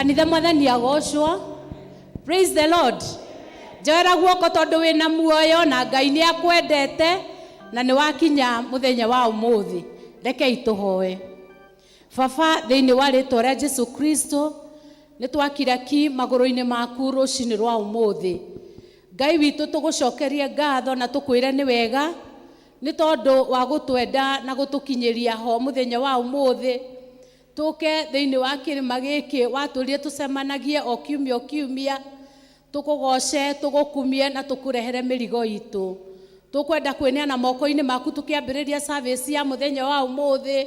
Kanitha, Mwathani agocwo. Praise the Lord. Njoera guoko tondũ wĩna muoyo na Ngai nĩ akwendete na nĩ wakinya mũthenya wa ũmũthĩ. Rekei tũhoe. Baba, thĩinĩ wa rĩtwa rĩa Jesu Kristo, nĩ twakira ki magũrũ-inĩ maku rũcinĩ rwa ũmũthĩ. Ngai witũ, tũgũcokerie ngatho na tũkwĩre nĩ wega nĩ tondũ wa gũtwenda na gũtũkinyĩria ho mũthenya wa ũmũthĩ, tũke thĩinĩ wa kĩrĩma gĩkĩ watũrie tũcemanagie o kiumia o kiumia, tũkũgoce, tũgũkumie na tũkũrehere mĩrigo itũ. Tũkwenda kwĩneana moko-inĩ maku tũkĩambĩrĩria service ya mũthenya wa ũmũthĩ.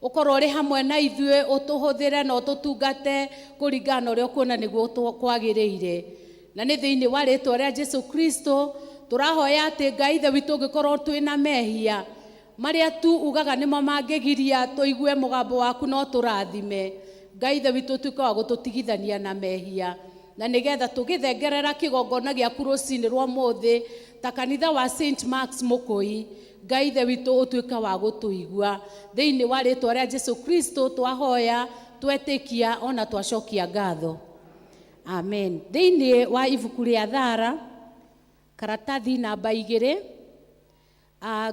Ũkorwo ũrĩ hamwe na ithuĩ, ũtũhũthĩre na ũtũtungate kũringana na ũrĩa ũkuona nĩguo kwagĩrĩire. Na nĩ thĩinĩ wa rĩtwa rĩa Jesu Kristo tũrahoya atĩ Ngai Ithe witũ, ũngĩkorwo twĩna mehia marĩa tu ugaga nĩmo mangĩgiria tũigue mũgambo waku, no tũrathime. Ngai Ithe witũ, ũtuĩke wa gũtũtigithania na mehia, na nĩgetha tũgĩthengerera kĩgongona gĩaku rũcinĩ rwa ũmũthĩ ta kanitha wa St Marks Mũkũi, Ngai Ithe witũ, ũtuĩke wa gũtũigua. Thĩinĩ wa rĩtwa rĩa Jesu Kristo twahoya, twetĩkia ona twacokia ngatho, amen. Thĩinĩ wa ibuku rĩa Thara, karatathi namba 2.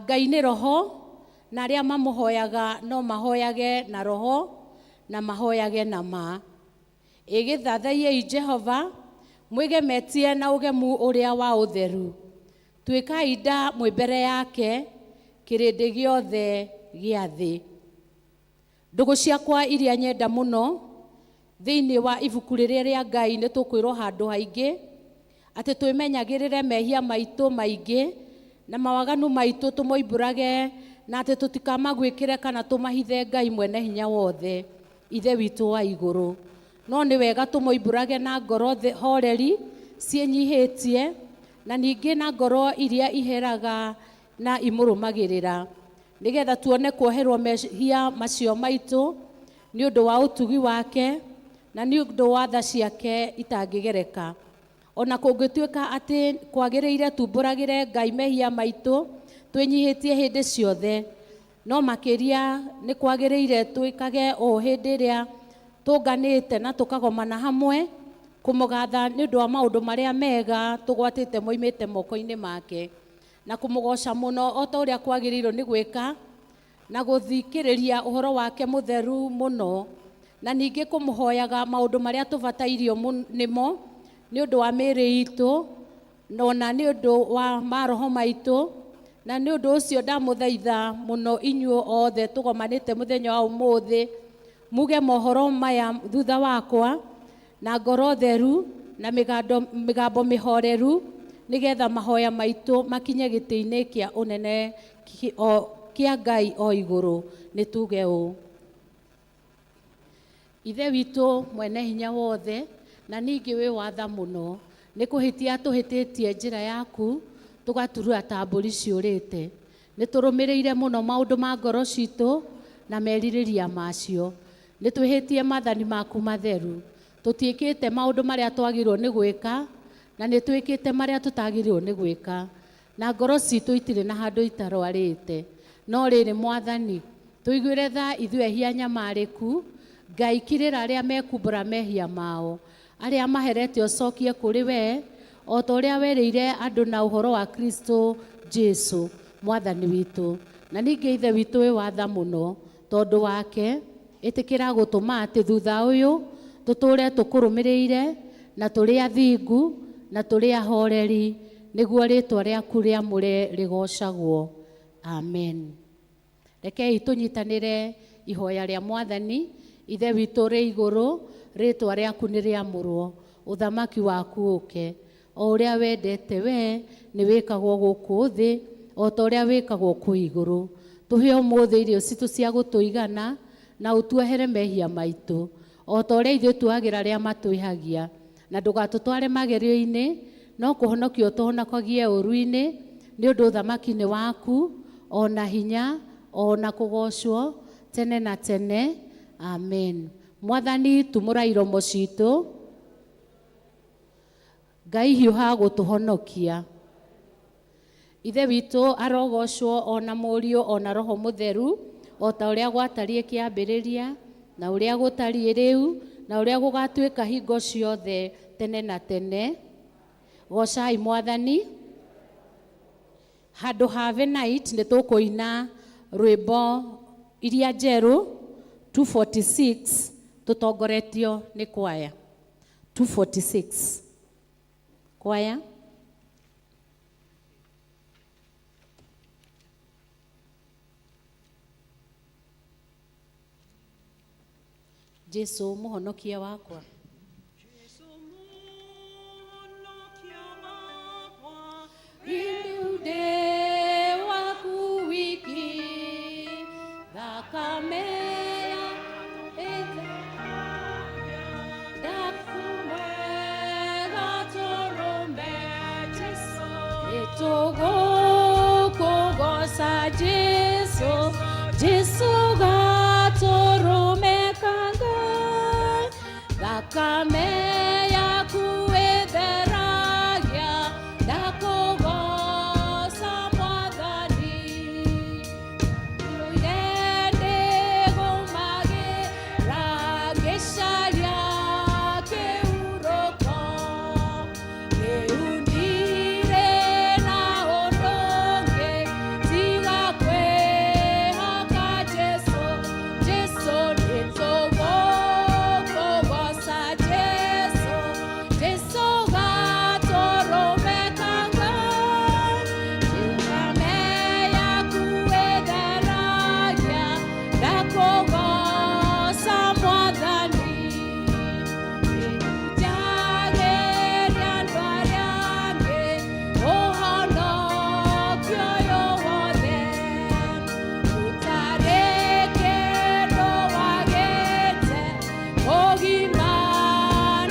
Ngai nĩ roho, na arĩa mamũhoyaga no mahoyage na roho na mahoyage na ma. Ĩgĩthathaiei Jehova mwĩgemetie na ũgemu ũrĩa wa ũtheru. Tuĩkai nda mwĩ mbere yake, kĩrĩndĩ gĩothe gĩa thĩ. Ndũgũ ciakwa iria nyenda mũno, thĩinĩ wa ibuku rĩrĩa rĩa Ngai nĩ tũkwĩrwo handũ haingĩ atĩ twĩmenyagĩrĩre mehia maitũ maingĩ na mawaganu maitũ, tũmoimbũrage na atĩ tũtikamaguĩkĩre kana tũmahithe Ngai mwene hinya wothe, Ithe witũ wa igũrũ. No nĩ wega tũmoimbũrage na ngoro horeri ciĩnyihĩtie, na ningĩ na ngoro iria iheraga na imũrũmagĩrĩra, nĩgetha tuone kuoherwo mehia macio maitũ nĩ ũndũ wa ũtugi wake na nĩ ũndũ wa tha ciake itangĩgereka. Ona kũngĩtuĩka atĩ kwagĩrĩire tumbũragĩre Ngai mehia maitũ twĩnyihĩtie hĩndĩ ciothe, no makĩria nĩ kwagĩrĩire twĩkage ũũ hĩndĩ ĩrĩa tũnganĩte na tũkagomana hamwe kũmũgatha nĩ ũndũ wa maũndũ marĩa mega tũgwatĩte moimĩte moko-inĩ make, na kũmũgoca mũno o ta ũrĩa kwagĩrĩirwo nĩ gwĩka, na gũthikĩrĩria ũhoro wake mũtheru mũno, na ningĩ kũmũhoyaga maũndũ marĩa tũbatairio nĩmo nĩ ũndũ wa mĩĩrĩ itũ ona nĩ ũndũ wa maroho maitũ. Na nĩ ũndũ ũcio ndamũthaitha mũno inyuĩ othe tũgomanĩte mũthenya wa ũmũthĩ, muge mohoro maya thutha wakwa na ngoro theru na mĩgambo mĩhoreru, nĩgetha mahoya maitũ makinye gĩtĩ-inĩ kĩa ũnene kĩa Ngai o igũrũ. Nĩ tuge ũũ: Ithe witũ mwene hinya wothe na ningĩ wĩ watha mũno, nĩ kũhĩtia tũhĩtĩtie njĩra yaku, tũgaturura ta mbũri ciũrĩte. Nĩ tũrũmĩrĩire mũno maũndũ ma ngoro citũ na merirĩria macio. Nĩ twĩhĩtie maathani maku matheru. Tũtiĩkĩte maũndũ marĩa twagĩrĩirwo nĩ gwĩka, na nĩ twĩkĩte marĩa tũtagĩrĩirwo nĩ gwĩka, na ngoro citũ itirĩ na handũ itarwarĩte. No rĩrĩ, Mwathani, tũiguĩre tha ithuĩ ehia nyamarĩku. Ngai, kirĩra arĩa mekumbũra mehia mao. Arĩa maherete ũcokie kũrĩ we, o ta ũrĩa werĩire andũ na ũhoro wa Kristo Jesu Mwathani witũ. Na ningĩ Ithe witũ wĩ watha mũno, tondũ wake ĩtĩkĩra gũtũma atĩ thutha ũyũ tũtũũre tũkũrũmĩrĩire na tũrĩ athingu na tũrĩ ahoreri, nĩguo rĩtwa rĩaku rĩamũre rĩgocagwo. Amen. Rekei tũnyitanĩre ihoya rĩa Mwathani. Ithe witũ rĩ igũrũ, rĩtwa rĩaku nĩ rĩamũrwo, ũthamaki waku ũke, o ũrĩa wendete we nĩ wĩkagwo gũkũ thĩ o ta ũrĩa wĩkagwo kũu igũrũ. Tũhe ũmũthĩ irio citũ cia gũtũigana, na ũtuohere mehia maitũ o ta ũrĩa ithuĩ tuagĩra arĩa matwĩhagia, na ndũgatũtware magerio-inĩ, no kũhonokia ũtũhonokagie ũũru-inĩ, nĩ ũndũ ũthamaki nĩ waku, o na hinya, o na kũgoocwo tene na tene. Amen. Mwathani, tumũra iromo citũ. Ngai, hiũha gũtũhonokia. Ithe witũ arogocwo, o na Mũriũ, o na Roho Mũtheru, o ta ũrĩa gwatariĩ kĩambĩrĩria, na ũrĩa gũtariĩ rĩu, Na ũrĩa gũgatuĩka hingo ciothe tene na tene. Gocai Mwathani. Handũ ha night nĩ tũkũina rwĩmbo iria njerũ 246 tũtongoretio nĩ kwaya 246 kwaya. Jesu mũhonokia wakwa. Iliude waku wiki thakame ya ndakumwega tũrũme nĩtũgũkũgoca Jesu, Jesu gatũrũme ka Ngai, thakame yaku ĩtheragia, ndakũgoca Mwathani. Ndũire ndĩgũmagĩra ngĩcaria kĩhurũko, rĩu ndirĩ na ũndũ ũngĩ tiga kwĩhoka Jesu. Jesu nĩtũgũkũgoca Jesu, Jesu gatũrũme ka Ngai, thakame yaku ĩtheragia, ndakũgoca Mwathani. Njagĩria andũ arĩa angĩ ũhonokio ũyũ wothe, gũtarĩ kĩndũ wagĩte ũgima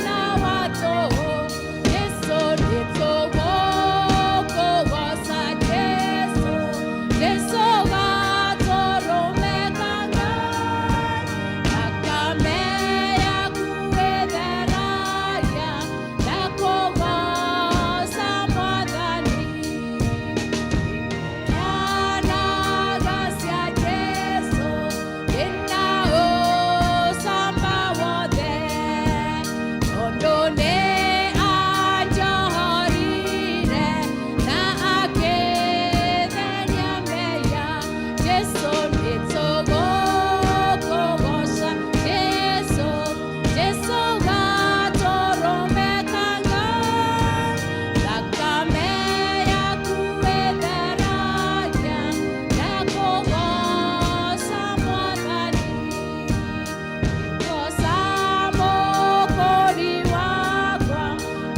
na wa tũhũ. Jesu nĩtũgũkũgoca Jesu, Jesu gatũrũme ka Ngai, thakame yaku ĩtheragia, ndakũgoca Mwathani. Nyanaga cia Jesu ndĩna ũcamba wothe, tondũ nĩ anjohorire na akĩtheria mehia. Jesu nĩtũgũkũgoca Jesu, Jesu gatũrũme ka Ngai, thakame yaku ĩtheragia, ndakũgoca Mwathani. Goca Mũkũũri wakwa,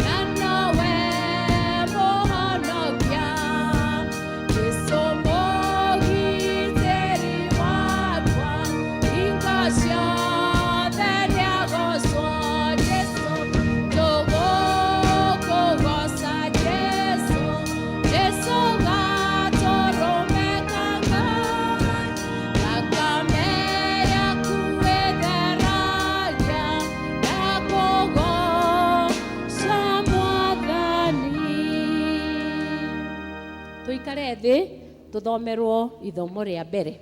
na nowe Mũhonokia, Jesu mũgitĩri wakwa, hingo ciothe nĩagocwo. Jesu tũgũkũgoca Jesu, Jesu gatũrũme ka Ngai, thakame yaku ĩtheragia, ndakũgoca Mwathani. Tũikare thĩ tũthomerwo ithomo rĩa mbere.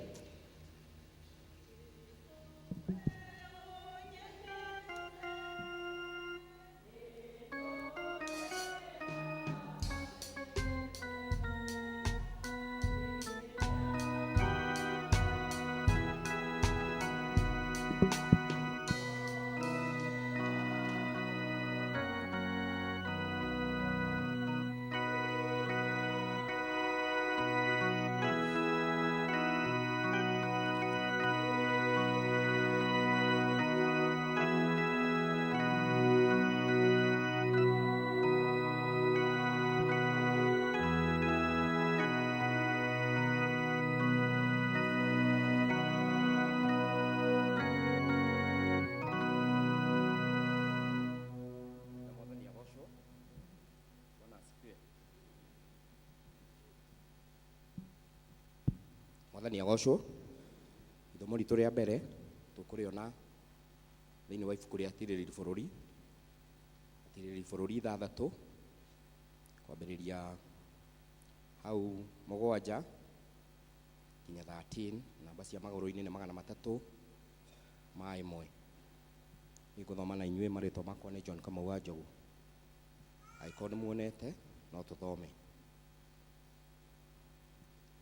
Na Mwathani agocwo. Bwana asifiwe. Mwathani agocwo. Ithomo ritũ rĩa mbere tũkũrĩona thĩinĩ wa ibuku rĩa Atirĩrĩri Bũrũri, Atirĩrĩri Bũrũri 6 kwambĩrĩria hau 7 nginya 13. Namba cia magũrũ-inĩ nĩ 301. Nĩngũthoma na inyuĩ marĩtwa makwa nĩ John Kamau wa Njogu. Angĩkorwo nĩ muonete no tũthome.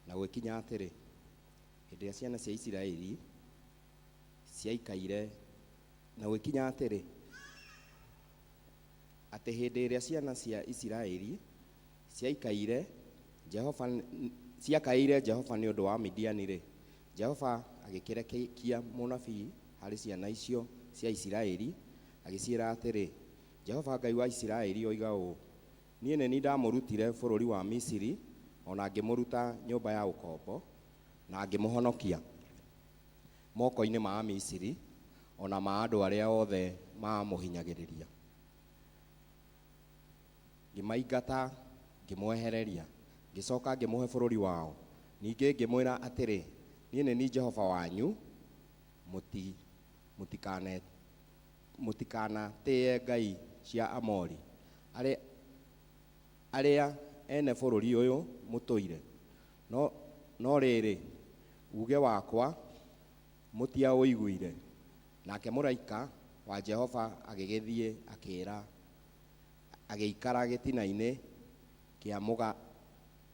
Na gwĩkinya atĩrĩ, hĩndĩ ĩrĩa ciana cia Isiraeli ciaikaire, na gwĩkinya atĩrĩ, atĩ hĩndĩ ĩrĩa ciana cia Isiraeli ciaikaire Jehova, ciakaĩire Jehova nĩ ũndũ wa Midiani-rĩ, Jehova agĩkĩrekia mũnabii harĩ ciana icio cia Isiraeli, agĩciĩra atĩrĩ, Jehova Ngai wa Isiraeli oiga ũũ, Niĩ nĩ niĩ ndamũrutire bũrũri wa Misiri, o na ngĩmũruta nyũmba ya ũkombo, na ngĩmũhonokia moko-inĩ ma Amisiri, o na ma andũ arĩa othe maamũhinyagĩrĩria. Ngĩmaingata, ngĩmwehereria, ngĩcoka ngĩmũhe bũrũri wao. Ningĩ ngĩmwĩra atĩrĩ, Niĩ nĩ niĩ Jehova wanyu, mũtikanatĩĩe ngai cia Amori, arĩa ene bũrũri ũyũ mũtũire. No rĩrĩ, uuge wakwa mũtiaũiguire. Nake mũraika wa Jehova agĩgĩthiĩ akĩĩra, agĩikara gĩtina-inĩ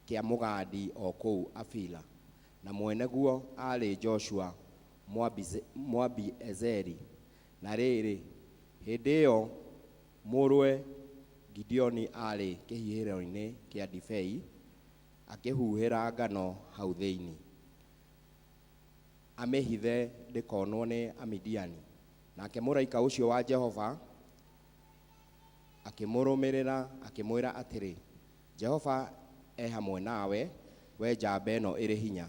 kĩa mũgandi o kũu Afila, na mwene guo aarĩ Joshua Mwabi-Ezeri. Na rĩrĩ, hĩndĩ ĩyo mũrũwe Gideoni aarĩ kĩhihĩro-inĩ kĩa ndibei, akĩhuhĩra ngano hau thĩinĩ, amĩhithe ndĩkonwo nĩ Amidiani. Nake mũraika ũcio wa Jehova akĩmũrũmĩrĩra, akĩmwĩra atĩrĩ, Jehova e hamwe nawe, we njamba ĩno ĩrĩ hinya.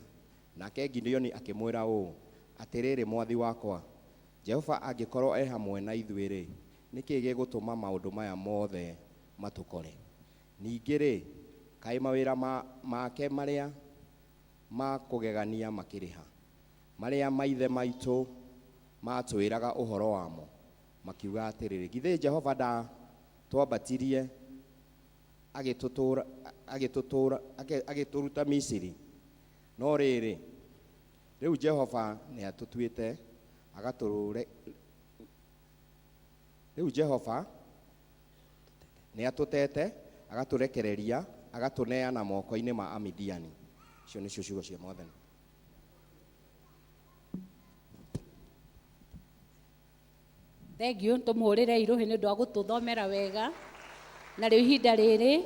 Nake Gideoni akĩmwĩra ũũ, Atĩrĩrĩ, mwathi wakwa, Jehova angĩkorwo e hamwe na ithuĩ-rĩ, nĩ kĩĩ gĩgũtũma maũndũ maya mothe matũkore? Ningĩ-rĩ, kaĩ mawĩra make marĩa ma kũgegania makĩrĩ ha, marĩa maithe maitũ maatwĩraga ũhoro wamo, makiuga atĩrĩrĩ, Githĩ Jehova ndaatwambatirie agĩtũruta Misiri? No rĩrĩ, rĩu Jehova nĩatũtuĩte rĩu Jehova nĩatũtete agatũrekereria agatũneana moko-inĩ ma Amidiani. Icio nĩcio ciugo cia Mwathani. Thengiũ, tũmũhũrĩre irũhĩ nĩ ũndũ wa gũtũthomera wega. Na rĩu ihinda rĩrĩ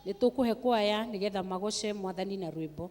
nĩ tũkũhe kwaya nĩgetha magoce Mwathani na rwĩmbo.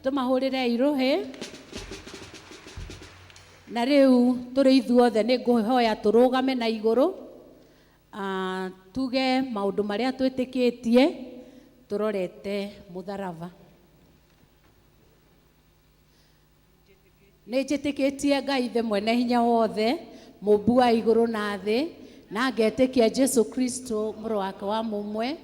Tũmahũrĩre irũhĩ. Na rĩu tũrĩ ithuothe nĩ ngũhoya tũrũgame na igũrũ, tuge maũndũ marĩa twĩtĩkĩtie tũrorete mũtharaba. Nĩ njĩtĩkĩtie Ngai Ithe mwene hinya wothe, mũmbi wa igũrũ na thĩ, na ngetĩkia Jesu Kristo mũrũ wake wa mũmwe,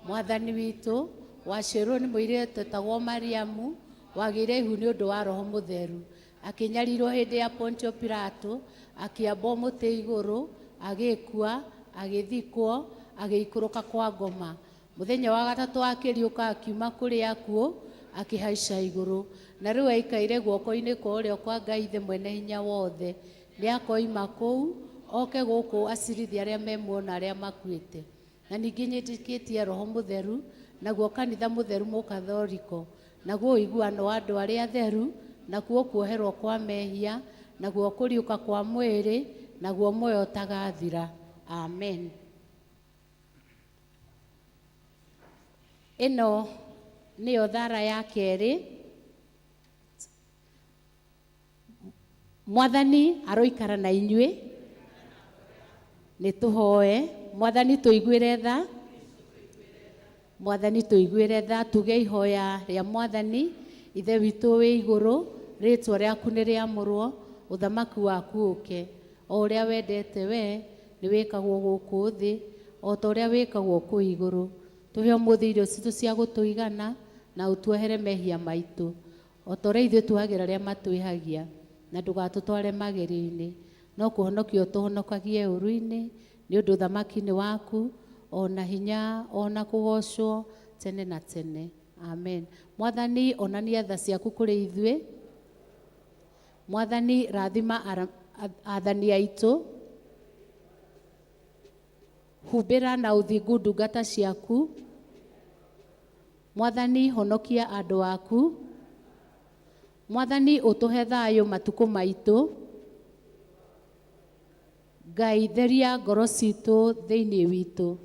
mwathani witũ, waciarirwo nĩ mũirĩtu wetagwo Mariamu, wagĩire ihu nĩ ũndũ wa Roho Mũtheru, akĩnyarirwo hĩndĩ ya Pontio Pilato, akĩambwo mũtĩ igũrũ, agĩkua, agĩthikwo, agĩikũrũka kwa ngoma. Mũthenya wa gatatũ akĩriũka akiuma kũrĩ akuũ, akĩhaica igũrũ, na rĩu aikaire guoko-inĩ kwa ũrĩo kwa Ngai Ithe mwene hinya wothe. Nĩ akoima kũu oke gũkũ acirithie arĩa me muoyo na arĩa makuĩte. Na ningĩ nyĩtĩkĩtie Roho Mũtheru, naguo kanitha mũtheru mũkathoriko, naguo ũiguano wa andũ arĩa atheru, nakuo kuoherwo kwa mehia, naguo kũriũka kwa mwĩrĩ, naguo muoyo ũtagathira. Amen. Ĩno nĩyo thara ya kerĩ. Mwathani aroikara na inyuĩ. Nĩ tũhoe. Mwathani tũiguĩre tha. Mwathani tũiguĩre tha. Tuge ihoya rĩa Mwathani. Ithe witũ wĩ igũrũ, rĩtwa rĩaku nĩ rĩamũrwo, ũthamaki waku ũke. O ũrĩa wendete we nĩ wĩkagwo gũkũ thĩ, o ta ũrĩa wĩkagwo kũu igũrũ. Tũhe ũmũthĩ irio citũ cia gũtũigana, na ũtuohere mehia maitũ, o ta ũrĩa ithuĩ tuohagĩra arĩa matwĩhagia, na ndũgatũtware magerio-inĩ, no kũhonokia ũtũhonokagie ũũru-inĩ, nĩ ũndũ ũthamaki nĩ waku, o na hinya, o na kũgoocwo tene na tene. Amen. Mwathani, onania tha ciaku kũrĩ ithuĩ. Mwathani, rathima athani aitũ. Humbĩra na ũthingu ndungata ciaku. Mwathani, honokia andũ aku. Mwathani, ũtũhe thayũ matukũ maitũ. Ngai, theria ngoro citũ thĩinĩ witũ.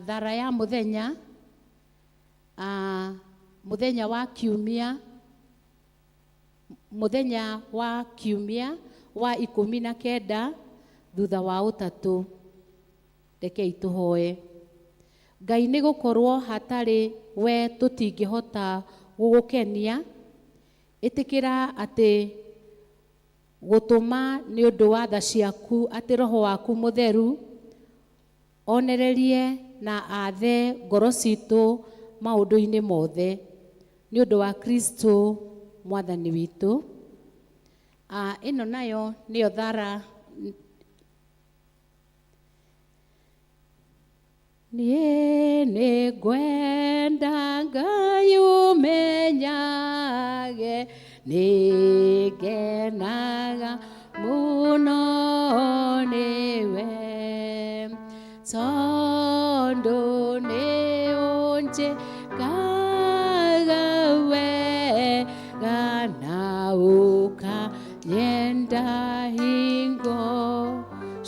Thara ya mũthenya, mũthenya wa kiumia, mũthenya wa kiumia wa 19 thutha wa ũtatũ. Rekei tũhoe. Ngai, nĩ gũkorwo hatarĩ we tũtingĩhota gũgũkenia, ĩtĩkĩra atĩ gũtũma nĩ ũndũ wa tha ciaku atĩ Roho waku Mũtheru onererie na athe ngoro citũ maũndũ-inĩ mothe, nĩ ũndũ wa Kristo Mwathani witũ. Ĩno nayo nĩyo thara. Niĩ nĩ ngwenda Ngai ũmenyage, nĩ ngenaga mũno nĩwe, tondũ nĩ ũnjĩkaga wega na ũkanyenda hingo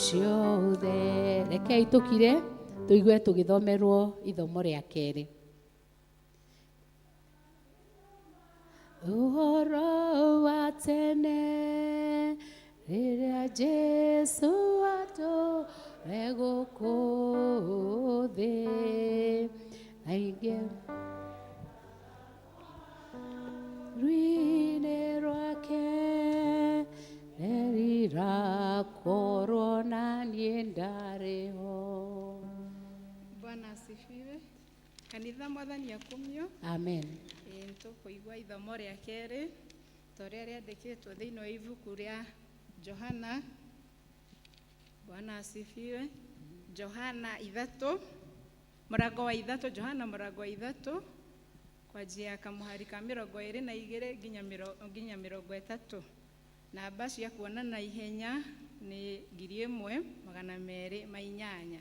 ciothe. Rekei tũkire tũigue tũgĩthomerwo ithomo rĩa kerĩ. Ũhoro wa tene rĩrĩa Jesũ atũre gũkũ thĩ, aingĩ rwinĩ rwake rĩrirakorwo na niĩ ndarĩ ho. Bwana asifiwe. Kanitha Mwathani akumio. Amen. Nĩtũkũigua ithomo rĩa kerĩ ta ũrĩa rĩandĩkĩtwo thĩinĩ wa ibuku rĩa Johana. Bwana asifiwe. Johana 3, mũrango wa 3, Johana mũrango wa 3 kwanjia kamũhari ka 22 nginya 30. Namba cia kuonana ihenya nĩ 1208.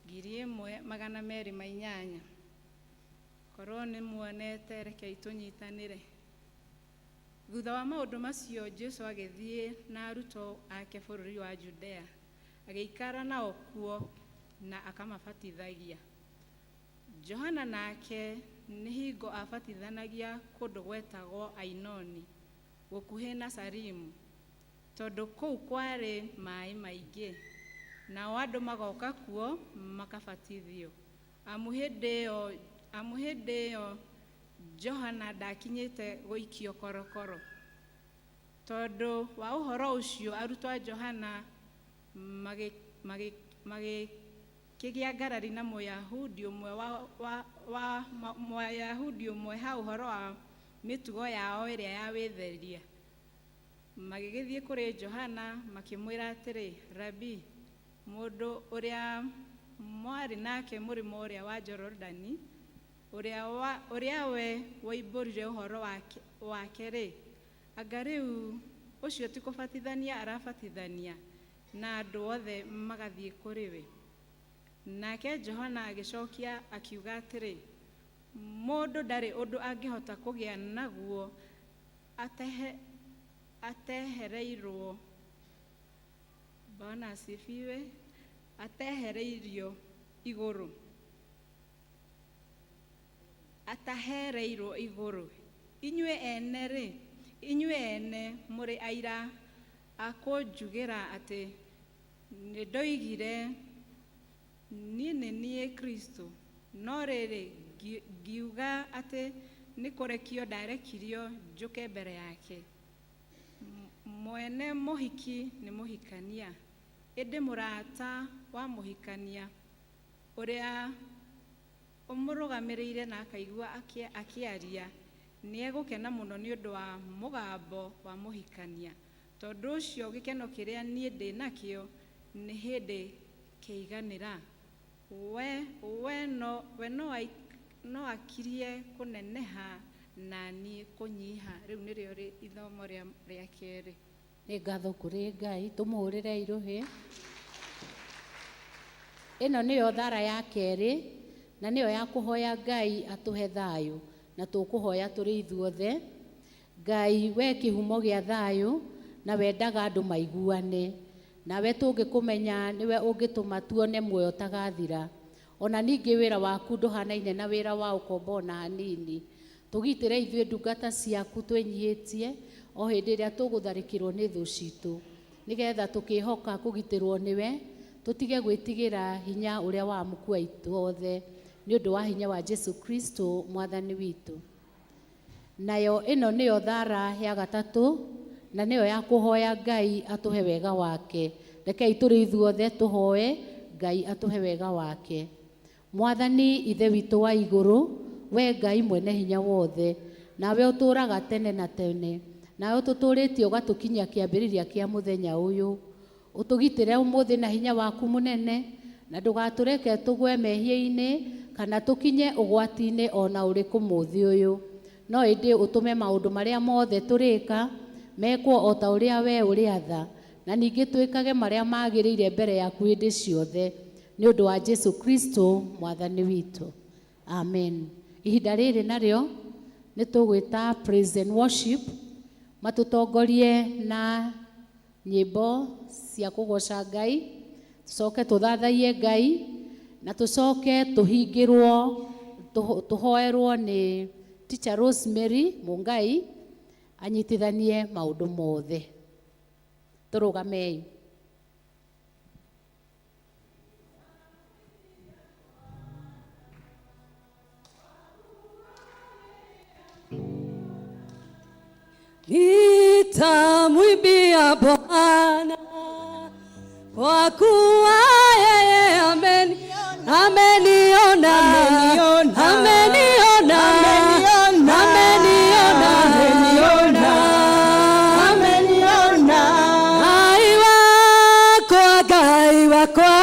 1208. Korwo nĩ muonete, rekei tũnyitanĩre. Thutha wa maũndũ macio Jesũ agĩthiĩ na arutwo ake bũrũri wa Judea, agĩikara nao kuo na akamabatithagia. Johana nake Nĩ hingo aabatithanagia kũndũ gwetagwo Ainoni, gũkuhĩ na Salimu, tondũ kũu kwarĩ maĩ maingĩ, nao andũ magoka kuo makabatithio. Amu hĩndĩ ĩyo Johana ndakinyĩte gũikio korokoro. Tondũ wa ũhoro ũcio arutwo a Johana magĩkĩgĩa ngarari na Mũyahudi ũmwe wa Mũyahudi ũmwe ha ũhoro wa mĩtugo yao ĩrĩa ya wĩtheria. Magĩgĩthiĩ kũrĩ Johana makĩmwĩra atĩrĩ, "Rabi, mũndũ ũrĩa mwarĩ nake mũrĩmo ũrĩa wa Jorodani, ũrĩa we woimbũrire ũhoro wake-rĩ, anga rĩu ũcio ti kũbatithania arabatithania, na andũ othe magathiĩ kũrĩ we?" Nake Johana agĩcokia akiuga atĩrĩ, "Mũndũ ndarĩ ũndũ angĩhota kũgĩa naguo atehereirwo." Bwana asifiwe. Atehereirio igũrũ, atahereirwo igũrũ. Inyuĩ ene rĩ, inyuĩ ene mũrĩ aira a kũnjugĩra atĩ nĩndoigire, 'Niĩ nĩ niĩ Kristo, no rĩrĩ, ngiuga atĩ nĩ kũrekio ndarekirio njũke mbere yake." Mwene mũhiki nĩ mũhikania, ĩndĩ mũrata wa mũhikania ũrĩa ũmũrũgamĩrĩire na akaigua akĩaria nĩ egũkena mũno nĩ ũndũ wa mũgambo wa mũhikania. Tondũ ũcio gĩkeno kĩrĩa niĩ ndĩ nakĩo nĩ hĩndĩ kĩaiganĩra. We no akirie kũneneha na niĩ kũnyiha. Rĩu nĩrĩo ithomo rĩa kerĩ. Nĩ ngatho kũrĩ Ngai, tũmũhũrĩre irũhĩ. Ĩno nĩyo thara ya kerĩ na nĩyo ya kũhoya Ngai atũhe thayũ, na tũkũhoya tũrĩ ithuothe. Ngai, we kĩhumo gĩa thayũ na wendaga andũ maiguane nawe, tũngĩkũmenya nĩwe ũngĩtũma tuone muoyo ũtagathira. Ona ningĩ wĩra waku ndũhanaine na wĩra wa ũkombo ona hanini. Tũgitĩre ithuĩ ndungata ciaku twĩnyihĩtie o hĩndĩ ĩrĩa tũgũtharĩkĩrwo nĩ thũ citũ, nĩgetha tũkĩhoka kũgitĩrwo nĩwe tũtige gwĩtigĩra hinya ũrĩa wa mũkua ithuothe, nĩ ũndũ wa hinya wa Jesu Kristo Mwathani witũ. Nayo ĩno nĩyo thara ya gatatũ na nĩyo ya kũhoya Ngai atũhe wega wake. Rekei tũrĩ ithuothe tũhoe Ngai atũhe wega wake. Mwathani Ithe witũ wa igũrũ, we Ngai mwene hinya wothe, nawe ũtũũraga tene na tene, nawe ũtũtũũrĩtie ũgatũkinyia kĩambĩrĩria kĩa mũthenya ũyũ, ũtũgitĩre ũmũthĩ na hinya waku mũnene, na ndũgatũreke tũgwe mehia-inĩ kana tũkinye ũgwati-inĩ ona ũrĩkũ mũthĩ ũyũ, no ĩndĩ ũtũme maũndũ marĩa mothe tũrĩka mekwo o ta ũrĩa we ũrĩatha, na ningĩ twĩkage marĩa magĩrĩire mbere yaku hĩndĩ ciothe, nĩ ũndũ wa Jesu Kristo Mwathani witũ, amen. Ihinda rĩrĩ narĩo nĩ tũgwĩta praise and worship matũtongorie na nyĩmbo cia kũgoca Ngai, tũcoke tũthathaiye Ngai na tũcoke tũhingĩrwo tũhoerwo nĩ Teacher Rosemary Mungai anyitithanie maũndũ mothe. Tũrũgamei. Nitamwimbia Bwana kwa kuwa yeye ameniona, Ameniona. ameniona, Ameniona. ameniona, Ameniona. Ameniona. Ngai wakwa, Ngai wakwa,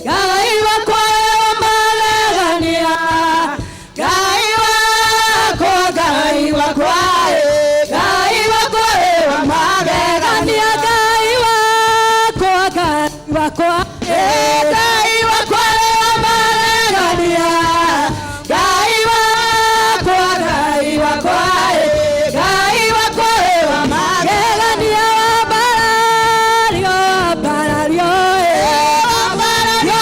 Ngai wakwa wa magegania, Ngai wakwa, Ngai wakwa, Ngai wakwa wa magegania, Ngai wakwa, Ngai wakwa, Ngai wakwa wa magegania, Ngai wakwa, Ngai wakwa, Ngai wakwa wa magegania, wambarario, wambarario, wambarario,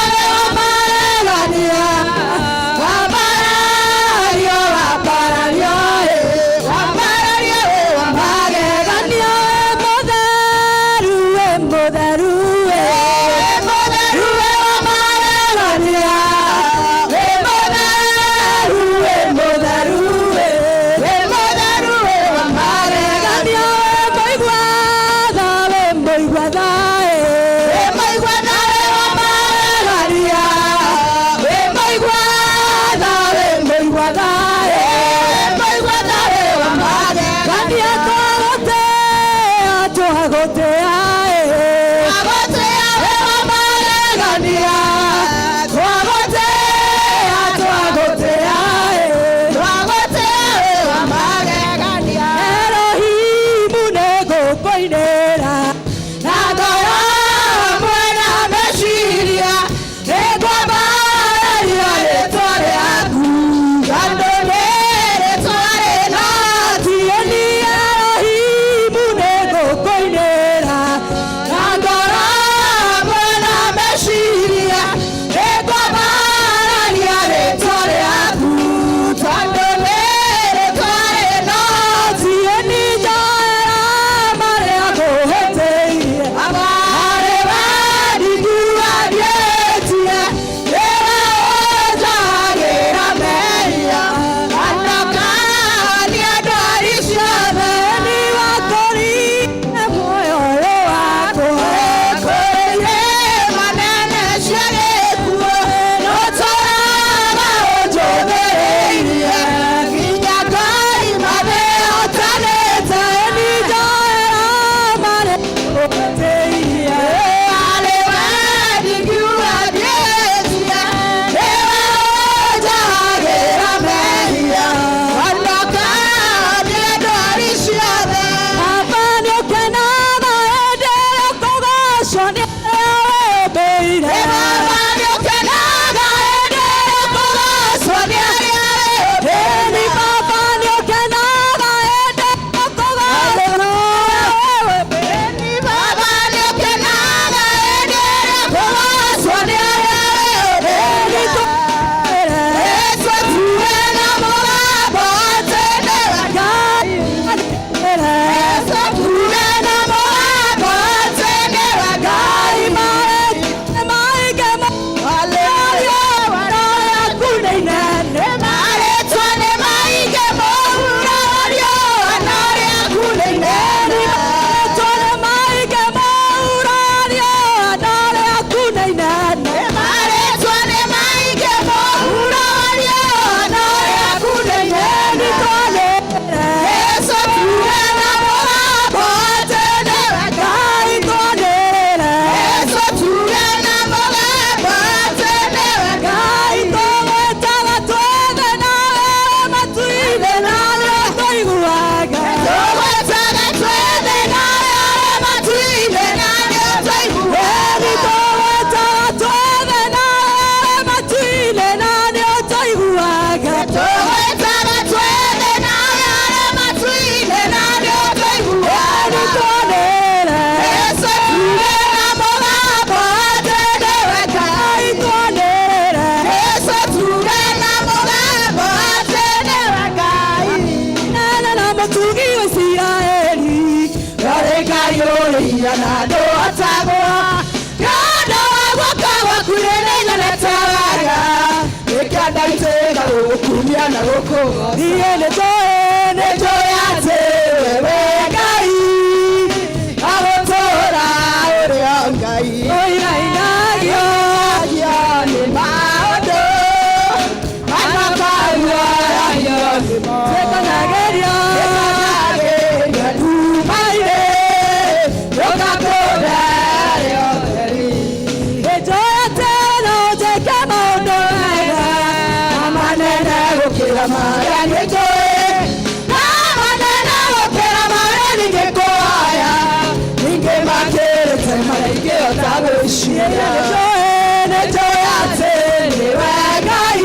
Nĩnjũĩ atĩ nĩwe Ngai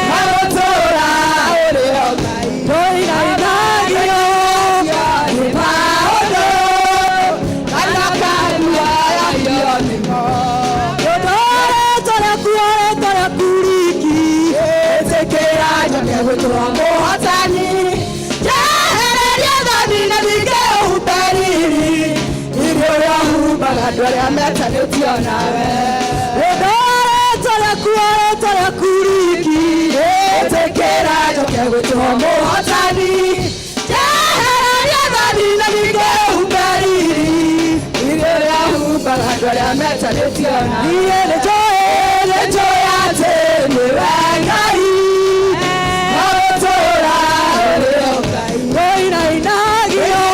na gũtũũra ũrĩ o Ngai. Ndũinainagio nĩ maũndũ kana kaguoyagio nĩmo. Rĩtwa rĩaku, rĩtwa rĩaku riki, ĩtĩkĩra njoke gwĩtwo mũhotani. Njehereria thoni na ningĩ ũhumbe riri, irio ũrĩa ũhumbaga andũ arĩa metanĩtio nawe. Rĩtwa rĩaku, rĩtwa rĩaku riki, ĩtĩkĩra njoke gwĩtwo mũhotani. Njehereria thoni na ningĩ ũhumbe riri, irio ũrĩa ũhumbaga andũ arĩa metanĩtio nawe. Niĩ nĩnjũĩ, nĩnjũĩ atĩ nĩwe Ngai, na gũtũũra ũrĩ o Ngai. Ndũinainagio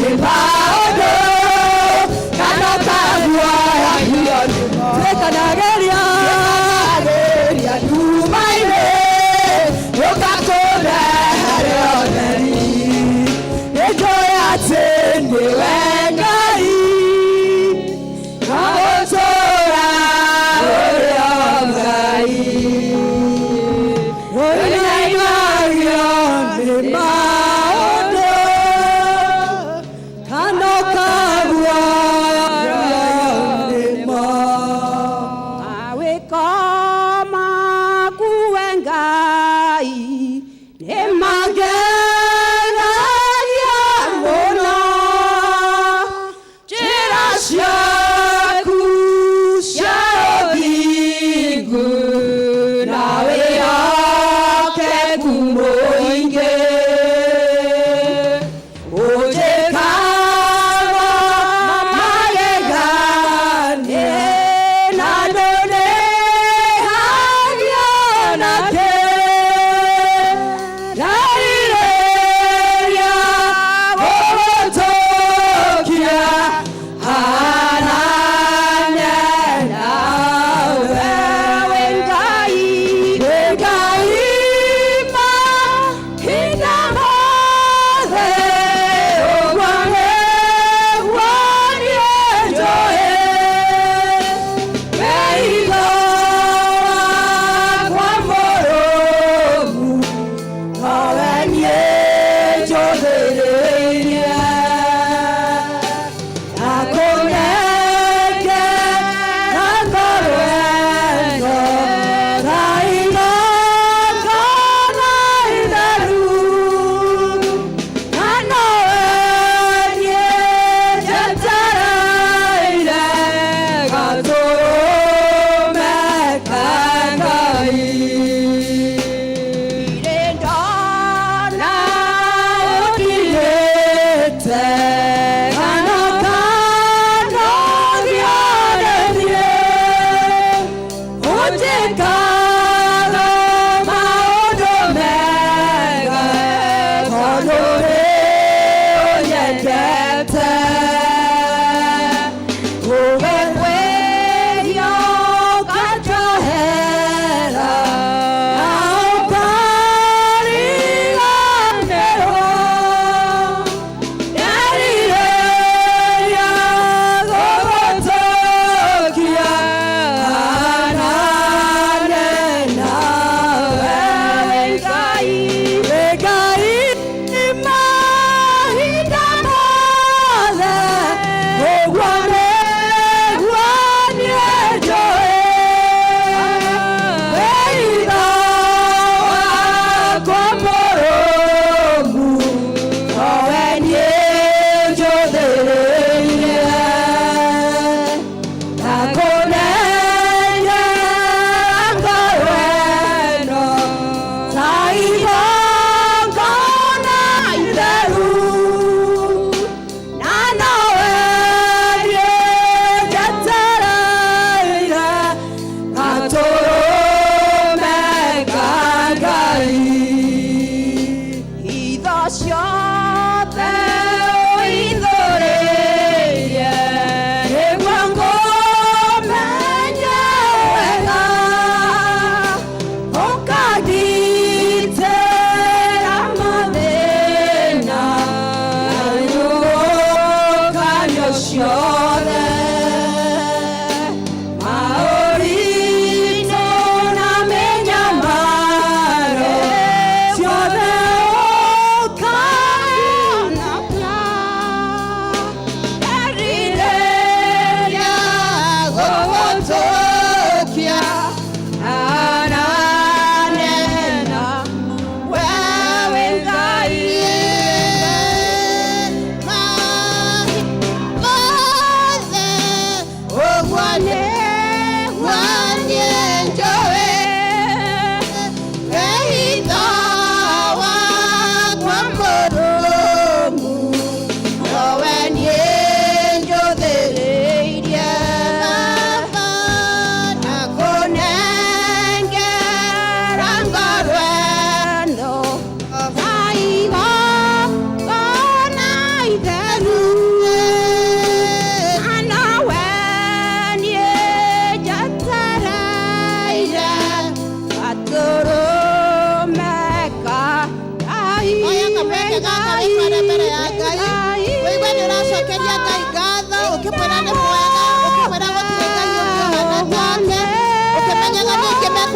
nĩ maũndũ kana ũkaguoyagio nĩmo. Tuĩkanageria nduma-inĩ, ũgakũrehere ũtheri. Nĩnjũĩ atĩ nĩwe Ngai, na gũtũũra ũrĩ o Ngai. Ndũinainagio nĩ maũndũ kana ũkaguoyagio nĩmo.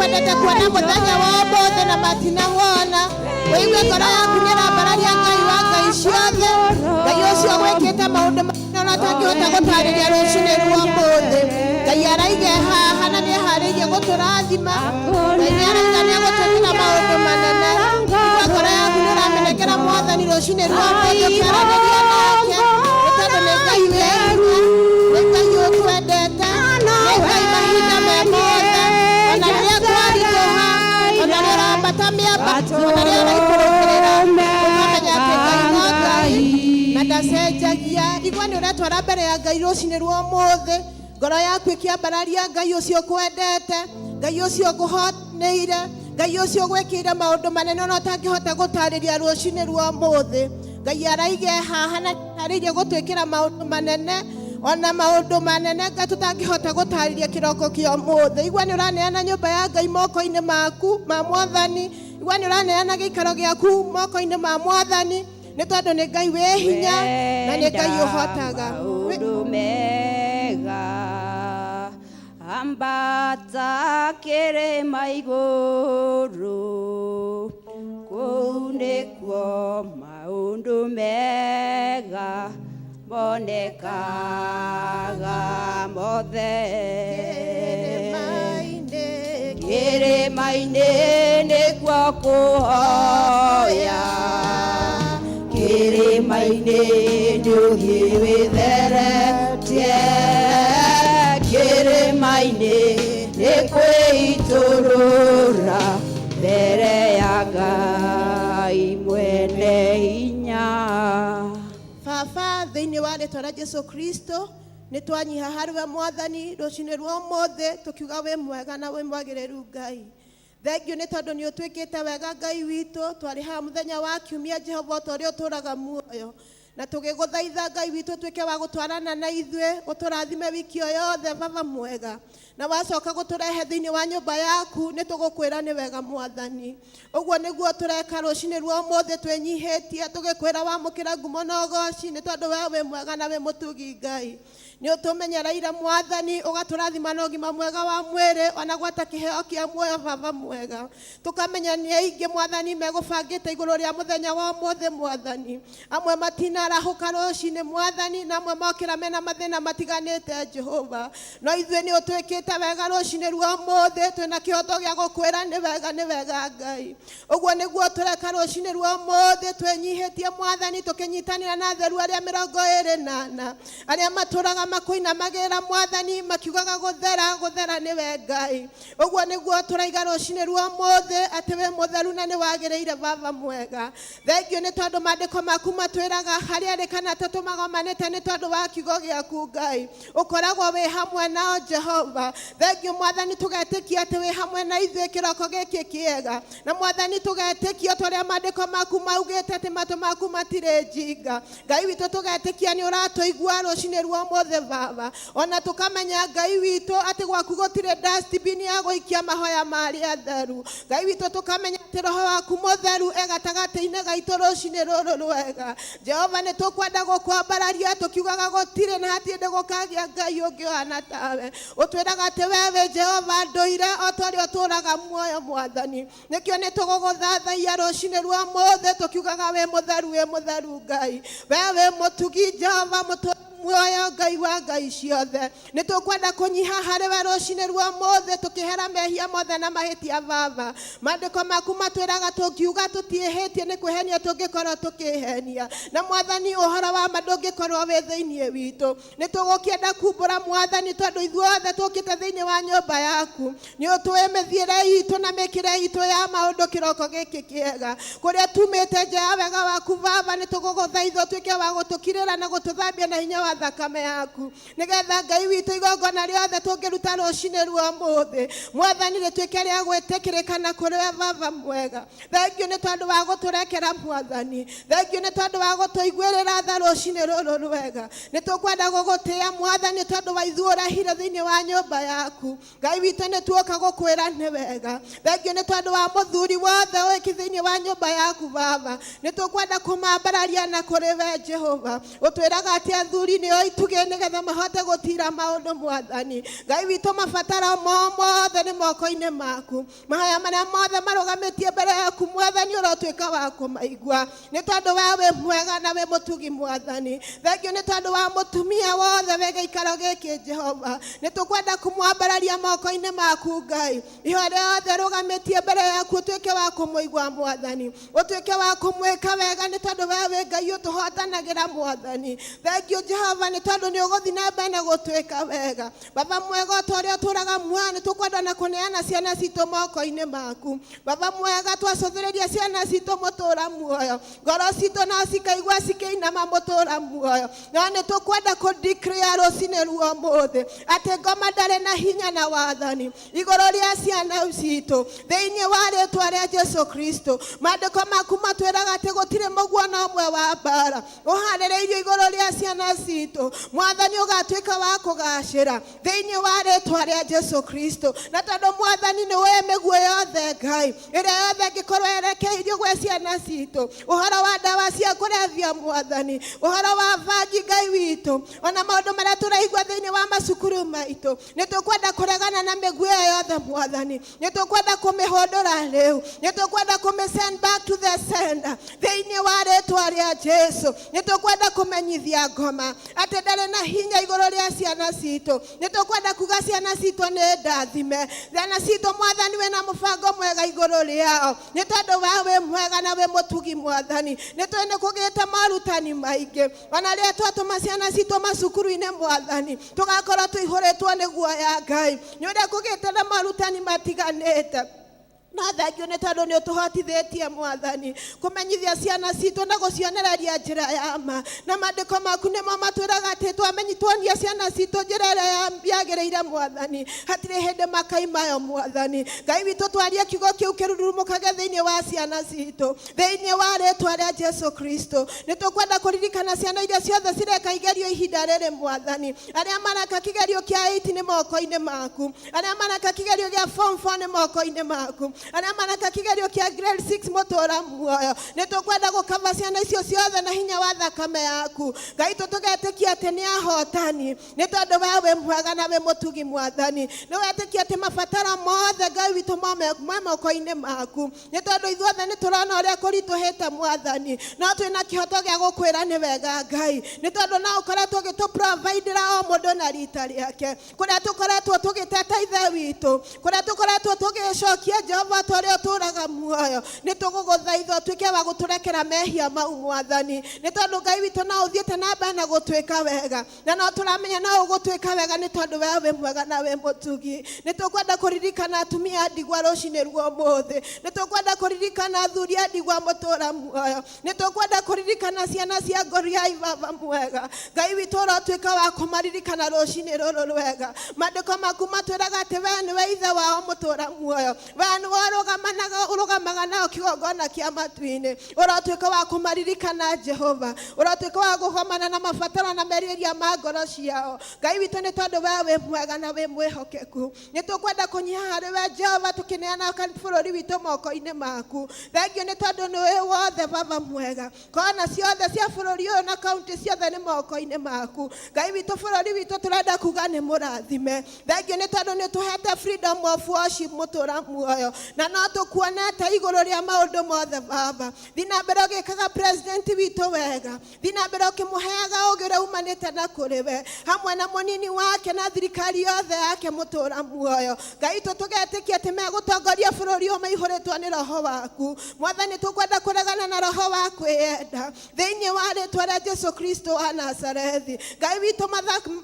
mekwendete kuona mũthenya wa ũmũthĩ na matinawona. Wĩigue ngoro yaku nĩ ĩrambararia Ngai wa ngai ciothe, Ngai ũcio gwĩkĩte maũndũ manene ona ũtangĩhota gũtarĩria rũcinĩ rwa ũmũthĩ. Ngai araige haha na nĩ eharĩirie gũtũrathima. Ngai nĩ araiga nĩ egũtwĩkĩra maũndũ manene. Igua ngoro yaku nĩ ũramĩnengera Mwathani rũcinĩ rwa ũmũthĩ, ũkĩaranĩria nake, nĩ tondũ nĩ Ngai wĩ hinya, nĩ Ngai ũtwendete, nĩ Ngai mahinda me mothe, ona rĩrĩa twaritũha, ona rĩrĩa ũrambata mĩambato, ona rĩrĩa ũraikũrũkĩrĩra, ũkamenya atĩ Ngai no Ngai na ndacenjagia. Igua nĩ ũretwara mbere ya Ngai rũcinĩ rwa ũmũthĩ, ngoro yaku ĩkĩambararia Ngai ũcio ũkwendete, Ngai ũcio ũkũhoneire, Ngai ũcio ũgwĩkĩire maũndũ manene ona ũtangĩhota gũtarĩria rũcinĩ rwa ũmũthĩ. Ngai araige haha na arĩirie gũtwĩkĩra maũndũ manene, ona maũndũ manene Ngai tũtangĩhota gũtarĩria kĩroko kĩa ũmũthĩ. Igua nĩ ũraneana nyũmba ya Ngai moko-inĩ maku ma Mwathani. Igua nĩ ũraneana gĩikaro gĩaku moko-inĩ ma Mwathani, nĩ tondũ nĩ Ngai wĩ hinya na nĩ Ngai ũhotaga. Maũndũ mega ambata kĩrĩma igũrũ, kũu nĩkuo maũndũ mega monekaga mothe. Kĩrĩma-inĩ nĩkuo kũhoya, kĩrĩma-inĩ nĩ ũthiĩ wĩtheretie, kĩrĩma-inĩ nĩ kwĩitũrũra mbere ya Ngai mwene hinya. Baba, thĩinĩ wa rĩtwa rĩa Jesu Kristo, nĩ twanyiha harĩ we Mwathani rũcinĩ rwa ũmũthĩ, tũkiuga wĩ mwega na wĩ mwagĩrĩru Ngai. Thengiũ nĩ tondũ nĩ ũtwĩkĩte wega Ngai witũ. Twarĩ haha mũthenya wa kiumia, Jehova, o ta ũrĩa ũtũraga muoyo, na tũgĩgũthaitha Ngai witũ tuĩke wa gũtwarana na ithuĩ, ũtũrathime wiki o yothe Baba mwega, na wacoka gũtũrehe thĩinĩ wa nyũmba yaku, nĩ tũgũkwĩra nĩ wega Mwathani. Ũguo nĩguo tũreka rũcinĩ rwa ũmũthĩ, twĩnyihĩtie tũgĩkwĩra wamũkĩra ngumo na ũgoci, nĩ tondũ we wĩ mwega na wĩ mũtugi Ngai. Nĩ ũtũmenyereire Mwathani, ũgatũrathima na ũgima mwega wa mwĩrĩ, ona gwata kĩheo kĩa muoyo Baba mwega. Tũkamenya nĩ aingĩ Mwathani megũbangĩte igũrũ rĩa mũthenya wa ũmũthĩ Mwathani. Amwe matinarahũka rũcinĩ Mwathani, na amwe mokĩra mena mathĩna matiganĩte Jehova, no ithuĩ nĩ ũtwĩkĩte wega rũcinĩ rwa ũmũthĩ, twĩna kĩhoto gĩa gũkwĩra nĩ wega, nĩ wega Ngai. Ũguo nĩguo tũreka rũcinĩ rwa ũmũthĩ, twĩnyihĩtie Mwathani, tũkĩnyitanĩra na atheru arĩa 24 arĩa matũraga makũinamagĩrĩra Mwathani, makiugaga gũthera, gũthera nĩwe Ngai. Ũguo nĩguo tũraiga rũcinĩ rwa ũmũthĩ atĩ wĩ mũtheru na nĩ wagĩrĩire Baba mwega. Thengiũ nĩ tondũ maandĩko maku matwĩraga harĩa erĩ kana atatũ magomanĩte nĩ tondũ wa kiugo gĩaku Ngai, ũkoragwo wĩ hamwe nao Jehova. Thengiũ Mwathani, tũgetĩkia atĩ wĩ hamwe na ithuĩ kĩroko gĩkĩ kĩega, na Mwathani tũgetĩkia ta ũrĩa maandĩko maku maugĩte atĩ matũ maku matirĩ njinga. Ngai witũ, tũgetĩkia nĩ ũratũigua rũcinĩ rwa ũmũthĩ Baba, ona tũkamenya Ngai witũ atĩ gwaku gũtirĩ dustbin ya gũikia mahoya ma arĩa atheru. Ngai witũ, tũkamenya atĩ roho waku mũtheru e gatagatĩ-inĩ gaitũ rũcinĩ rũrũ rwega. Jehova, nĩ tũkwenda gũkwambararia tũkiugaga gũtirĩ na hatirĩ gũkagĩa Ngai ũngĩ ũhana tawe. Ũtwĩraga atĩ we wĩ Jehova ndũire o ta ũrĩa ũtũraga muoyo Mwathani. Nĩkĩo nĩ tũgũgũthathaia rũcinĩ rwa ũmũthĩ tũkiugaga wĩ mũtheru, wĩ mũtheru Ngai, we wĩ mũtugi Jehova mũtũ muoyo Ngai wa ngai ciothe. Nĩ tũkwenda kũnyiha harĩ we rũcinĩ rwa ũmũthĩ, tũkĩhera mehia mothe na mahĩtia Baba. Maandĩko maku matwĩraga tũngiuga tũtiĩhĩtie nĩ kwĩhenia tũngĩkorwo tũkĩhenia, na Mwathani ũhoro wa ma ndũngĩkorwo wĩ thĩinĩ witũ. Nĩ tũgũkĩenda kumbũra Mwathani, tondũ ithuothe tũkĩte thĩinĩ wa nyũmba yaku, nĩ ũtũĩ mĩthiĩre itũ na mĩkĩre itũ ya maũndũ kĩroko gĩkĩ kĩega, kũrĩa tumĩte nja ya wega waku Baba. Nĩ tũgũgũthaitha ũtuĩke wa gũtũkirĩra na gũtũthambia na hinya wa thakame yaku, nĩgetha Ngai witũ igongona rĩothe tũngĩruta rũcinĩ rwa ũmũthĩ Mwathani rĩtuĩke rĩa gwĩtĩkĩrĩka kũrĩ we Baba mwega. Thengiũ nĩ tondũ wa gũtũrekera Mwathani, thengiũ nĩ tondũ wa gũtũiguĩrĩra tha rũcinĩ rũrũ rwega. Nĩ tũkwenda gũgũtĩĩa Mwathani tondũ wa ithuĩ ũrehire thĩinĩ wa nyũmba yaku. Ngai witũ, nĩ tuoka gũkwĩra nĩ wega. Thengiũ nĩ tondũ wa mũthuri wothe wĩki thĩinĩ wa nyũmba yaku Baba, nĩ tũkwenda kũmambararia na kũrĩ we Jehova. Ũtwĩraga atĩ athuri nĩo itugĩ nĩgetha mahote gũtira maũndũ mwathani. Ngai witũ, mabataro mo mothe nĩ moko-inĩ maku. Mahoya marĩa mothe marũgamĩtie mbere yaku mwathani, ũrotuĩka wa kũmaigua, nĩ tondũ we wĩ mwega na wĩ mũtugi mwathani. Thengiũ nĩ tondũ wa mũtumia wothe wĩ gĩikaro gĩkĩ Jehova, nĩ tũkwenda kũmwambararia moko-inĩ maku Ngai. Ihoya rĩothe rũgamĩtie mbere yaku, ũtuĩke wa kũmũigua mwathani, ũtuĩke wa kũmwĩka wega, nĩ tondũ we wĩ Ngai ũtũhotanagĩra mwathani. Thengiũ Jehova nĩ tondũ nĩ ũgũthiĩ na mbere na gũtwĩka wega. Baba mwega, o ta ũrĩa ũtũũraga muoyo, nĩ tũkwenda na kũneana ciana citũ moko-inĩ maku. Baba mwega, twacũthĩrĩria ciana citũ mũtũũra muoyo, ngoro citũ no cikaigua cikĩinama mũtũũra muoyo, no nĩ tũkwenda kũ declare rũcinĩ rwa ũmũthĩ atĩ ngoma ndarĩ na hinya na wathani igũrũ rĩa ciana citũ thĩinĩ wa rĩtwa rĩa Jesu Kristo. Maandĩko maku matwĩraga atĩ gũtirĩ mũguo na ũmwe wa mbara ũharĩrĩirio igũrũ rĩa ciana citũ mwathani ũgatuĩka wa kũgacĩra thĩinĩ wa rĩtwa rĩa Jesu Kristo. Na tondũ mwathani nĩ we mĩguo yothe Ngai ĩrĩa yothe ĩngĩkorwo yerekeirio gwĩ ciana citũ, ũhoro wa ndawa cia kũrebia mwathani, ũhoro wa bangi Ngai witũ, ona maũndũ marĩa tũraigua thĩinĩ wa macukuru maitũ, nĩ tũkwenda kũregana na mĩguo ĩyo yothe mwathani. Nĩ tũkwenda kũmĩhũndũra rĩu, nĩ tũkwenda kũmĩ send back to the sender thĩinĩ wa rĩtwa rĩa Jesu. Nĩ tũkwenda kũmenyithia ngoma atĩ ndarĩ na hinya igũrũ rĩa ciana citũ. Nĩ tũkwenda kuga ciana citũ nĩ ndathime, ciana citũ mwathani wĩna mũbango mwega igũrũ rĩao, nĩ tondũ we wĩ mwega na wĩ mũtugi mwathani. Nĩ tũĩ nĩ kũgĩte morutani maingĩ, ona rĩrĩa twatũma ciana citũ macukuru-inĩ mwathani, tũgakorwo tũihũrĩtwo nĩ guoya Ngai nĩ ũrĩa kũgĩte na morutani matiganĩte. No thengio nĩ tondũ nĩ ũtũhotithĩtie mwathani kũmenyithia ciana citũ na gũcionereria njĩra ya ma, na maandĩko maku nĩmo matwĩraga atĩ twamenyi tuonia ciana citũ njĩra ĩrĩa yagĩrĩire mwathani, hatirĩ hĩndĩ makaimayo mwathani. Ngai witũ, twarie kiugo kĩu kĩrurumũkage thĩinĩ wa ciana citũ thĩinĩ wa rĩtwa rĩa Jesu Kristo. Nĩ tũkwenda kũririkana ciana iria ciothe cireka igerio ihinda rĩrĩ mwathani. Arĩa mareka kĩgerio kĩa 8 nĩ moko-inĩ maku, arĩa mareka kĩgerio gĩa form 4 nĩ moko-inĩ maku, arĩa mareka kĩgerio kĩa grade 6 mũtũra muoyo, nĩ tũkwenda gũkaba ciana icio ciothe na hinya wa thakame yaku Ngai. Tũgetĩkia atĩ nĩ ahotani, nĩ tondũ we wĩ mwega na wĩ mũtugi mwathani. Nĩ wetĩkia atĩ mabataro mothe Ngai witũ me moko-inĩ maku, nĩ tondũ ithuothe nĩ tũrona ũrĩa kũritũhĩte mwathani, no twĩna kĩhoto gĩa gũkwĩra nĩ wega Ngai, nĩ tondũ no ũkoretwo ũgĩtũ-providera o mũndũ na rita rĩake. Kũrĩa tũkoretwo tũgĩteta ithe witũ, kũrĩa tũkoretwo tũgĩcokia, Jehova, ta ũrĩa ũtũũraga muoyo, nĩ tũgũgũthaitha ũtuĩke wa gũtũrekera mehia mau mwathani, nĩ tondũ Ngai witũ no ũthiĩte na mbere na gũtwĩka wega, na no tũramenya no ũgũtwĩka wega, nĩ tondũ we wĩ mwega na wĩ mũtugi. Nĩ tũkwenda kũririkana atumia a ndigwa rũcinĩ rwa ũmũthĩ, nĩ tũkwenda kũririkana athuri a ndigwa mũtũra muoyo, nĩ tũkwenda kũririkana ciana cia ngori ya baba mwega. Ngai witũ, ũrotuĩka wa kũmaririkana rũcinĩ rũrũ rwega. Maandĩko maku matwĩraga atĩ we nĩwe ithe wao mũtũra muoyo, we nĩwe ũrũgamaga nao kĩgongona kĩa matu-inĩ. Ũrotuĩka wa kũmaririkana Jehova, ũrotuĩka wa kũgomana na mabataro na merirĩria ma ngoro ciao Ngai witũ, nĩ tondũ we wĩ mwega na wĩ mwĩhokeku. Nĩ tũkwenda kũnyiha harĩ we Jehova, tũkĩneana bũrũri witũ moko-inĩ maku. Thengio nĩ tondũ nĩ wĩ wothe baba mwega. Kona ciothe cia bũrũri ũyũ na kaunti ciothe nĩ moko-inĩ maku Ngai witũ. Bũrũri witũ tũrenda kuga nĩ mũrathime. Thengio nĩ tondũ nĩ tũhete freedom of worship mũtũra muoyo, na no tũkuonete igũrũ rĩa maũndũ mothe baba. Thiĩ na mbere ũgĩkaga president witũ wega, thiĩ na mbere ũkĩmũheaga ũũgĩ ũrĩa umanĩte na kũrĩ we, hamwe na mũnini wake na thirikari yothe yake mũtũra muoyo. Ngai witũ, tũgetĩkia atĩ megũtongoria bũrũri ũyũ maihũrĩtwo nĩ roho waku mwathani. Tũkwenda kũregana na roho wa kwĩyenda thĩinĩ wa rĩtwa rĩa Jesu Kristo wa Nazarethi. Ngai witũ,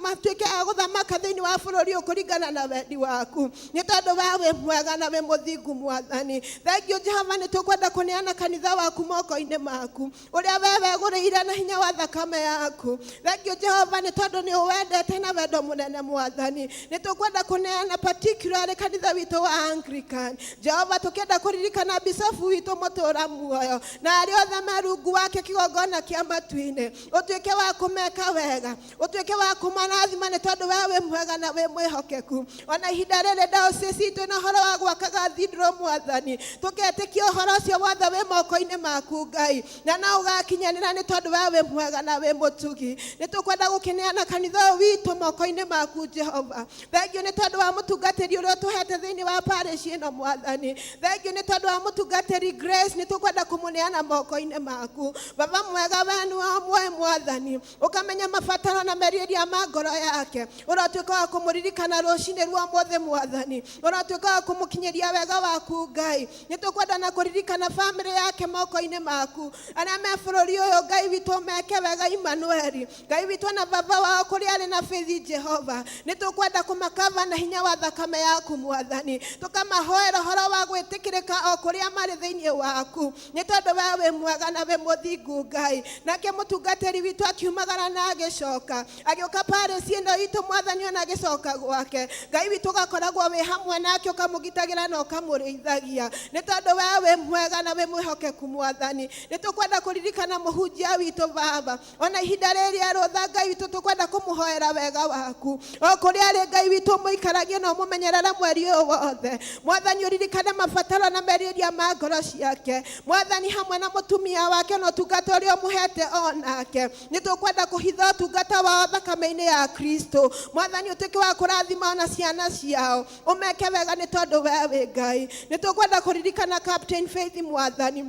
matuĩke a gũthamaka thĩinĩ wa bũrũri ũyũ kũringana na wendi waku, nĩ tondũ we wĩ mwega na wĩ mũthingu mwathani. Thengio Jehova. Nĩ tũkwenda kũneana kanitha waku moko-inĩ maku, ũrĩa we wegũrĩire na hinya wa thakame yaku. Thengio Jehova, nĩ tondũ nĩ ũwendete na wendo mũnene mwathani. Nĩ tũkwenda kũneana particularly kanitha witũ wa Anglican Jehova, tũkĩenda kũririkana bicobu witũ mũtũra muoyo na arĩa othe me rungu wake kĩgongona kĩa matu-inĩ. Ũtuĩke wa kũmeka wega, ũtuĩke wa kũmarathima, nĩ tondũ we wĩ mwega na wĩ mwĩhokeku. Ona ihinda rĩrĩ diocese itũ na ũhoro wa gwaka cathedral mwathani, Tũketĩkia ũhoro ũcio wothe wĩ moko-inĩ maku Ngai, na no ũgakinyanĩra nĩ tondũ we wĩ mwega na wĩ mũtugi. Nĩ tũkwenda gũkĩneana kanitha ũyũ witũ moko-inĩ maku Jehova. Thengiũ nĩ tondũ wa mũtungatĩri ũrĩa ũtũhete thĩinĩ wa parish ĩno Mwathani. Thengiũ nĩ tondũ wa mũtungatĩri Grace, nĩ tũkwenda kũmũneana moko-inĩ maku. Baba mwega, we nĩwe ũmũĩ Mwathani, ũkamenya mabataro na merirĩria ma ngoro yake. Ũrotuĩka wa kũmũririkana rũcinĩ rwa ũmũthĩ Mwathani, ũrotuĩka wa kũmũkinyĩria wega waku Ngai. Nĩ tũkwenda na kũririkana bamĩrĩ yake moko-inĩ maku, arĩa me bũrũri ũyũ Ngai witũ meke wega Emmanuel, Ngai witũ na baba wao kũrĩa arĩ na Faith Jehova. Nĩ tũkwenda kũmakava na hinya wa thakame yaku Mwathani, tũkamahoera ũhoro wa gwĩtĩkĩrĩka o kũrĩa marĩ thĩinĩ waku, nĩ tondũ we wĩ mwega na wĩ mũthingu Ngai. Nake mũtungatĩri witũ akiumagara na agĩcoka agĩũka parish ĩno itũ Mwathani, ona agĩcoka gwake Ngai witũ ũgakoragwo wĩ hamwe nake, ũkamũgitagĩra na ũkamũrĩithagia, nĩ tondũ we wĩ mwega na wĩ mwĩhokeku Mwathani. Nĩ tũkwenda kũririkana mũhunjia witũ baba, ona ihinda rĩrĩ rũtha Ngai witũ tũkwenda kũmũhoera wega waku o kũrĩa arĩ Ngai witũ, mũikaragie na ũmũmenyerere mweri ũyũ wothe Mwathani. Ũririkane mabataro na merirĩria ma ngoro ciake Mwathani, hamwe na mũtumia wake na ũtungata ũrĩa ũmũhete onake. Nĩ tũkwenda kũhitha ũtungata wao thakame-inĩ ya Kristo Mwathani. Ũtuĩke wa kũrathima ona ciana ciao, ũmeke wega nĩ tondũ we wĩ Ngai. Nĩ tũkwenda kũririkana Captain Faith Mwathani,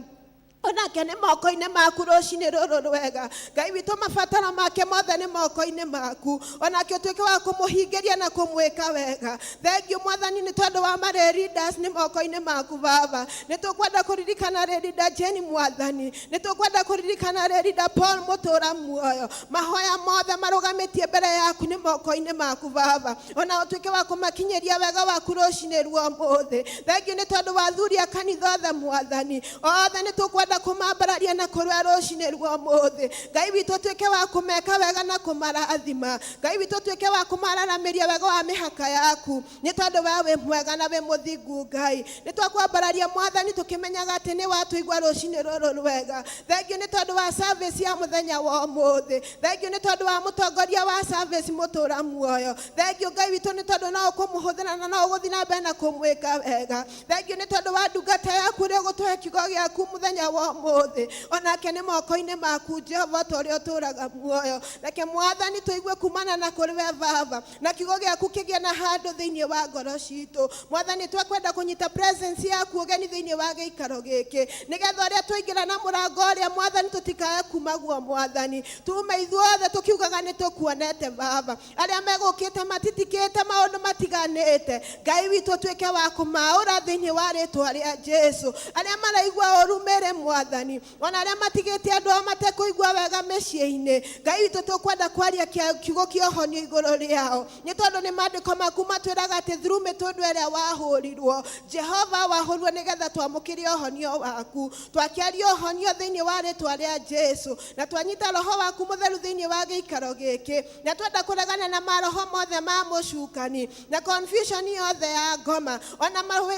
onake nĩ moko-inĩ maku rũcinĩ rũrũ rwega Ngai witũ. Mabataro make mothe nĩ moko-inĩ maku, onake ũtuĩke wa kũmũhingĩria na kũmwĩka wega. Thengiũ Mwathani nĩ tondũ wa marĩ leaders nĩ moko-inĩ maku Baba. Nĩ tũkwenda kũririkana leader Jane Mwathani, nĩ tũkwenda kũririkana leader Paul mũtũra muoyo. Mahoya mothe marũgamĩtie mbere yaku nĩ moko-inĩ maku Baba, ona ũtuĩke wa kũmakinyĩria wega waku rũcinĩ rwa ũmũthĩ. Thengiũ nĩ tondũ wa athuri a kanitha othe Mwathani, othe nĩ tũkwenda kũmambararia na kũrĩa rũcinĩ rwa ũmũthĩ Ngai witũ. Ũtuĩke wa kũmeka wega na kũmarathima Ngai witũ, ũtuĩke wa kũmararamĩria wega wa mĩhaka yaku, nĩ tondũ we wĩ mwega na wĩ mũthingu Ngai. Nĩ twakwambararia Mwathani, tũkĩmenyaga atĩ nĩ watũigua rũcinĩ rũrũ rwega. Thengiũ nĩ tondũ wa service ya mũthenya wa ũmũthĩ. Thengiũ nĩ tondũ wa mũtongoria wa service mũtũra muoyo. Thengiũ Ngai witũ nĩ tondũ no ũkũmũhũthĩra na no ũgũthiĩ na mbere na kũmwĩka wega. Thengiũ nĩ tondũ wa ndungata yaku ũrĩa ũgũtũhe kiugo gĩaku mũthenya wa ũmũthĩ, onake nĩ moko-inĩ maku Jehova, ta ũrĩa ũtũraga muoyo. Reke Mwathani tũigue kumana na kũrĩ we Baba, na kiugo gĩaku kĩgĩe na handũ thĩinĩ wa ngoro citũ Mwathani. Twakwenda kũnyita presence yaku ũgeni thĩinĩ wa gĩikaro gĩkĩ, nĩgetha ũrĩa twaingĩra na mũrango ũrĩa Mwathani tũtikae kuma guo Mwathani, tume ithuothe tũkiugaga nĩ tũkuonete Baba. Arĩa megũkĩte matitikĩte maũndũ matiganĩte, Ngai witũ tuĩke wa kũmaũra thĩinĩ wa rĩtwa rĩa Jesu. Arĩa maraigua ũru mĩrĩ Mwathani, ona arĩa matigĩte andũ ao matekũigua wega mĩciĩ-inĩ, Ngai witũ tũkwenda kwaria kiugo kĩa ũhonio igũrũ rĩao, nĩ tondũ nĩ maandĩko maku matwĩraga atĩ through mĩtũndũ ĩrĩa wahũrirwo Jehova, wahũrirwo nĩgetha twamũkĩre ũhonio waku. Twakĩaria ũhonio thĩinĩ wa rĩtwa rĩa Jesu, na twanyita roho waku mũtheru thĩinĩ wa gĩikaro gĩkĩ, na twenda kũregana na maroho mothe ma mũcukani na confusion yothe ya ngoma, ona maroho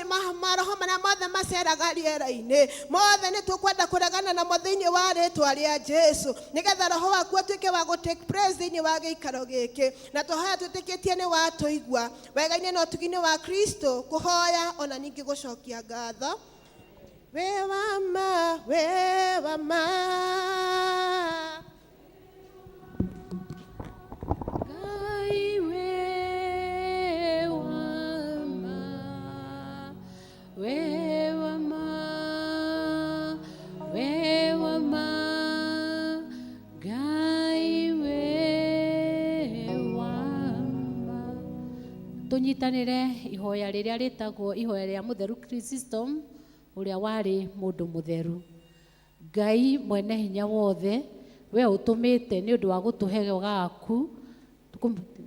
marĩa mothe maceraga rĩera-inĩ mothe nĩ tũkwenda kũregana namo thĩinĩ wa rĩtwa rĩa Jesu, nĩgetha roho waku ũtuĩke wa gũ take place thĩinĩ wa gĩikaro gĩkĩ. Na tũhoya twĩtĩkĩtie nĩ watũigua wega-inĩ na ũtugi-inĩ wa Kristo, kũhoya ona ningĩ gũcokia ngatho. Wĩ wama, wĩ wama. Ngai wĩ wama, wĩ wama, wĩ wama, Ngai wĩ wama. Tũnyitanĩre ihoya rĩrĩa rĩtagwo ihoya rĩa mũtheru Chrysostom, ũrĩa warĩ mũndũ mũtheru. Ngai mwene hinya wothe, we ũtũmĩte nĩ ũndũ wa gũtũhe waku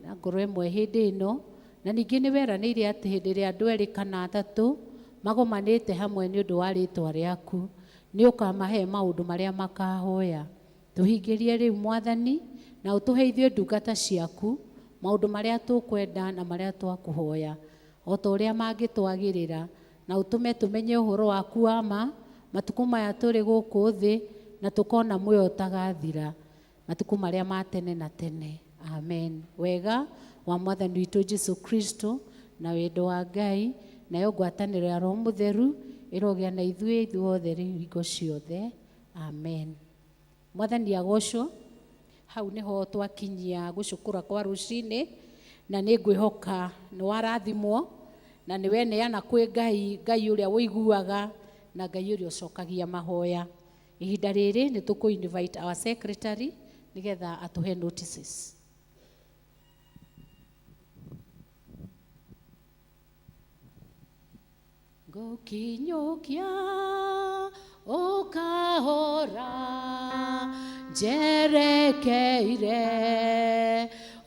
na ngoro ĩmwe hĩndĩ ĩno, na ningĩ nĩ weranĩire atĩ hĩndĩ ĩrĩa andũ erĩ kana atatũ magomanĩte hamwe nĩ ũndũ wa rĩtwa rĩaku, nĩ ũkamahe maũndũ marĩa makahoya. Tũhingĩrie rĩu Mwathani, na ũtũhe ithuĩ ndungata ciaku maũndũ marĩa tũkwenda na marĩa twakũhoya o ta ũrĩa mangĩtwagĩrĩra, na ũtũme tũmenye ũhoro waku wa ma matukũ maya tũrĩ gũkũ thĩ, na tũkona muoyo ũtagathira matukũ marĩa ma tene na tene. Amen. Wega wa Mwathani witũ Jesu Kristo na wendo wa Ngai nayo ngwatanĩro ya Roho Mũtheru. Ĩrogĩa na ithuĩ ithuothe rĩu hingo ciothe. Amen. Mwathani agocwo. Hau nĩho twakinyia gũcukũra kwa rũcinĩ, na nĩ ngwĩhoka nĩ warathimwo na nĩ weneana kwĩ Ngai, Ngai ũrĩa ũiguaga na Ngai ũrĩa ũcokagia mahoya. Ihinda rĩrĩ nĩ tũkũ invite our secretary nĩgetha atũhe notices. Ngũkinyũkia ũkahora njerekeire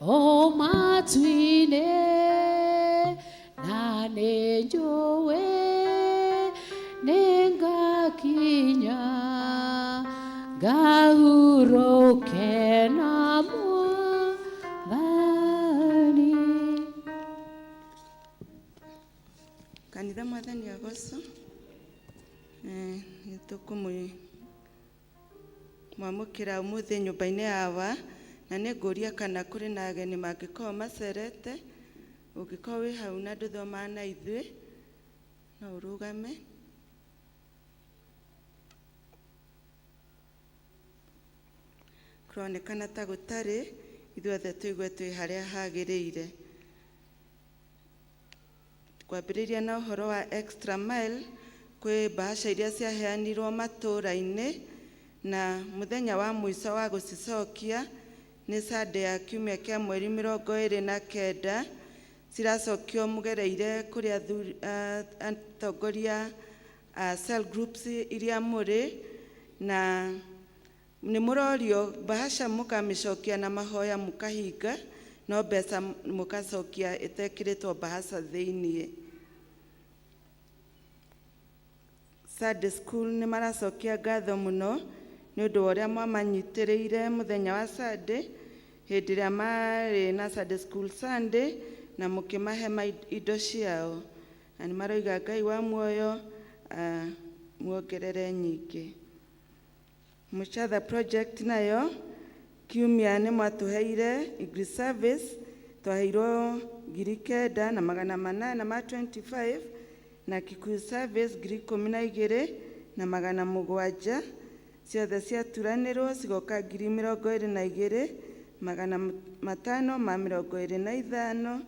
o matu-inĩ, na nĩ njũĩ nĩ ngakinya ngahurũke na Mwathani. Kanitha, Mwathani agocwo. Nĩ tũkũmwamũkĩra ũmũthĩ nyũmba-inĩ yawa, na nĩ ngũria kana kũrĩ na ageni mangĩkorwo macerete. Ũngĩkorwo wĩ hau na ndũthomaga na ithuĩ, no ũrũgame. Kũronekana ta gũtarĩ. Ithuothe tũigue twĩ harĩa hagĩrĩire. Kwambĩrĩria na ũhoro wa extra mile, kwĩ bahasha iria ciaheanirwo matũũra-inĩ, na mũthenya wa mũico wa gũcicokia nĩ Sunday ya kiumia kĩa mweri 29. Ciracokio mũgereire kũrĩ athuri, atongoria a cell groups iria mũrĩ, na nĩ mũrorio bahasha mũkamĩcokia na mahoya mũkahinga, no mbeca mũkacokia ĩtekĩrĩtwo bahasha thĩiniĩ. Sunday school nĩ maracokia ngatho mũno nĩ ũndũ wa ũrĩa mwamanyitĩrĩire mũthenya wa Sunday, hĩndĩ ĩrĩa marĩ na Sunday school Sunday, na mũkĩmahe indo ciao, na nĩ maroiga Ngai wa muoyo muongerere nyingĩ. Muchatha project nayo, kiumia nĩ mwatũheire English service, twaheirwo 9825 na Kikuyu service 12,700. Ciothe ciaturanĩrwo cigoka 22,525,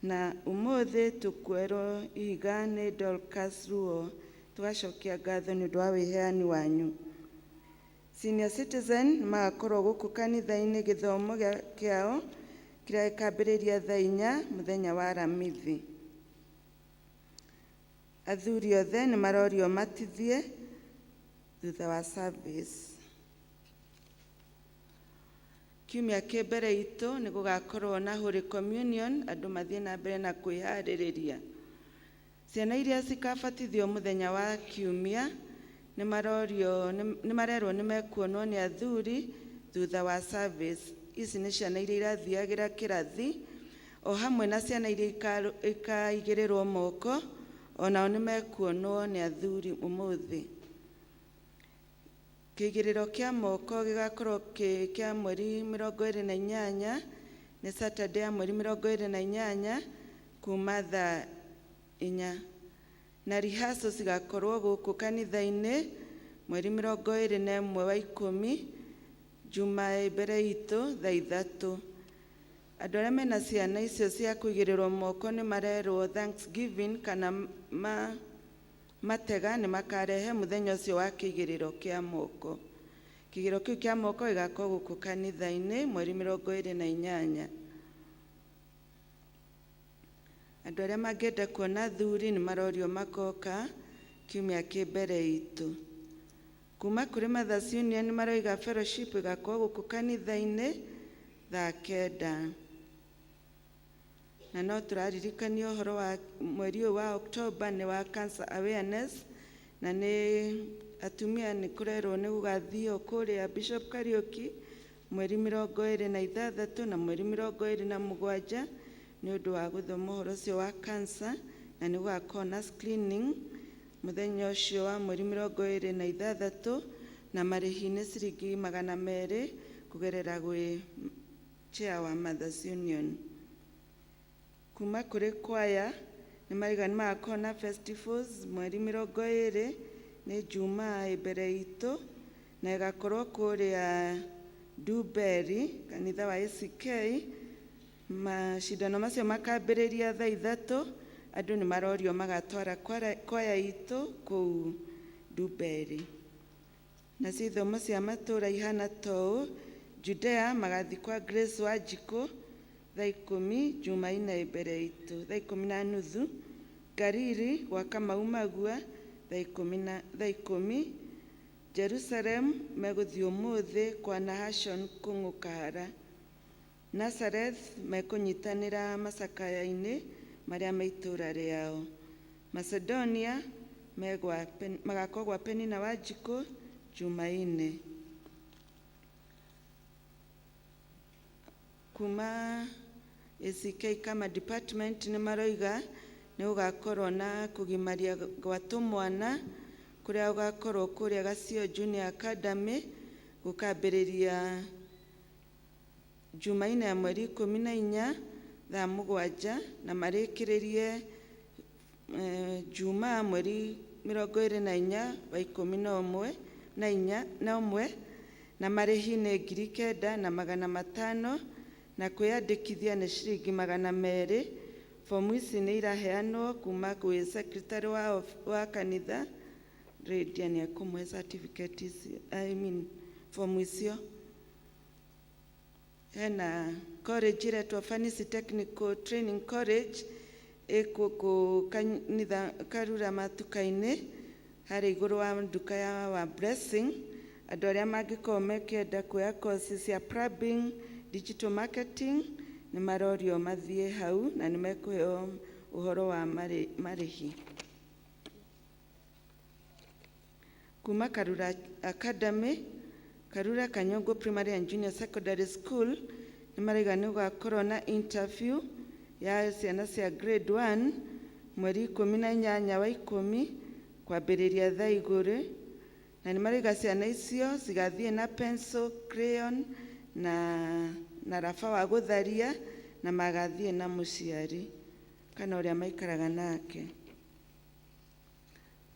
na ũmũthĩ tũkwerwo ihiga nĩ Dorcas Ruo. Tũgacokia ngatho nĩ ũndũ wa wĩheani wanyu. Senior citizen nĩ magakorwo gũkũ kanitha-inĩ gĩthomo kĩao kĩrĩa gĩkambĩrĩria thaa 4 mũthenya wa Aramithi. Athuri othe nĩ marorio matithie thutha wa service. Kiumia kĩ mbere itũ nĩ gũgakorwo na Holy Communion, andũ mathiĩ na mbere na kwĩharĩrĩria. Ciana iria cikabatithio mũthenya wa kiumia nĩ marorio, nĩ marerwo nĩ mekuonwo nĩ athuri thutha wa service. Ici nĩ ciana iria irathiagĩra kĩrathi, o hamwe na ciana iria ikaigĩrĩrwo moko, onao nĩ mekuonwo nĩ athuri ũmũthĩ. Kĩigĩrĩro kĩa moko gĩgakorwo kĩ kĩa mweri 28, nĩ Saturday ya mweri 28, kuma thaa 4, na rehearsal cigakorwo gũkũ kanitha-inĩ mweri 21 wa 10, Juma mbere itũ, thaa 3. Andũ arĩa mena ciana icio cia kũigĩrĩrwo moko nĩ marerwo Thanksgiving kana matega nĩ makarehe mũthenya ũcio wa kĩigĩrĩro kĩa moko. Kĩigĩrĩro kĩu kĩa moko gĩgakorwo gũkũ kanitha-inĩ mweri 28. Andũ arĩa mangĩenda kuona athuri nĩ marorio makoka kiumia kĩ mbere itũ. Kuma kũrĩ Mothers Union maroiga fellowship ĩgakorwo gũkũ kanitha-inĩ thaa 9. Na no tũraririkanio ũhoro wa mweri ũyũ wa October nĩ wa cancer awareness, na nĩ atumia nĩ kũrerwo nĩ gũgathio kũrĩa Bishop Kariuki mweri 26 na mweri 27 nĩ ũndũ wa gũthoma ũhoro ũcio wa cancer, na nĩ gũgakorwo na screening mũthenya ũcio wa mweri 26, na marĩhi nĩ ciringi 200 kũgerera gwĩ chair wa Mothers Union. Kuma kũrĩ kwaya Nĩ maraiga nĩ magakorwo na festivals mweri 20, nĩ Jumaa ĩ mbere itũ, na ĩgakorwo kũrĩa Duberi, kanitha wa ACK. Macindano macio makambĩrĩria thaa 3. Andũ nĩ marorio magatwara kwaya itũ kũu Duberi. Nacio ithomo cia matũũra ihana ta ũũ: Judea magathiĩ kwa Grace Wanjikũ thaa 10 Jumaine ĩ mbere itũ, thaa 10:30. Galili gwa Kamau Magua thaa 10 na thaa 10. Jerusalem megũthiĩ ũmũthĩ kwa Nahashon Kũng'ũ Kahara. Nazareth mekũnyitanĩra macakaya-inĩ marĩa me itũũra rĩao. Macedonia magakorwo gwa Penina Wanjikũ Jumaine. Kuma ACK kama department nĩ maroiga nĩ gũgakorwo na kũgimaria gwa tũmwana kũrĩa gũgakorwo kũrĩa Gacio Junior Academy, gũkambĩrĩria Jumaine ya mweri 14 thaa 7, na marĩkĩrĩrie Jumaa mweri 24 wa 11 na inya na ũmwe, na marĩhi nĩ 9,500 na kwĩyandĩkithia nĩ ciringi 200. Fomu ici nĩ iraheanwo kuma gwĩ secretary wa kanitha. Lydia nĩ ekũmũhe certificate icio, I mean fomu icio. Hena college ĩretwo Fanisi Technical Training College ĩkũkũ kanitha Karura matuka-inĩ harĩa igũrũ wa nduka ya wa Blessing. Andũ arĩa mangĩkorwo mekĩenda kuoya course cia plumbing, digital marketing, nĩ marorio mathiĩ hau na nĩ mekũheo ũhoro wa marĩhi. Kuma Karura Academy, Karura Kanyongo Primary and Junior Secondary School, nĩ maraiga nĩ gũgakorwo na interview ya ciana cia grade 1 mweri 18 wa 10 kwambĩrĩria thaa 2, na nĩ maraiga ciana icio cigathiĩ na pencil, crayon na raba wa gũtharia, na magathiĩ na mũciari kana ũrĩa maikaraga nake.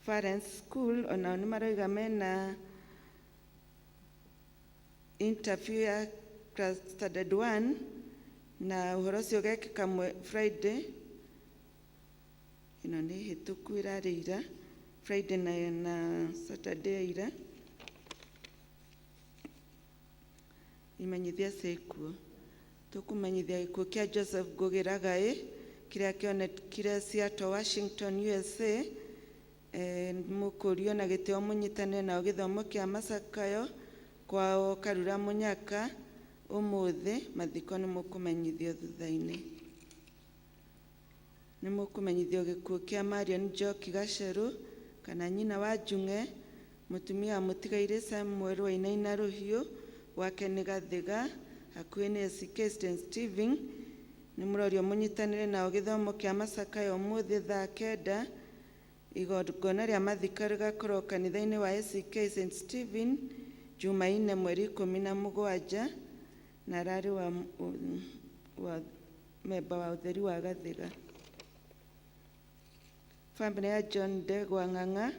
Parents School onao nĩ maroiga mena interview ya class standard 1, na ũhoro ũcio ũgekĩka Friday ĩno nĩ hĩtũku, ĩrarĩ ira Friday na Saturday ira. Imenyithia cia ikuũ: tũkũmenyithia gĩkuũ kĩa Joseph Ngugi Ragaĩ kĩrĩa kĩonekire Seattle, Washington, USA. Mũkũrio na gĩtĩo mũnyitanĩre nao gĩthomo kĩa macakayo kwao Karura Mũnyaka ũmũthĩ. Mathiko nĩ mũkũmenyithio thutha-inĩ. Nĩ mũkũmenyithio gĩkuũ kĩa Marion Njoki Gacerũ kana nyina wa Njung'e, mũtumia wa mũtigairĩ Samuel Wainaina Rũhiũ, gwake nĩ Gathiga hakuhĩ nĩ ACK St Stephen. Nĩ mũrorio mũnyitanĩre nao gĩthomo kĩa macakayo ũmũthĩ thaa 9. Igongona rĩa mathiko rĩgakorwo kanitha-inĩ wa ACK St Stephen Jumaine mweri 17, na ararĩ wa memba wa ũtheri wa Gathiga. Bamĩrĩ ya John Ndegwa Ng'ang'a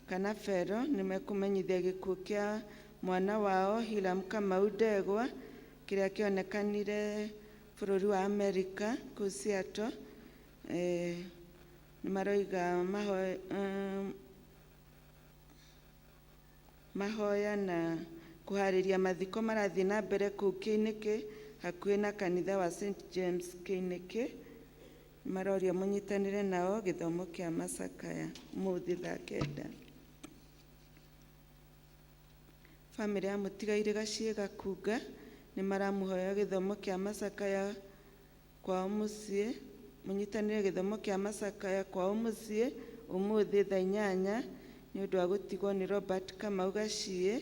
kana Fero nĩ mekũmenyithia gĩkuũ kĩa mwana wao Hiram Kamau Ndegwa kĩrĩa kĩonekanire bũrũri wa Amerika kũu Seattle. Nĩ maroiga mahoya na kũharĩria mathiko marathiĩ na mbere kũu Kĩinĩkĩ hakuhĩ na kanitha wa St James Kĩinĩkĩ. Maroria mũnyitanĩre nao gĩthomo kĩa macakaya ũmũthĩ thaa 9. Bamĩrĩ ya mũtigairĩ Gaciĩ Gakunga nĩ maramũhoya gĩthomo kĩa macakaya kwao mũciĩ, mũnyitanĩre gĩthomo kĩa macakaya kwao mũciĩ ũmũthĩ thaa 8 nĩ ũndũ wa gũtigwo nĩ Robert Kamau Gaciĩ.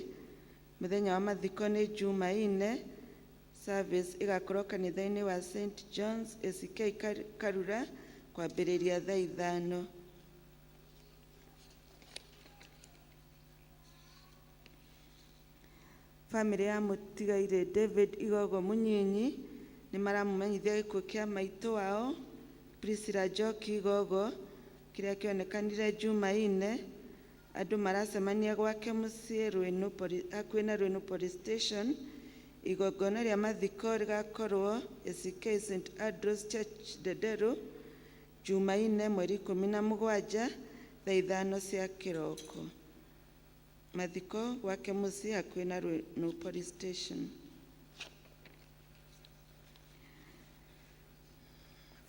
Mũthenya wa mathiko nĩ Jumaine. Service ĩgakorwo kanitha-inĩ wa St John's ACK Karura kwambĩrĩria thaa 5. Bamĩrĩ ya mũtigairĩ David Igogo Mũnyinyi nĩ maramũmenyithia gĩkuũ kĩa maitũ wao Priscilla Njoki Gogo kĩrĩa kĩonekanire Jumaine. Andũ maracemania gwake mũciĩ Rwĩnũ hakuhĩ na Rwĩnũ Police Station. Igongona rĩa mathiko rĩgakorwo ACK St Andrews Church Ndenderu Jumaine mweri 17 thaa 5 cia kĩroko. Mathiko gwake mũciĩ hakuhĩ na Rwĩnũ Police Station.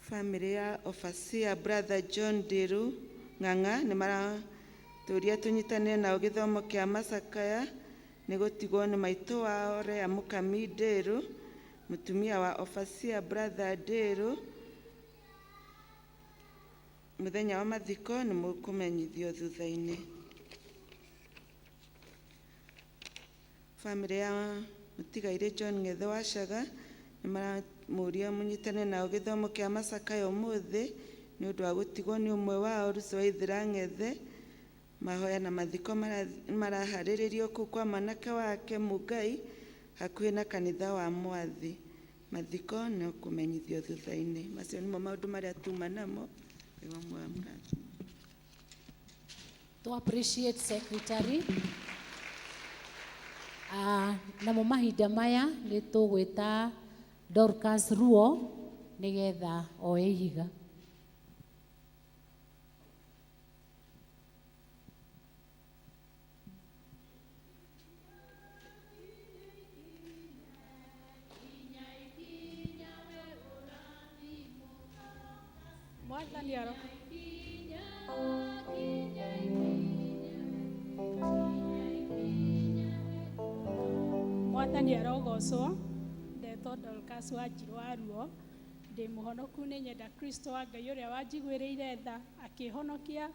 Family ya Overseer Brother John Ndiru Ng'ang'a nĩ maratũria tũnyitanĩre nao gĩthomo kĩa macakaya nĩ gũtigwo nĩ maitũ wao Rea Mũkami Ndĩrũ, mũtumia wa Overseer Brother Ndĩrũ. Mũthenya wa mathiko nĩ mũkũmenyithio thutha-inĩ. Family ya mũtigairĩ John Ng'ethe wa Caga nĩ maramũria mũnyitane nao gĩthomo kĩa macakaya ũmũthĩ nĩ ũndũ wa gũtigwo nĩ ũmwe wao Lucy Waithera Ng'ethe. Mahoya na mathiko maraharĩrĩrio kũu kwa mwanake wake Mũngai hakuhĩ na kanitha wa Mwathi. Mathiko no kũmenyithio thutha-inĩ. Macio nĩmo maũndũ marĩa tuma namo. Ngai wa muoyo amũrathime. To appreciate secretary. Namo mahinda maya nĩ tũgwĩta Dorcas Ruo nĩgetha oe ihiga. Mwathani aro Mwathani arogocwo. Ndetwo Dorcas Wanjiru wa Ruo, ndĩ mũhonoku nĩ nyenda Kristo wa Ngai ũrĩa wanjiguĩrĩire tha akĩhonokia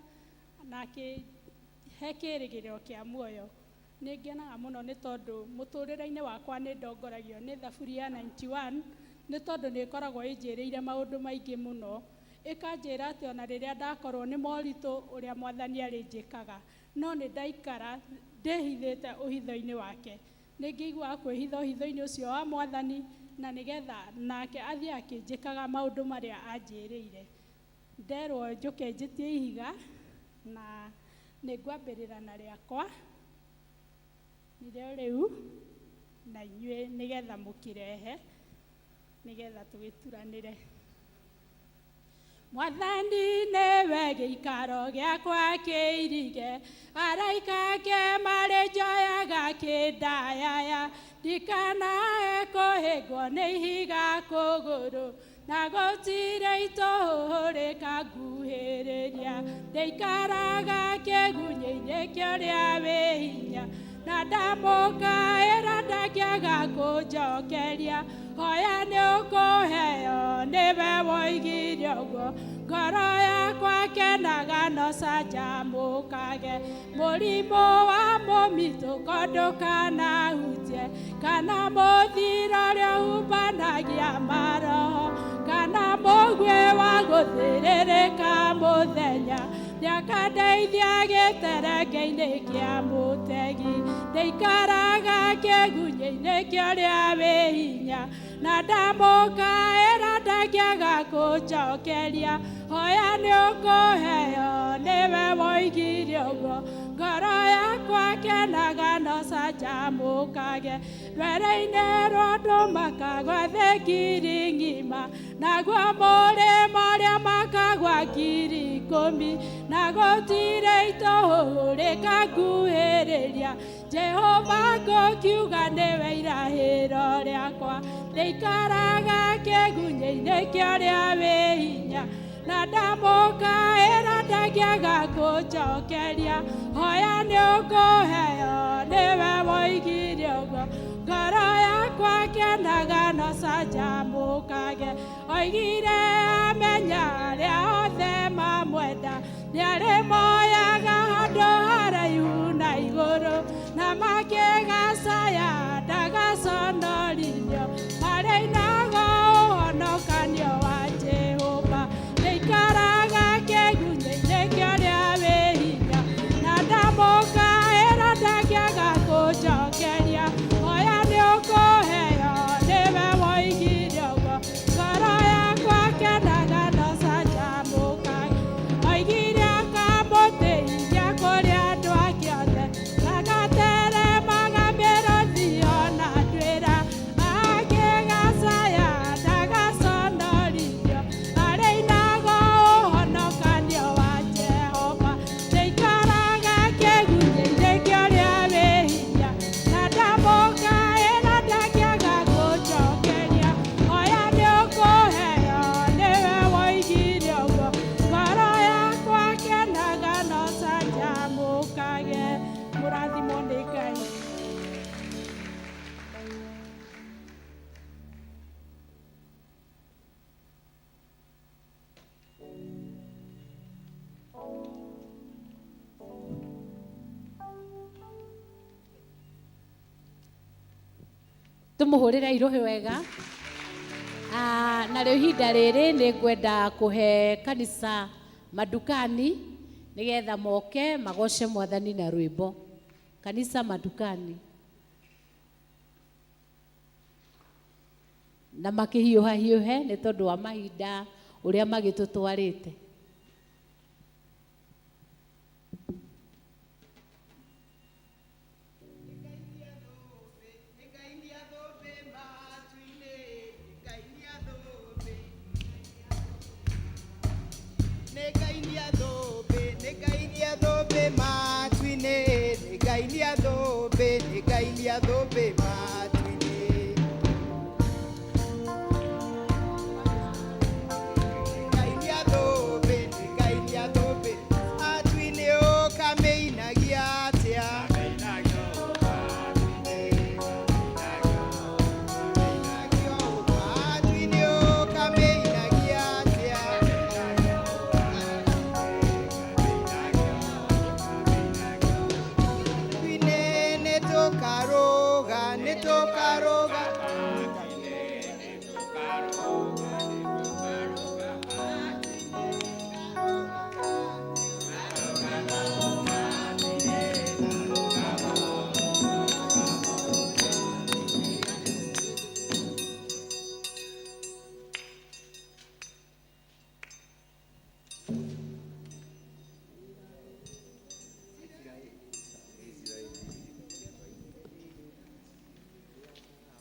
na akĩhe kĩĩrĩgĩrĩro kĩa muoyo. Nĩ ngenaga mũno nĩ tondũ mũtũrĩre-inĩ wakwa nĩ ndongoragio nĩ thaburi ya 91 nĩ tondũ nĩ ĩkoragwo ĩnjĩrĩire maũndũ maingĩ mũno, ĩkanjĩra atĩ ona rĩrĩa ndakorwo nĩ moritũ ũrĩa Mwathani arĩnjĩkaga, no nĩ ndaikara ndĩhithĩte ũhitho-inĩ wake. Nĩ ngĩiguaga kwĩhitha ũhitho-inĩ ũcio wa Mwathani na nĩgetha nake athiĩ akĩnjĩkaga maũndũ marĩa anjĩrĩire. Nderwo njũke njĩtie ihiga na nĩ ngwambĩrĩra na rĩakwa nĩrĩo rĩu na inyuĩ nĩgetha mũkĩrehe nĩgetha tũgĩturanĩre. Mwathani nĩwe gĩikaro gĩakwa kĩirige, araika ake marĩ njoyaga kĩndayaya, ndikanae kũhĩngwo nĩ ihiga kũgũrũ, na gũtirĩ itũhũhũ rĩkanguhĩrĩria, ndĩikaraga kĩgunyĩ-inĩ kĩa ũrĩa wĩ hinya, na ndamũkaĩra ndangĩaga kũnjokeria, hoya nĩ ũkũheo nĩwe woigire ũguo, ngoro yakwa kenaga no canjamũkage, mũrimũ wa mũmitũko ndũkanahutie, kana mũthiro ũrĩa ũhumbanagia maroho, kana mũguĩ wa gũthĩrĩrĩka mũthenya, nĩakandeithia gĩterenge-inĩ kĩa mũtegi, ndĩikaraga kĩgunyĩ-inĩ kĩa ũrĩa wĩ hinya, na ndamũkaĩra ndangĩaga kũnjokeria, hoya nĩ ũkũheo nĩwe woigire ũguo, ngoro yakwa kenaga no canjamũkage, rwere-inĩ rwa andũ makagwa thĩ ngiri ng'ima, naguo mũrĩmo ũrĩa makagwa 10,000, na gũtirĩ itũhũhũ rĩkanguhĩrĩria, Jehova ngũkiuga nĩwe irahĩro rĩakwa, ndĩikaraga kĩgunyĩ-inĩ kĩa ũrĩa wĩ hinya, na ndamũkaĩra ndangĩaga kũnjokeria, hoya nĩ ũkũheo nĩwe woigire ũguo, ngoro yakwa kenaga no canjamũkage, oigire amenya arĩa othe mamwenda, nĩarĩmoyaga handũ haraihu na igũrũ, na makĩgacaya ndagaconorithio, marĩinaga ũhonokanio wa Jehova, ndĩikaraga kĩgunyĩ-inĩ kĩa ũrĩa wĩ hinya, na ndamũkaĩra ndangĩaga kũnjokeria, hoya nĩ ũkũheo nĩwe woigire ũguo, ngoro yakwa kenaga no canjamũkage. Tũmũhũrĩre irũhĩ wega. Na rĩu ihinda rĩrĩ nĩ ngwenda kũhe kanitha Madukani nĩgetha moke magoce mwathani na rwĩmbo. Kanitha Madukani. Na makĩhiũha hiũhe nĩ tondũ wa mahinda ũrĩa magĩtũtwarĩte.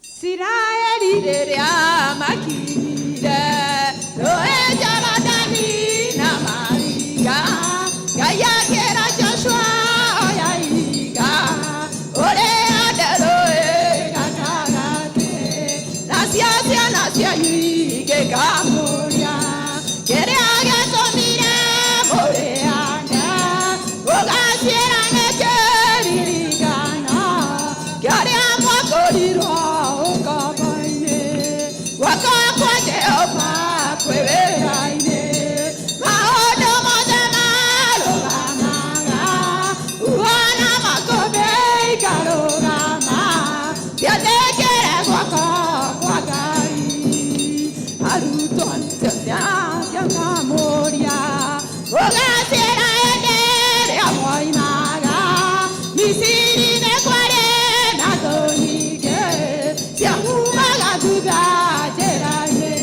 Isiraeli rĩrĩa makinyire rũĩ Jorodani na maringa, Ngai akĩra Joshua oya ihiga ũrĩhande rũĩ gatagatĩ, nacio ciana cianyu ingĩkamũria kĩrĩa gĩtũmire mũrĩhande, mũgaciĩra nĩ kĩririkano kĩa ũrĩa mwakũrirwo ũkombo-inĩ. Guoko kwa Jehova kwĩ wĩra-inĩ, maũndũ mothe marũgamaga, uona makũmbĩ ikarũgama, ciathĩkĩre guoko kwa Ngai. Arutwo ciakamũria, mũgaciĩra hĩndĩ ĩrĩa mwoimaga Misiri nĩ kwarĩ na thũ nyingĩ ciamumaga thutha njĩra-inĩ,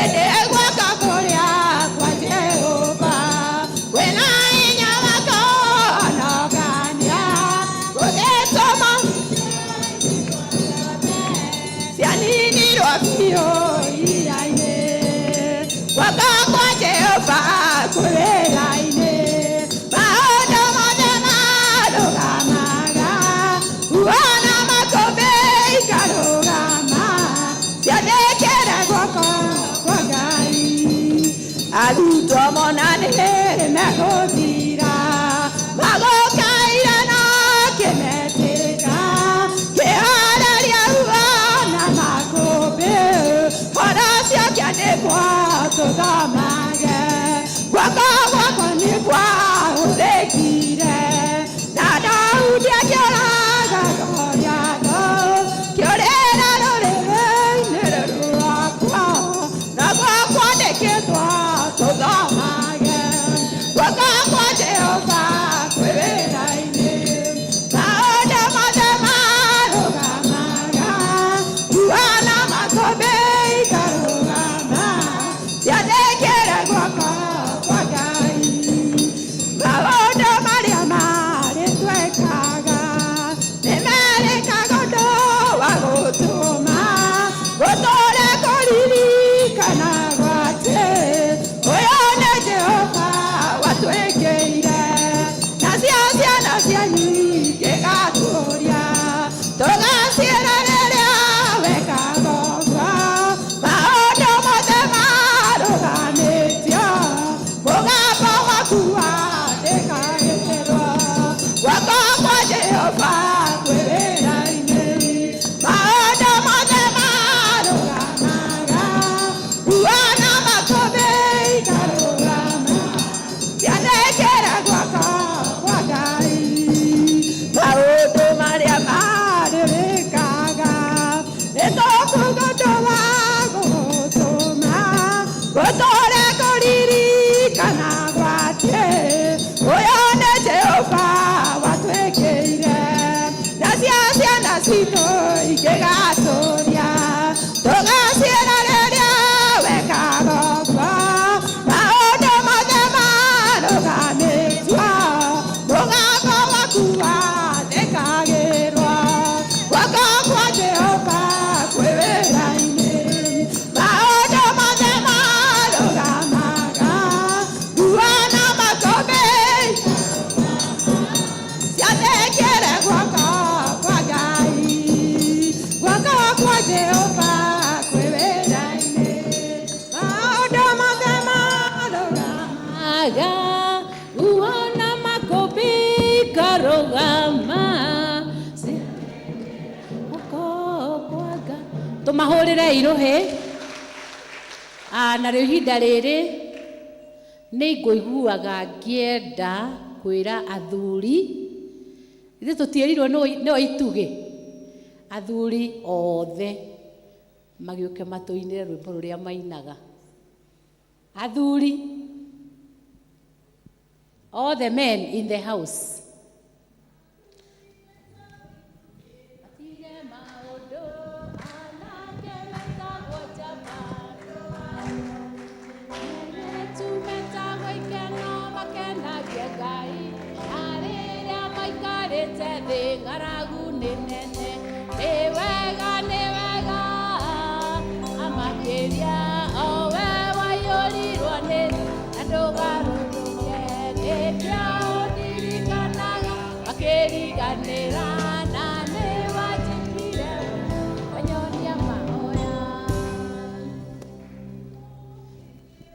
ĩndĩ guoko kũrĩa kwa Jehova kwĩna hinya wa kũhonokania, gũgĩtũma cianinirwo biũ iria-inĩ. Guoko kwa Jehova kwĩ wĩra-inĩ, maũndũ mothe marũgamaga, uona makũmbĩ ikarũgama, ciathĩkĩre guoko kwa Ngai. Arutwo mona nĩ megũthira, magũkaire na kĩmetĩka, kĩhoreria ruo na makũmbĩ, horo cio kĩandĩkwo tũthomage. Guoko gwakwa nĩ kwahũthĩkire, na Daudi akĩũraga Goliathũ, kĩũrĩra rũrĩrĩ-inĩ rwakwa, naguo kwandĩkĩtwo tũthomage. Guoko kwa Jehova kwĩ wĩra-inĩ, maũndũ mothe marũgamaga, ruo na makũmbĩ ikarũgama, ciathĩkĩre Uona makũmbĩ ikarũgama guoko kwa Ngai. Tũmahũrĩre irũhĩ. Ah, na rĩu ihinda rĩrĩ nĩ ngũiguaga ngĩenda kwĩra athuri, ithuĩ tũtiĩrirwo nĩo itugĩ, athuri othe magĩũke matũinĩre rwĩmbo rũrĩa mainaga. Athuri, all the men in the house. Matige maũndũ, anake metagwo njamba. Airĩtu metagwo ikeno makenagia Ngai. Na rĩrĩa maikarĩte thĩ ng'aragu nĩ nene. Nĩ wega, nĩ wega, amakĩria o we waiyũrirwo nĩ na ndũgarũrũke. Nĩkĩo ndirikanaga makĩriganĩra na nĩ wanjĩkire wanyonia mahoya.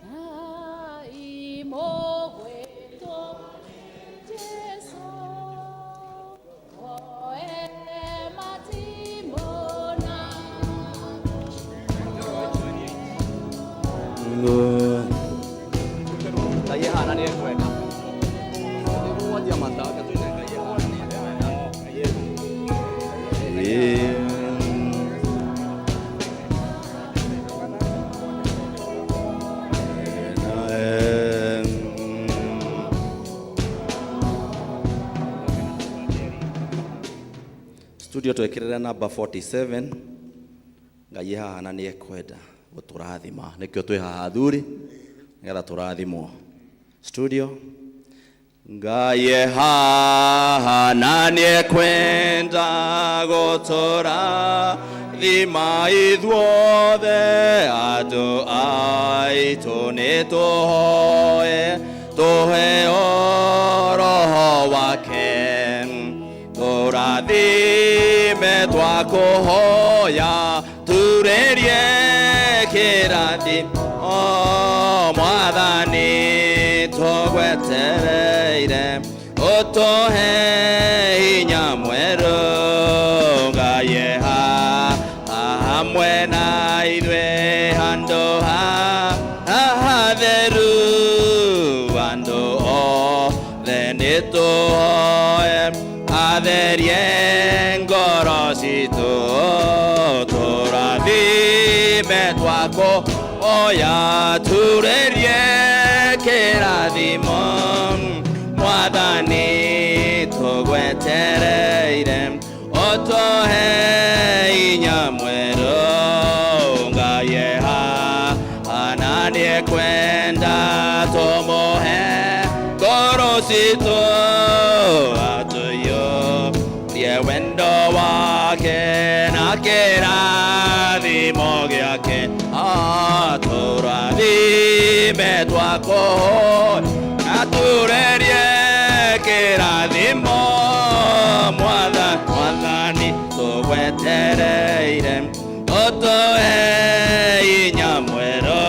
Ngai mũgwĩtwo Jesũ, oe matimũ na Ngai ehana nĩ ekwenda. Tũgũgwatia matanga tũine Ngai ehana nĩ ekwenda. Studio twekĩrĩre namba 47. Ngai haha na nĩ ekwenda gũtũrathima, nĩkĩo twĩ haha athuri, nĩgetha tũrathimwo. Studio. Ngai haha na nĩ ekwenda gũtũrathima ithuothe, andũ aitũ nĩ tũhoe tũheo roho wake, tũrathime twakũhoya, turĩrie kĩrathi o Mwathani tũgwetereire, ũtũhe hinya mwerũ. Ngai haha hamwe na ithuĩ handũ hatheru, andũ othe nĩ tũhoe atherie ngoro citũ, tũrathime twakũhoya, turĩrie kĩrathimo Mwathani tũgwetereire, ũtũhe hinya mwerũ. Ngai haha na nĩ ekwenda tũmũhe ngoro citũ, atũiyũrie wendo wake na kĩrathimo gĩake, atũrathime twakũhoya, atũrerie kĩrathimo Mwathani tũgwetereire, ũtũhe hinya mwerũ.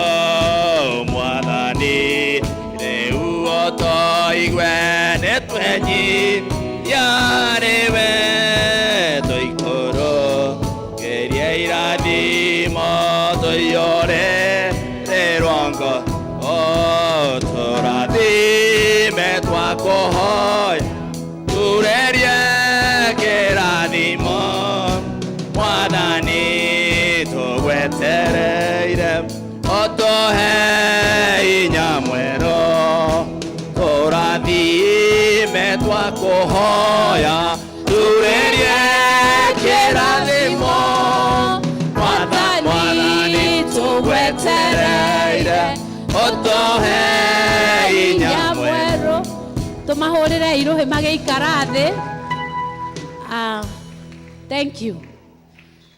Mwathani rĩu ũtũigue nĩ twenyihia nĩwe, tũikũrũkĩrie irathimo tũiyũrĩrĩrwo ngoro, tũrathime twakũhoya, turĩrie kĩrathimo Mwathani tũgwetereire, ũtũhe hinya mwerũ, tũrathime twakũhoya, turĩrie kĩrathimo Mwathani tũgwetereire, ũtũhe hinya mwerũ. Tũmahũrĩre irũhĩ magĩikara thĩ. Ah, thank you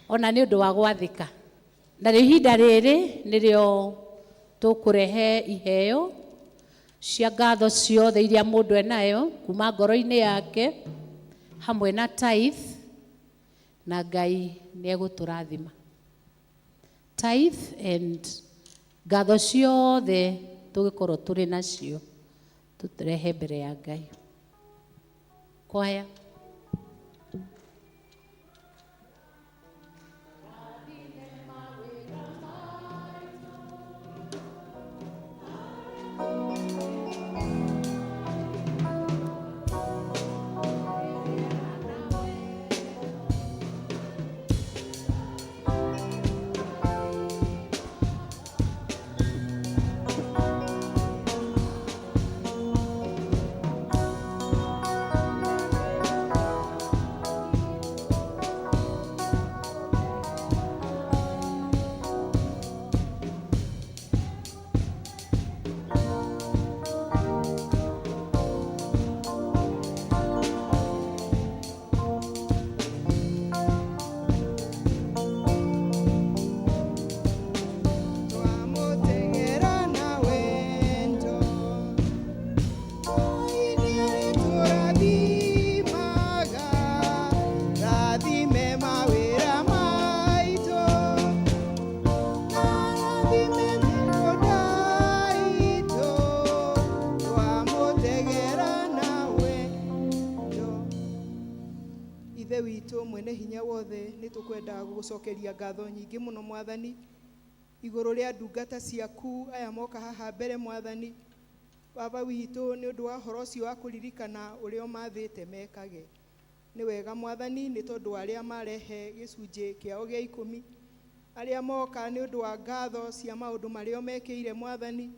ona nĩ ũndũ wa gwathĩka. Na rĩu ihinda rĩrĩ nĩrĩo tũkũrehe iheo cia ngatho ciothe iria mũndũ enayo kuma ngoro-inĩ yake hamwe na tithe, na Ngai nĩ egũtũrathima. Tithe and ngatho ciothe tũgĩkorwo tũrĩ nacio. Tũrehe mbere ya Ngai. Kwaya. Twamutegera na wendo Ngai nĩarĩtũrathimaga rathime mawĩra maitũ na rathime mĩgũnda itũ twamutegera na wendo. Ithe witũ mwene hinya wothe, nĩ tũkwenda gũgũcokeria ngatho nyingĩ mũno Mwathani, igũrũ rĩa ndungata ciaku aya moka haha mbere Mwathani Baba witũ, nĩ ũndũ wa ũhoro ũcio wa kũririkana ũrĩa ũmathĩte mekage. Nĩ wega Mwathani, nĩ tondũ arĩa marehe gĩcunjĩ kĩao gĩa 10, arĩa moka nĩ ũndũ wa ngatho cia maũndũ marĩa ũmekĩire Mwathani,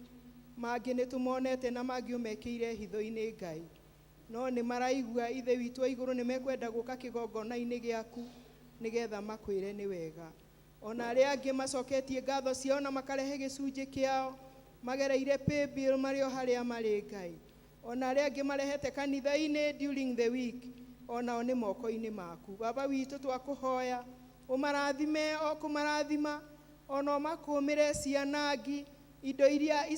mangĩ nĩ tũmonete na mangĩ ũmekĩire hitho-inĩ Ngai, no nĩ maraigua Ithe witũ wa igũrũ nĩ mekwenda gũka kĩgongona-inĩ gĩaku nĩgetha makwĩre nĩ wega. Ona arĩa angĩ macoketie ngatho ciao na makarehe gĩcunjĩ kĩao magereire paybill marĩ o harĩa marĩ Ngai, ona arĩa angĩ marehete kanitha-inĩ during the week, onao nĩ moko-inĩ maku Baba witũ. Twakũhoya ũmarathime o kũmarathima, ona ũmakũmĩre cianangi indo iria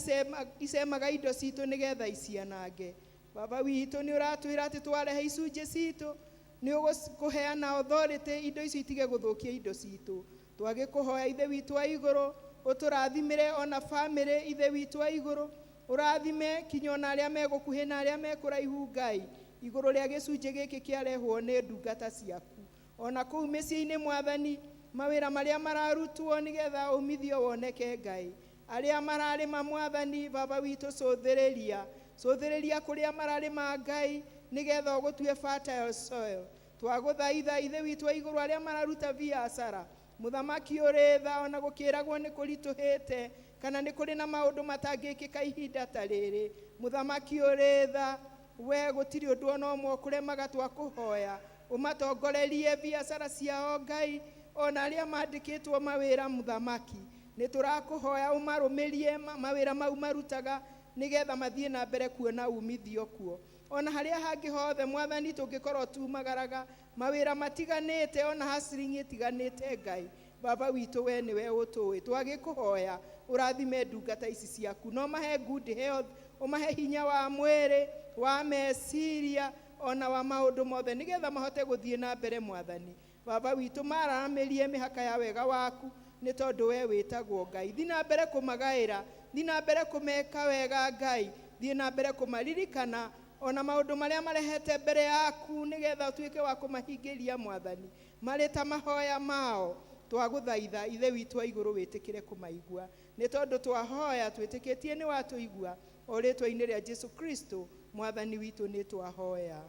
icemaga indo citũ nĩgetha icianange. Baba witũ, nĩ ũratwĩra atĩ twarehe icunjĩ citũ nĩ ũgũkũheana authority indo icio itige gũthũkia indo citũ. Twagĩkũhoya Ithe witũ wa igũrũ ũtũrathimĩre ona famĩlĩ. Ithe witũ wa igũrũ, ũrathime kinya ona arĩa megũkuhĩ na arĩa mekũraihu Ngai, igũrũ rĩa gĩcunjĩ gĩkĩ kĩarehwo nĩ ndungata ciaku ona kũu mĩciĩ-inĩ Mwathani, mawĩra marĩa mararutwo nĩgetha umithio woneke Ngai, arĩa mararĩma Mwathani Baba witũ, cũthĩrĩria cũthĩrĩria kũrĩa mararĩma Ngai, nĩgetha ũgũtue fertile soil. Twagũthaitha Ithe witũ wa igũrũ, arĩa mararuta biacara, Mũthamaki ũrĩ tha, ona gũkĩragwo nĩ kũritũhĩte kana nĩ kũrĩ na maũndũ matangĩkĩka ihinda ta rĩrĩ, Mũthamaki ũrĩ tha, we gũtirĩ ũndũ ona ũmwe ũkũremaga. Twakũhoya ũmatongorerie biacara ciao Ngai, ona arĩa mandĩkĩtwo mawĩra Mũthamaki, nĩ tũrakũhoya ũmarũmĩrie mawĩra mau marutaga nĩgetha mathiĩ na mbere kuona umithio kuo. Ona harĩa hangĩ hothe Mwathani tũngĩkorwo tumagaraga mawĩra matiganĩte, ona hustling ĩtiganĩte Ngai Baba witũ, we nĩwe ũtũĩ. Twagĩkũhoya ũrathime ndungata ici ciaku, no mahe good health, ũmahe hinya wa mwĩrĩ, wa meciria, ona wa maũndũ mothe, nĩgetha mahote gũthiĩ na mbere Mwathani Baba witũ, maramĩrie mĩhaka ya wega waku, nĩ tondũ we wĩtagwo Ngai. Thiĩ na mbere kũmagaĩra, thiĩ na mbere kũmeka wega Ngai, thiĩ na mbere kũmaririkana ona maũndũ marĩa marehete mbere yaku nĩgetha ũtuĩke wa kũmahingĩria Mwathani, marĩ ta mahoya mao. Twagũthaitha Ithe witũ wa igũrũ wĩtĩkĩre kũmaigua, nĩ tondũ twahoya twĩtĩkĩtie nĩ watũigua. O rĩtwa-inĩ rĩa Jesu Kristo Mwathani witũ nĩ twahoya,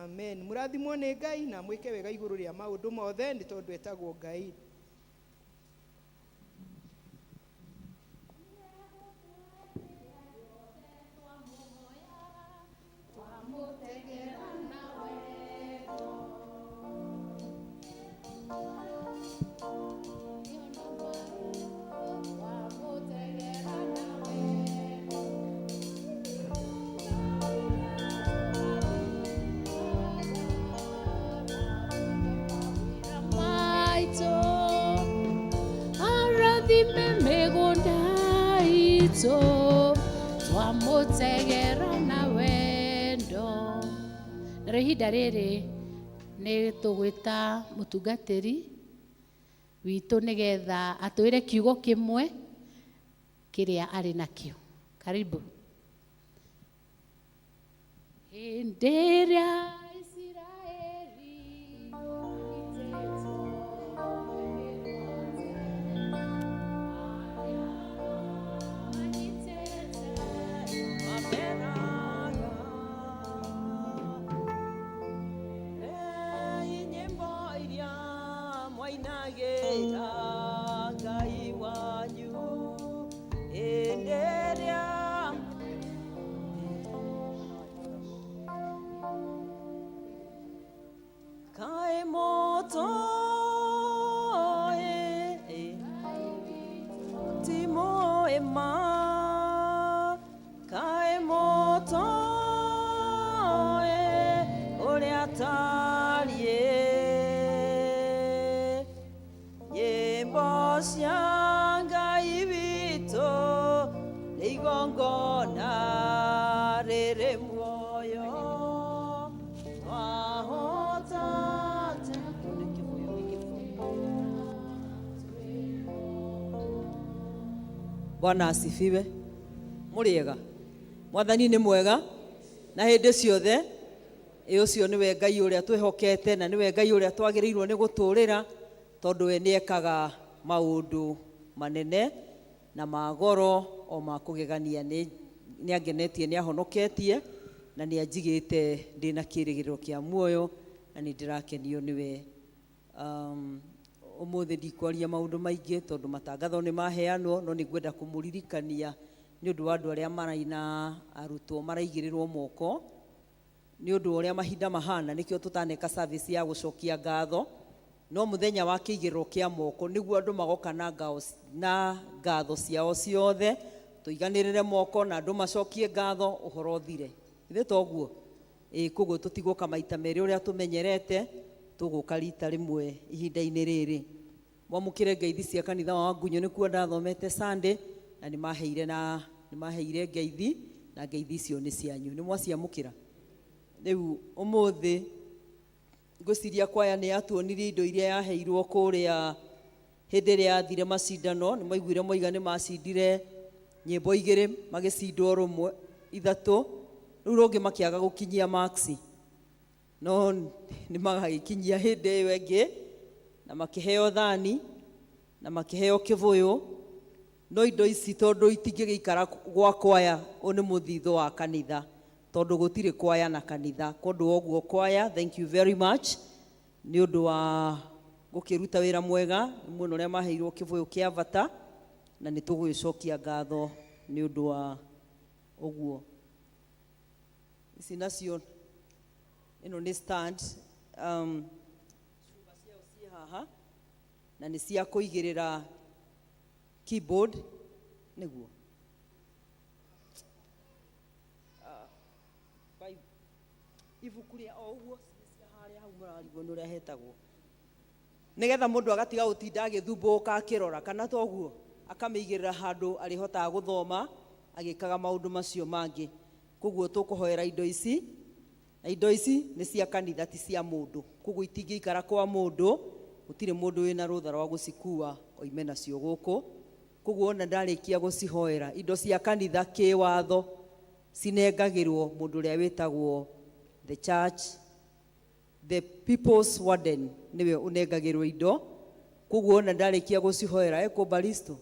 amen. Mũrathimwo nĩ Ngai na mwĩke wega igũrũ rĩa maũndũ mothe, nĩ tondũ etagwo Ngai. Maitũ arathime mĩgũnda itũ twamũtegera na wendo. Narĩo ihinda rĩrĩ nĩ tũgwĩta mũtungatĩri witũ nĩgetha atwĩre kiugo kĩmwe kĩrĩa arĩ nakĩo. Karibu. Hĩndĩ ĩrĩa Isiraeli maitĩtwo mĩgwate, arĩa manyitĩte Mamenaga Ei nyĩmbo iria mwainagĩra Ngai wanyu hĩndĩ ĩrĩa kaĩ mũtũĩ ti mũĩ ma kaĩ mũtũĩ ũrĩa tariĩ nyĩmbo cia Ngai witũ nĩ igongona rĩrĩ muoyo twahota nĩ kĩbũyũ nĩ kĩbũyũ. Bwana asifiwe. Mũrĩega. Mwathani nĩ mwega na hĩndĩ ciothe. Ĩ ũcio nĩwe Ngai ũrĩa twĩhokete na nĩwe Ngai ũrĩa twagĩrĩirwo nĩ gũtũũrĩra tondũ we nĩekaga maũndũ manene na ma goro o ma kũgegania. Nĩ nĩangenetie, nĩahonoketie na nĩanjigĩte ndĩna kĩrĩgĩrĩro kĩa muoyo na nĩ ndĩrakenio nĩwe. Ũmũthĩ ndikwaria maũndũ maingĩ tondũ matangatho nĩ maheanwo, no nĩ ngwenda kũmũririkania nĩ ũndũ wa andũ arĩa maraina arutwo maraigĩrĩrwo moko nĩ ũndũ wa ũrĩa mahinda mahana, nĩkĩo tũtaneka service ya gũcokia ngatho, no mũthenya wa kĩigĩrĩro kĩa moko nĩguo andũ magoka na ngao na ngatho ciao ciothe, tũiganĩrĩre moko na andũ macokie ngatho ũhoro ũthire. Ithe toguo? Ĩĩ, koguo tũtigũka maita merĩ ũrĩa tũmenyerete, tũgũka rita rĩmwe ihinda-inĩ rĩrĩ. Mwamũkĩre ngeithi cia kanitha wa Wangunyũ, nĩkuo ndathomete Sunday, na nĩmaheire na nĩmaheire ngeithi, na ngeithi icio nĩ cianyu. Nĩ mwaciamũkĩra? Rĩu ũmũthĩ ngwĩciria kwaya nĩ yatuonirie indo iria yaheirwo kũrĩa hĩndĩ ĩrĩa yathire macindano. Nĩ mwaiguire moiga nĩ macindire nyĩmbo igĩrĩ, magĩcindwo rũmwe ithatũ, rĩu rũngĩ makĩaga gũkinyia marks, no nĩ magagĩkinyia hĩndĩ ĩyo ĩngĩ na makĩheo thani na makĩheo kĩbũyũ. No indo ici tondũ itingĩgĩikara gwa kwaya, ũyũ nĩ mũthithũ wa kanitha tondũ gũtirĩ kwaya na kanitha. Kondũ wa ũguo kwaya, thank you very much nĩ ũndũ wa gũkĩruta wĩra mwega. Nĩ muona ũrĩa maheirwo kĩbũyũ kĩa bata na nĩ tũgũgĩcokia ngatho nĩ ũndũ wa ũguo. Ici nacio ĩno nĩ stand, cuma ciao ciĩ haha na nĩ cia kũigĩrĩra keyboard nĩguo ibuku rĩa o ũguo cia harĩa hau mũrarigwo nĩ ũrĩa hetagwo, nĩgetha mũndũ agatiga gũtinda agĩthumbũka akĩrora kana toguo, akamĩigĩrĩra handũ arĩhotaga gũthoma agĩkaga maũndũ macio mangĩ. Koguo tũkũhoera indo ici, na indo ici nĩ cia kanitha ti cia mũndũ, koguo itingĩikara kwa mũndũ, gũtirĩ mũndũ wĩna rũtha rwa gũcikua oime nacio gũkũ. Koguo ona ndarĩkia gũcihoera, indo cia kanitha kĩwatho cinengagĩrwo mũndũ ũrĩa wĩtagwo the church, the people's warden, nĩwe ũnengagĩrwo indo. Koguo ona ndarĩkia gũcihoera, ekũ Baristo,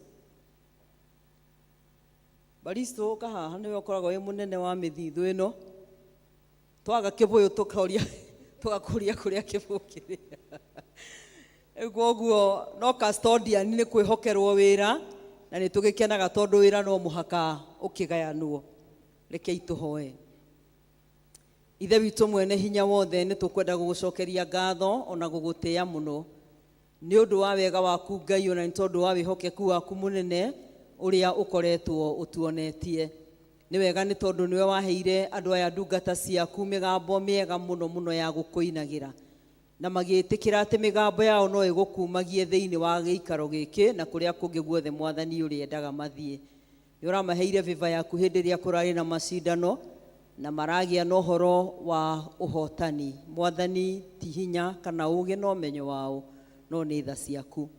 Baristo ũka haha, nĩwe ũkoragwo wĩ mũnene wa mĩthithũ ĩno. Twaga kĩbũyũ tũkoria tũgakũria kũrĩa kĩbũyũ kĩrĩ. Rĩu koguo no custodian nĩ kwĩhokerwo wĩra, na nĩ tũgĩkenaga tondũ wĩra no mũhaka ũkĩgayanwo. Rekei tũhoe. Ithe witũ mwene hinya wothe, nĩ tũkwenda gũgũcokeria ngatho ona gũgũtĩĩa mũno nĩ ũndũ wa wega waku Ngai, ona nĩ tondũ wa wĩhokeku waku mũnene ũrĩa ũkoretwo ũtuonetie. Nĩ wega nĩ tondũ nĩwe waheire andũ aya ndungata ciaku mĩgambo mĩega mũno mũno ya gũkũinagĩra, na magĩtĩkĩra atĩ mĩgambo yao no ĩgũkumagie thĩinĩ wa gĩikaro gĩkĩ na kũrĩa kũngĩ guothe Mwathani ũrĩendaga mathiĩ. Nĩ ũramaheire favor yaku hĩndĩ ĩrĩa kũrarĩ na macindano na maragĩa na ũhoro wa ũhotani. Mwathani, ti hinya kana ũgĩ na ũmenyo wao, no nĩ tha ciaku.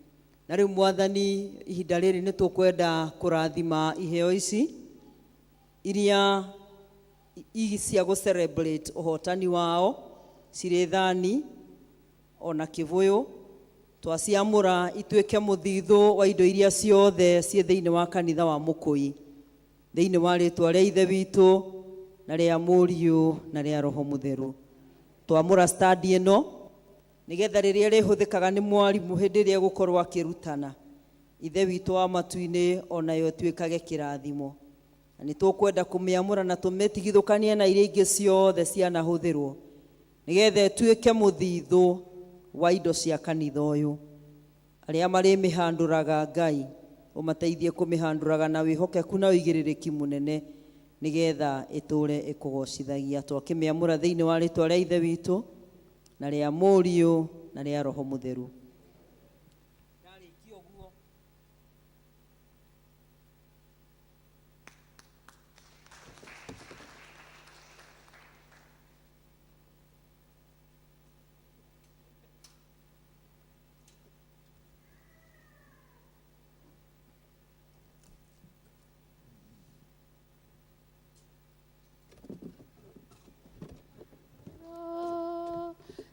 Na rĩu Mwathani, ihinda rĩrĩ nĩ tũkwenda kũrathima iheo ici iria cia gũ celebrate ũhotani wao cirĩ thani ona kĩbũyũ. Twaciamũra ituĩke mũthithũ wa indo iria ciothe ciĩ thĩinĩ wa kanitha wa Mũkũi, thĩinĩ wa rĩtwa rĩa Ithe witũ na rĩa Mũriũ na rĩa Roho Mũtheru. Twamũra stand ĩno nĩgetha rĩrĩa rĩhũthĩkaga nĩ mwarimũ hĩndĩ ĩrĩa egũkorwo akĩrutana, Ithe witũ wa matu-inĩ onayo ĩtuĩkage kĩrathimo. Na nĩ tũkwenda kũmĩamũra na tũmĩtigithũkanie na iria ingĩ ciothe cianahũthĩrwo, nĩgetha ĩtuĩke mũthithũ wa indo cia kanitha ũyũ. Arĩa marĩmĩhandũraga, Ngai ũmateithie kũmĩhandũraga na wĩhokeku na ũigĩrĩrĩki mũnene, nĩgetha ĩtũre ĩkũgocithagia. Twakĩmĩamũra thĩinĩ wa rĩtwa rĩa Ithe witũ na rĩa Mũriũ na rĩa Roho Mũtheru.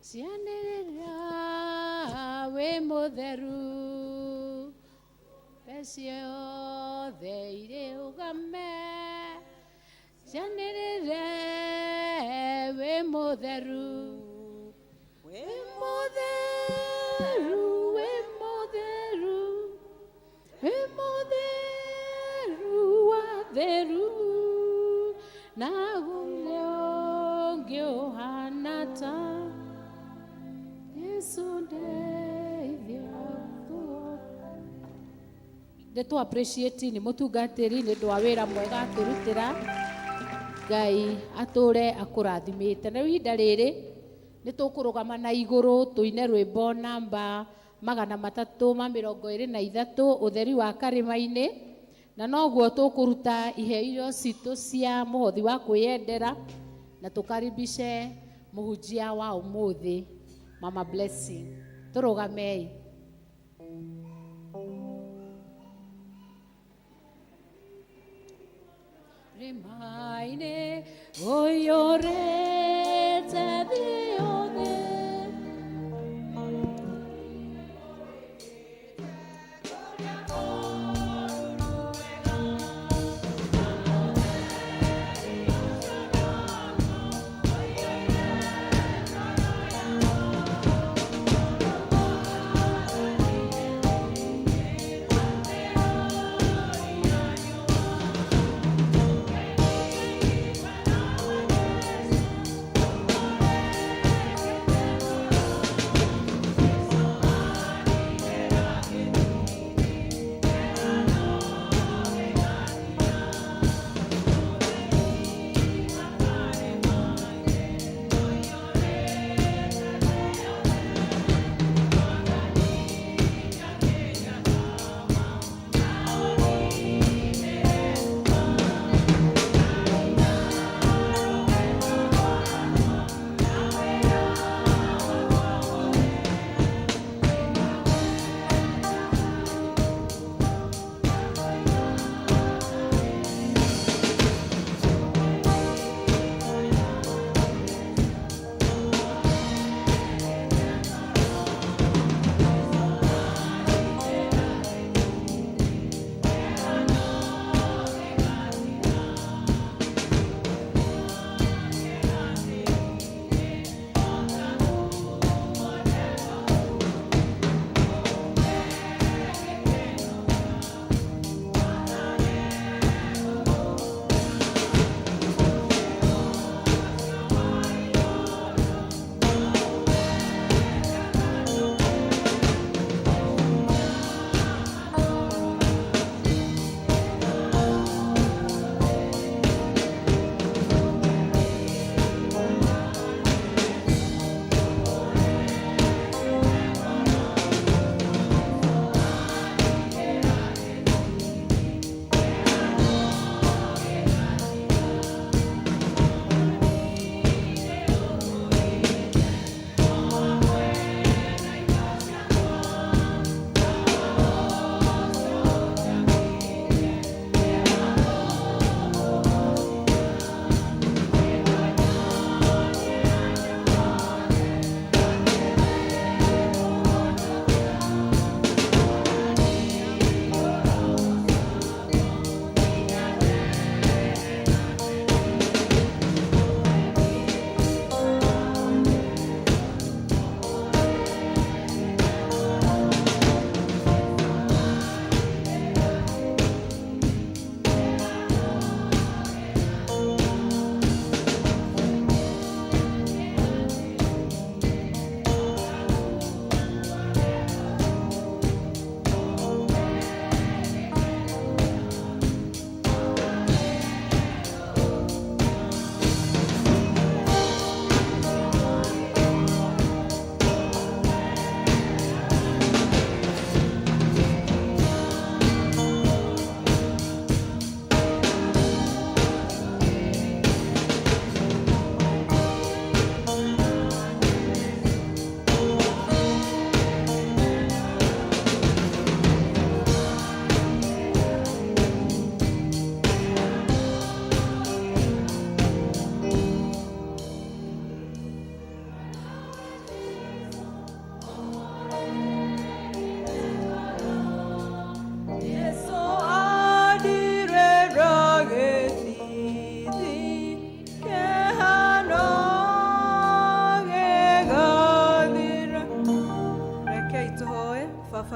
Cianĩrĩra wĩ mũtheru, mbe ciothe irĩ ũgame. Cianĩrĩre wĩ mũtheru, wĩ mũtheru, wĩ mũtheru, wĩ mũtheru wa theru, na gũtirĩ ũngĩ ũhana ta Yesu ndeithia. Nĩ tũ appreciate nĩ mũtungatĩri nĩ ũndũ wa wĩra mwega atũrutĩra. Ngai atũre akũrathimĩte. Na rĩu ihinda rĩrĩ nĩ tũkũrũgama na igũrũ tũine rwĩmbo namba 323, ũtheri wa karĩma-inĩ, na noguo tũkũruta iheo citũ cia mũhothi wa kwĩyendera, na tũkaribice mũhunjia wa ũmũthĩ, Mama Blessing. Tũrũgamei. Rĩma-inĩ ũiyũrĩte thĩ yothe.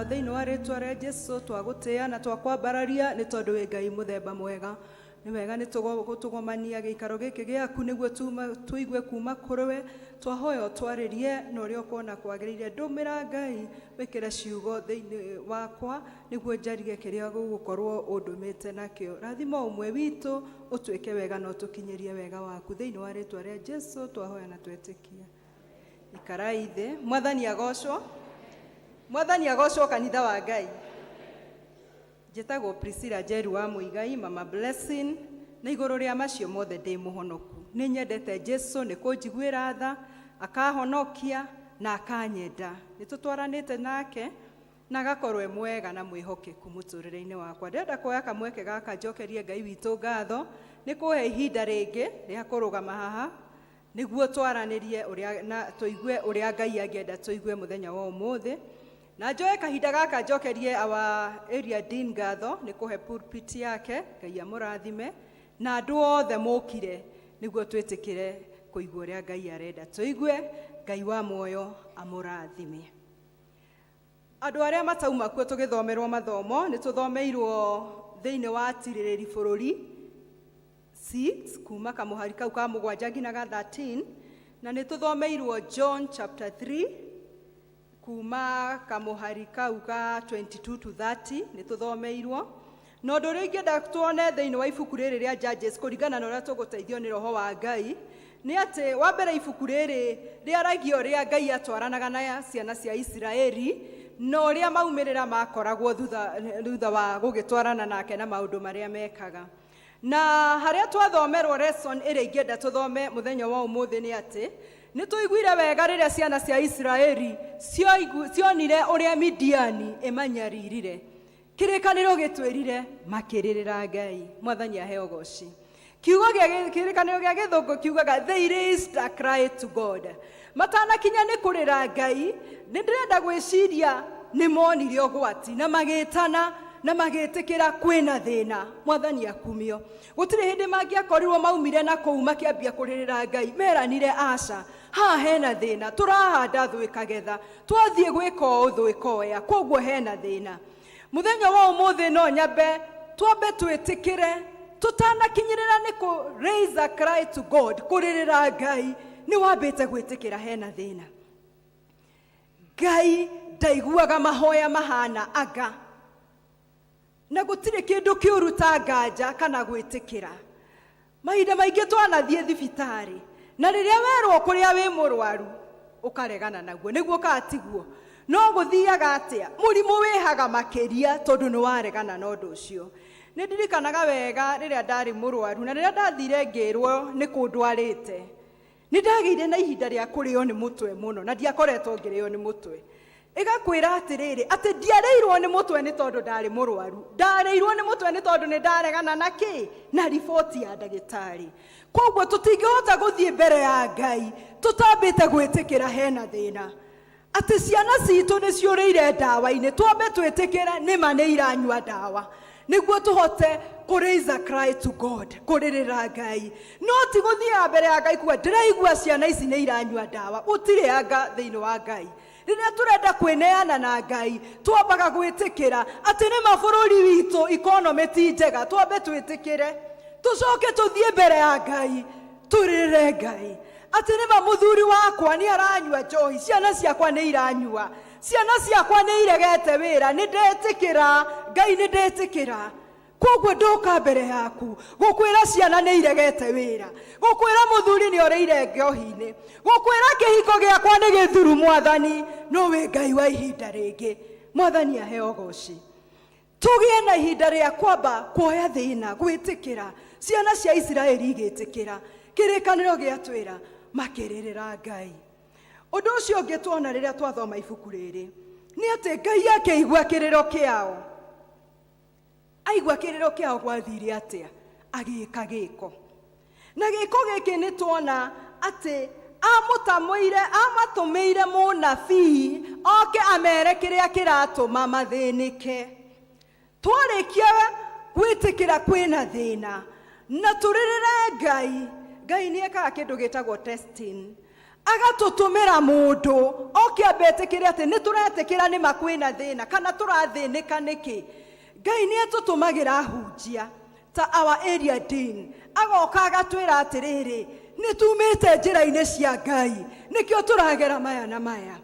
Wakwa, thĩinĩ wa rĩtwa rĩa Jesu twagũtĩĩa na twakwambararia nĩ tondũ wĩ Ngai mũthemba mwega. Nĩ wega nĩ gũtũgomania gĩikaro gĩkĩ gĩaku nĩguo tũigue kuma kũrĩ we. Twahoya ũtwarĩrie na ũrĩa ũkuona kwagĩrĩire. Ndũmĩra Ngai wĩkĩre ciugo thĩinĩ wakwa nĩguo njarie kĩrĩa gũgũkorwo ũndũmĩte nakĩo. Rathima ũmwe witũ, ũtwĩke wega na ũtũkinyĩrie wega waku. Thĩinĩ wa rĩtwa rĩa Jesu twahoya na twetĩkia. Ikarai thĩ. Mwathani agocwo. Mwathani agocwo kanitha wa Ngai. Njĩtagwo Priscilla Njeru wa Mũigai, Mama Blessing, na igũrũ rĩa macio mothe ndĩ mũhonoku. Nĩ nyendete Jesu nĩ kũnjiguĩra tha, akahonokia na akanyenda. Nĩ tũtwaranĩte nake na agakorwo e mwega na mwĩhokeku mũtũrĩre-inĩ wakwa. Ndĩrenda kuoya kamweke gaka njokerie Ngai witũ ngatho nĩ kũhe ihinda rĩngĩ rĩa kũrũgama haha nĩguo twaranĩrie ũrĩa na tũigue ũrĩa Ngai angĩenda tũigue mũthenya wa ũmũthĩ. Na njoe kahinda gaka njokerie our area dean ngatho nĩ kũhe pulpit yake, Ngai amũrathime, na andũ othe mũkire nĩguo twĩtĩkĩre kũigua ũrĩa Ngai arenda tũigue. Ngai wa muoyo amũrathime. Andũ arĩa matauma kuo tũgĩthomerwo mathomo nĩ tũthomeirwo thĩinĩ wa tirĩrĩri bũrũri 6 kuma kamũhari kau ka mũgwanja nginya ga 13, na nĩ tũthomeirwo John chapter 3 kuma kamũhari kau ka 22 to 30 nĩ tũthomeirwo. Na ũndũ ũrĩa ingĩenda tuone thĩinĩ wa ibuku rĩrĩ rĩa Judges kũringana na ũrĩa tũgũteithio nĩ Roho wa Ngai nĩ atĩ wa mbere ibuku rĩrĩ rĩaragia ũrĩa Ngai atwaranaga na ciana cia Isiraeli na ũrĩa maumĩrĩra makoragwo thutha wa gũgĩtwarana nake na maũndũ marĩa mekaga. Na harĩa twathomerwo lesson ĩrĩa ingĩenda tũthome mũthenya wa ũmũthĩ nĩ atĩ nĩ tũiguire wega rĩrĩa ciana cia Isiraeli cionire ũrĩa Midiani ĩmanyaririre. Kĩrĩkanĩro gĩtwĩrire makĩrĩrĩra Ngai. Mwathani aheo goci. Kiugo gĩa kĩrĩkanĩro gĩa gĩthũngũ kiugaga they raised a cry to God. Matanakinya nĩ kũrĩra Ngai, nĩ ndĩrenda gwĩciria nĩ monire ũgwati na magĩtana na magĩtĩkĩra kwĩna thĩna. Mwathani akumio. Gũtirĩ hĩndĩ mangĩakorirwo maumire na kũu makĩambia kũrĩrĩra Ngai, meranire aca, haha hena thĩna, tũrahanda thũ ĩkagetha, twathiĩ gwĩka ũũ thũ ĩkoya, koguo hena thĩna. Mũthenya wa ũmũthĩ no nyambe twambe twĩtĩkĩre tũtanakinyĩrĩra nĩ kũ raise a cry to God, kũrĩrĩra Ngai, nĩ wambĩte gwĩtĩkĩra hena thĩna. Ngai ndaiguaga mahoya mahana anga, na gũtirĩ kĩndũ kĩũru ta nganja kana gwĩtĩkĩra. Mahinda maingĩ twanathiĩ thibitarĩ na rĩrĩa werwo kũrĩa wĩ mũrwaru ũkaregana naguo nĩguo kana tiguo, no gũthiaga atĩa? Mũrimũ wĩhaga makĩria tondũ nĩ waregana na ũndũ ũcio. Nĩ ndirikanaga wega rĩrĩa ndarĩ mũrwaru na rĩrĩa ndathire ngĩrwo nĩ kũ ndwarĩte, nĩ ndagĩire na ihinda rĩa kũrĩo nĩ mũtwe mũno na ndiakoretwo ngĩrĩo nĩ mũtwe. Ĩgakwĩra atĩrĩrĩ, atĩ ndiarĩirwo nĩ mũtwe nĩ tondũ ndarĩ mũrwaru, ndarĩirwo nĩ mũtwe nĩ tondũ nĩ ndaregana na kĩ? Na riboti ya ndagĩtarĩ. Koguo tũtingĩhota gũthiĩ mbere ya Ngai tũtambĩte gwĩtĩkĩra hena thĩna. Atĩ ciana citũ nĩ ciũrĩire ndawa-inĩ, twambe twĩtĩkĩre nĩma nĩ iranyua ndawa nĩguo tũhote kũ raise a cry to God, kũrĩrĩra Ngai. No ti gũthiaga mbere ya Ngai kuga ndĩraigua ciana ici nĩ iranyua ndawa. Gũtirĩ anga thĩinĩ wa Ngai. Rĩrĩa tũrenda kwĩneana na Ngai, twambaga gwĩtĩkĩra atĩ nĩma bũrũri witũ economy ti njega, twambe twĩtĩkĩre, tũcoke tũthiĩ mbere ya Ngai tũrĩrĩre Ngai atĩ nĩma mũthuri wakwa nĩ aranyua njohi, ciana ciakwa nĩ iranyua, ciana ciakwa nĩ iregete wĩra, nĩ ndetĩkĩra Ngai, nĩ ndetĩkĩra. Koguo ndoka mbere yaku gũkwĩra ciana nĩ iregete wĩra, gũkwĩra mũthuri nĩ orĩire njohi-inĩ, gũkwĩra kĩhiko gĩakwa nĩ gĩthuru Mwathani, no wĩ Ngai wa ihinda rĩngĩ. Mwathani aheo goci. Tũgĩe na ihinda rĩa kwamba kuoya thĩna, gwĩtĩkĩra. Ciana cia Isiraeli igĩtĩkĩra, kĩrĩkanĩro gĩatwĩra makĩrĩrĩra Ngai. Ũndũ ũcio ũngĩ tuona rĩrĩa twathoma ibuku rĩrĩ nĩ atĩ Ngai akĩigua kĩrĩro kĩao. Aigua kĩrĩro kĩao gwathire atĩa? Agĩka gĩko. Na gĩko gĩkĩ nĩ tuona atĩ amatũmĩire mũnabii oke amere kĩrĩa kĩratũma mathĩnĩke. Twarĩkia gwĩtĩkĩra kwĩna thĩna na tũrĩrĩre Ngai, Ngai nĩ ekaga kĩndũ gĩtagwo testing. Agatũtũmĩra mũndũ oke ambe etĩkĩre atĩ nĩ tũretĩkĩra nĩma kwĩna thĩna kana tũrathĩnĩka nĩkĩ. Ngai nĩ atũtũmagĩra ahunjia ta our area dean, agoka agatwĩra atĩrĩrĩ, nĩ tumĩte njĩra-inĩ cia Ngai, nĩkĩo tũragera maya na maya.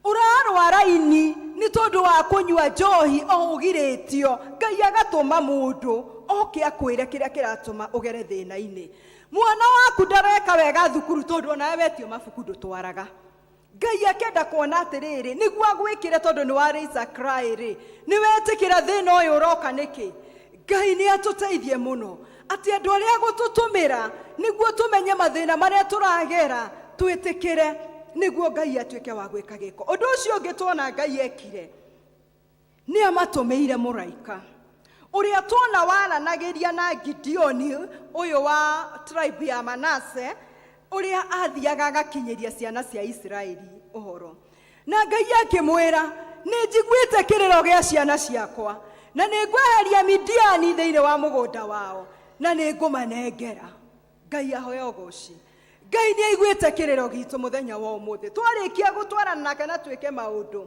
Ũrarwara ini nĩ tondũ wa kũnyua njohi o ũgirĩtio, Ngai agatũma mũndũ oke akwĩre kĩrĩa kĩratũma ũgere thĩna-inĩ. Mwana waku ndareka wega thukuru tondũ onawe wetio mabuku ndũtwaraga. Ngai akenda kuona atĩrĩrĩ, nĩguo agwĩkĩre tondũ nĩ wa raise a cry rĩ, nĩ wetĩkĩra thĩna ũyũ ũroka nĩkĩ? Ngai nĩ atũteithie mũno atĩ andũ arĩa agũtũtũmĩra nĩguo tũmenye mathĩna marĩa tũragera twĩtĩkĩre nĩguo Ngai atuĩke wa gwĩka gĩko. Ũndũ ũcio ũngĩ tuona Ngai ekire nĩ amatũmĩire mũraika ũrĩa tuona waranagĩria na Gideoni ũyũ wa tribe ya Manase, ũrĩa athiaga agakinyĩria ciana cia Isiraeli ũhoro. Na Ngai akĩmwĩra, Nĩ njiguĩte kĩrĩro gĩa ciana ciakwa, na nĩ ngweheria Midiani thĩinĩ wa mũgũnda wao, na nĩ ngũmanengera. Ngai ahoe ũgoci. Ngai nĩ aiguĩte kĩrĩro gitũ mũthenya wa ũmũthĩ. Twarĩkia gũtwarana nake na twĩke maũndũ,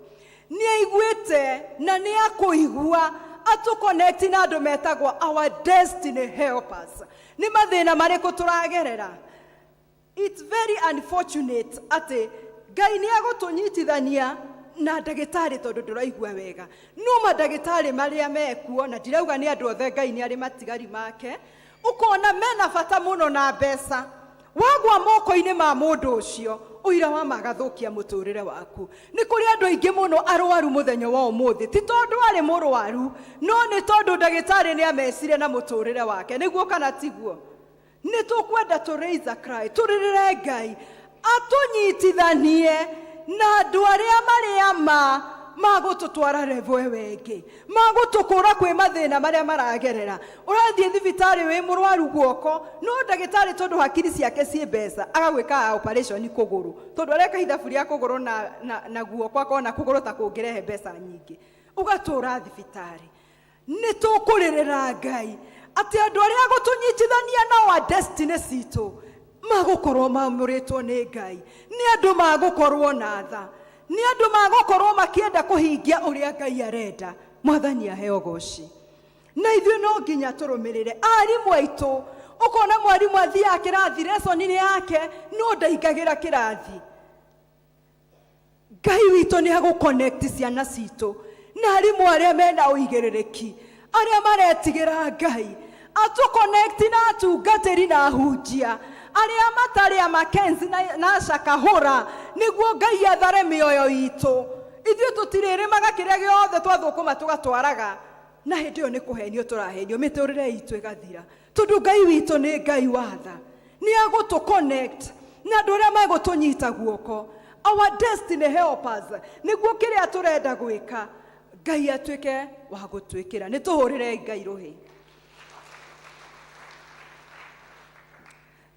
nĩ aiguĩte na nĩ akũigua atũconnect na andũ metagwo our destiny helpers. Nĩ mathĩna marĩkũ tũragerera? It's very unfortunate atĩ Ngai nĩ agũtũnyitithania na ndagĩtarĩ tondũ ndũraigua wega. No mandagĩtarĩ marĩa mekuo, na ndirauga nĩ andũ othe, Ngai nĩ arĩ matigari make, ũkona mena bata mũno na mbeca. Wagwa moko-inĩ ma mũndũ ũcio, ũira wa ma agathũkia mũtũrĩre waku. Nĩ kũrĩ andũ aingĩ mũno arwaru mũthenya wa ũmũthĩ, ti tondũ arĩ mũrwaru, no nĩ tondũ ndagĩtarĩ nĩ amecire na mũtũrĩre wake. Nĩguo kana tiguo? Nĩ tũkwenda tũ raise a cry, tũrĩrĩre Ngai atũnyitithanie na andũ arĩa marĩ ama magũtũtwara level ĩyo ĩngĩ, magũtũkũra kwĩ mathĩna marĩa maragerera. Ũrathiĩ thibitarĩ wĩ mũrwaru guoko, no ndagĩtarĩ tondũ hakiri ciake ciĩ mbeca agagwĩka operation kũgũrũ, tondũ areka ithabu rĩa kũgũrũ na guoko akona kũgũrũ ta kũngĩrehe mbeca nyingĩ, ũgatũra thibitarĩ. Nĩ tũkũrĩrĩra Ngai atĩ andũ arĩa agũtũnyitithania nao a destiny citũ magũkorwo mamũrĩtwo nĩ Ngai, nĩ andũ magũkorwo na tha, nĩ andũ magũkorwo makĩenda kũhingia ũrĩa Ngai arenda. Mwathani aheo goci. Na ithuĩ no nginya tũrũmĩrĩre arimũ aitũ. Ũkona mwarimũ athiaga kĩrathi lesson-inĩ yake, no ndaingagĩra kĩrathi. Ngai witũ nĩ agũconnect ciana citũ na arimũ arĩa mena ũigĩrĩrĩki, arĩa maretigĩra Ngai, atũconnect na atungatĩri na ahunjia arĩa matarĩ a Mackenzie na Shakahũra, nĩguo Ngai athare mĩoyo itũ. Ithuĩ tũtirĩrĩmaga kĩrĩa gĩothe twathũkũma tũgatwaraga, na hĩndĩ ĩyo nĩ kũhenio tũrahenio, mĩtũrĩre itũ ĩgathira, tondũ Ngai witũ nĩ Ngai wa tha. Nĩ agũtũ connect na andũ arĩa megũtũnyita guoko, our destiny helpers, nĩguo kĩrĩa tũrenda gwĩka Ngai atuĩke wa gũtwĩkĩra. Nĩ tũhũrĩre Ngai rũhĩ.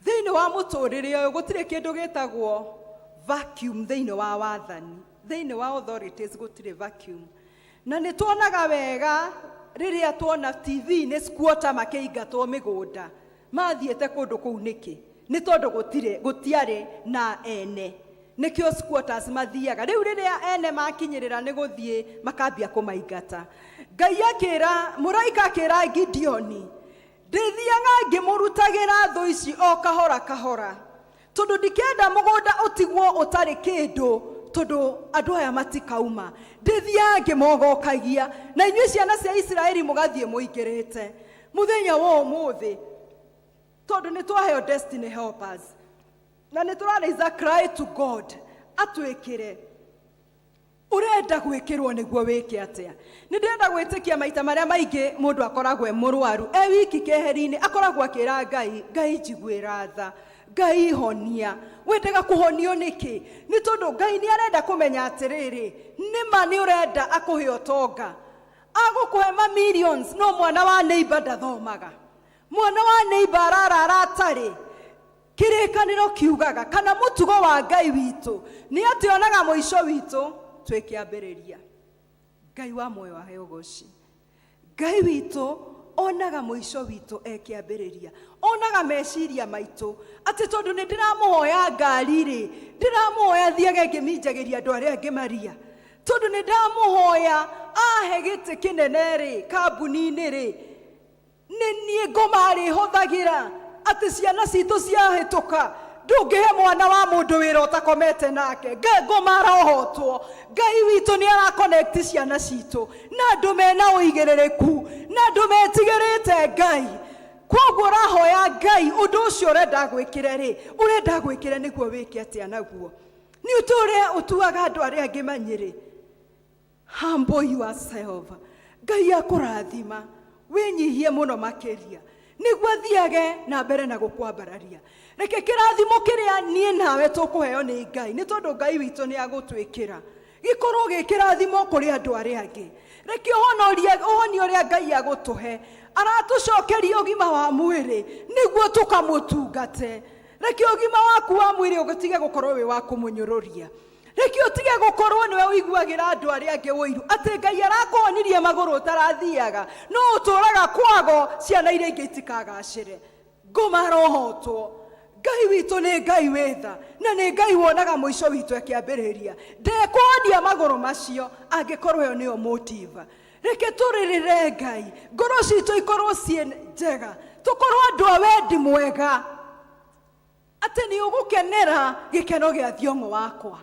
Thĩinĩ wa mũtũrĩre ũyũ gũtirĩ kĩndũ gĩtagwo vacuum thĩinĩ wa wathani, thĩinĩ wa authorities gũtirĩ vacuum. Na nĩ tuonaga wega rĩrĩa tuona TV-inĩ squatter makĩingatwo mĩgũnda, mathiĩte kũndũ kũu nĩkĩ? Nĩ tondũ gũtiarĩ na ene, nĩkĩo squatters mathiaga. Rĩu rĩrĩa ene makinyĩrĩra nĩ gũthiĩ makambia kũmaingata. Ngai akĩra, mũraika akĩra Gideoni, ndĩthiaga ngĩmũrutagĩra thũ ici o kahora kahora, tondũ ndikenda mũgũnda ũtigwo ũtarĩ kĩndũ, tondũ andũ aya matikauma. Ndĩthiaga ngĩmogokagia, na inyuĩ ciana cia Isiraeli mũgathiĩ mũingĩrĩte. Mũthenya wa ũmũthĩ, tondũ nĩ twaheo destiny helpers, na nĩ tũra raise a cry to God atwĩkĩre. Ũrenda gwĩkĩrwo nĩguo wĩke atĩa? Nĩ ndĩrenda gwĩtĩkia maita marĩa maingĩ mũndũ akoragwo e mũrwaru, e wiki keheri-inĩ, akoragwo akĩra Ngai, Ngai njiguĩra tha, Ngai honia. Wendaga kũhonio nĩkĩ? Nĩ tondũ Ngai nĩ arenda kũmenya atĩrĩrĩ, nĩma nĩ ũrenda akũhe ũtonga. Agũkũhe ma millions, no mwana wa neighbor ndathomaga. Mwana wa neighbor ararara atarĩ. Kĩrĩkanĩro kiugaga, kana mũtugo wa Ngai witũ, nĩ atĩ onaga mũico witũ twĩ kĩambĩrĩria. Ngai wa muoyo aheo ũgoci. Ngai witũ onaga mũico witũ e kĩambĩrĩria. Onaga meciria maitũ, atĩ tondũ nĩ ndĩramũhoya ngari rĩ, Ndĩramũhoya thiage ngĩminjagĩria andũ arĩa angĩ maria. Tondũ nĩ ndamũhoya ahe gĩtĩ kĩnene rĩ, kambuni-inĩ rĩ, nĩ niĩ ngoma arĩhũthagĩra atĩ ciana citũ ciahĩtũka ndũngĩhe mwana wa mũndũ wĩra ũtakomete nake. Ngai ngoma arohotwo. Ngai witũ nĩ arakonekti ciana citũ na andũ mena ũigĩrĩrĩku na andũ metigĩrĩte Ngai. Koguo ũrahoya Ngai ũndũ ũcio ũrenda gwĩkĩre rĩ, ũrenda gwĩkĩre nĩguo wĩke atĩa naguo? Nĩ ũtũre ũtuaga andũ arĩa angĩ manyĩrĩ. Humble yourself. Ngai akũrathima, wĩnyihie mũno makĩria nĩguo athiage na mbere na gũkwambararia. Reke kĩrathimo kĩrĩa niĩ nawe tũkũheo nĩ Ngai, nĩ tondũ Ngai witũ nĩ agũtwĩkĩra, gĩkorwo gĩ kĩrathimo kũrĩ andũ arĩa angĩ. Reke ũhonia ũrĩa Ngai agũtũhe, aratũcokeria ũgima wa mwĩrĩ nĩguo tũkamũtungate. Reke ũgima waku wa mwĩrĩ ũtige gũkorwo wĩ wa kũmũnyũrũria. Reke ũtige gũkorwo nĩwe ũiguagĩra andũ arĩa angĩ ũiru atĩ Ngai arakũhonirie magũrũ ũtarathiaga, no ũtũraga kwago ciana iria ingĩ itikagacĩre. Ngoma arohotwo. Ngai witũ nĩ Ngai wĩ tha na nĩ Ngai wonaga mũico witũ akĩambĩrĩria. Ndekũhonia magũrũ macio angĩkorwo ĩyo nĩyo motive. Reke tũrĩrĩre Ngai, ngoro citũ ikorwo ciĩ njega, tũkorwo andũ a wendi mwega, atĩ nĩ ũgũkenera gĩkeno gĩa thiong'o wakwa,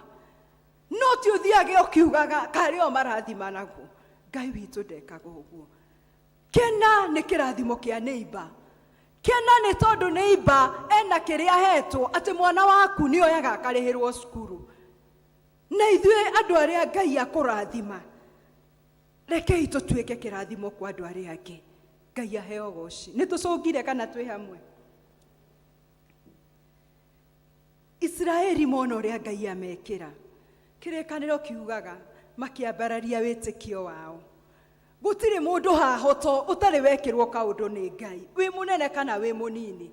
no ti ũthiage ũkiugaga karĩ o marathima naguo. Ngai witũ ndekaga ũguo. Kena nĩ kĩrathimo kĩa neighbor. Kena nĩ tondũ neighbor ena kĩrĩa ahetwo, atĩ mwana waku nĩ oyaga akarĩhĩrwo cukuru. Na ithuĩ andũ arĩa Ngai akũrathima, rekei tũtuĩke kĩrathimo kwa andũ arĩa angĩ. Ngai aheo goci. Nĩ tũcũngire kana twĩ hamwe? Isiraeli mona ũrĩa Ngai amekĩra, kĩrĩkanĩro kiugaga makĩambararia wĩtĩkio wao. Gũtirĩ mũndũ haha ũtarĩ wekĩrwo kaũndũ nĩ Ngai, wĩ mũnene kana wĩ mũnini.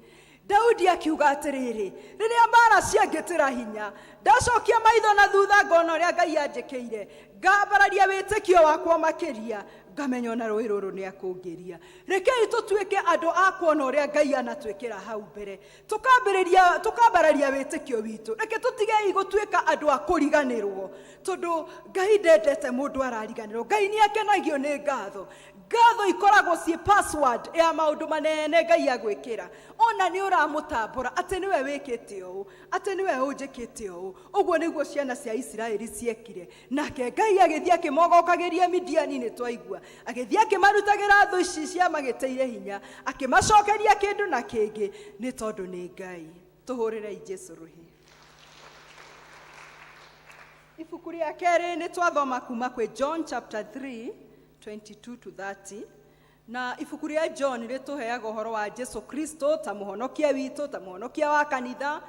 Daudi akiuga atĩrĩrĩ, rĩrĩa mbara ciangĩtĩra hinya, ndacokia maitho na thutha ngona ũrĩa Ngai anjĩkĩire, ngambararia wĩtĩkio wakwa makĩria, ngamenya ona rũĩ rũrũ nĩ akũngĩria. Rekei tũtuĩke andũ a kuona ũrĩa Ngai anatwĩkĩra hau mbere, tũkambĩrĩria tũkambararia wĩtĩkio witũ. Reke tũtigei gũtuĩka andũ a kũriganĩrwo, tondũ Ngai ndendete mũndũ arariganĩrwo. Ngai nĩ akenagio nĩ ngatho. Ngatho ikoragwo ciĩ password ya maũndũ manene Ngai agwĩkĩra. Ona nĩ ũramũtambũra atĩ nĩwe wĩkĩte ũũ, atĩ nĩwe ũnjĩkĩte ũũ. Ũguo nĩguo ciana cia Isiraeli ciekire. Nake Ngai agĩthiĩ akĩmogokagĩria Midiani, nĩ twaigua. Agĩthiĩ akĩmarutagĩra thũ ici ciamagĩtĩire hinya, akĩmacokeria kĩndũ na kĩngĩ, nĩ tondũ nĩ Ngai. Tũhũrĩrei Jesu rũhĩ. Ibuku rĩa kerĩ nĩ twathoma kuma kwĩ John chapter 3 22 to 30. Na ibuku rĩa John rĩtũheaga ũhoro wa Jesu Kristo ta mũhonokia witũ, ta mũhonokia wa kanitha,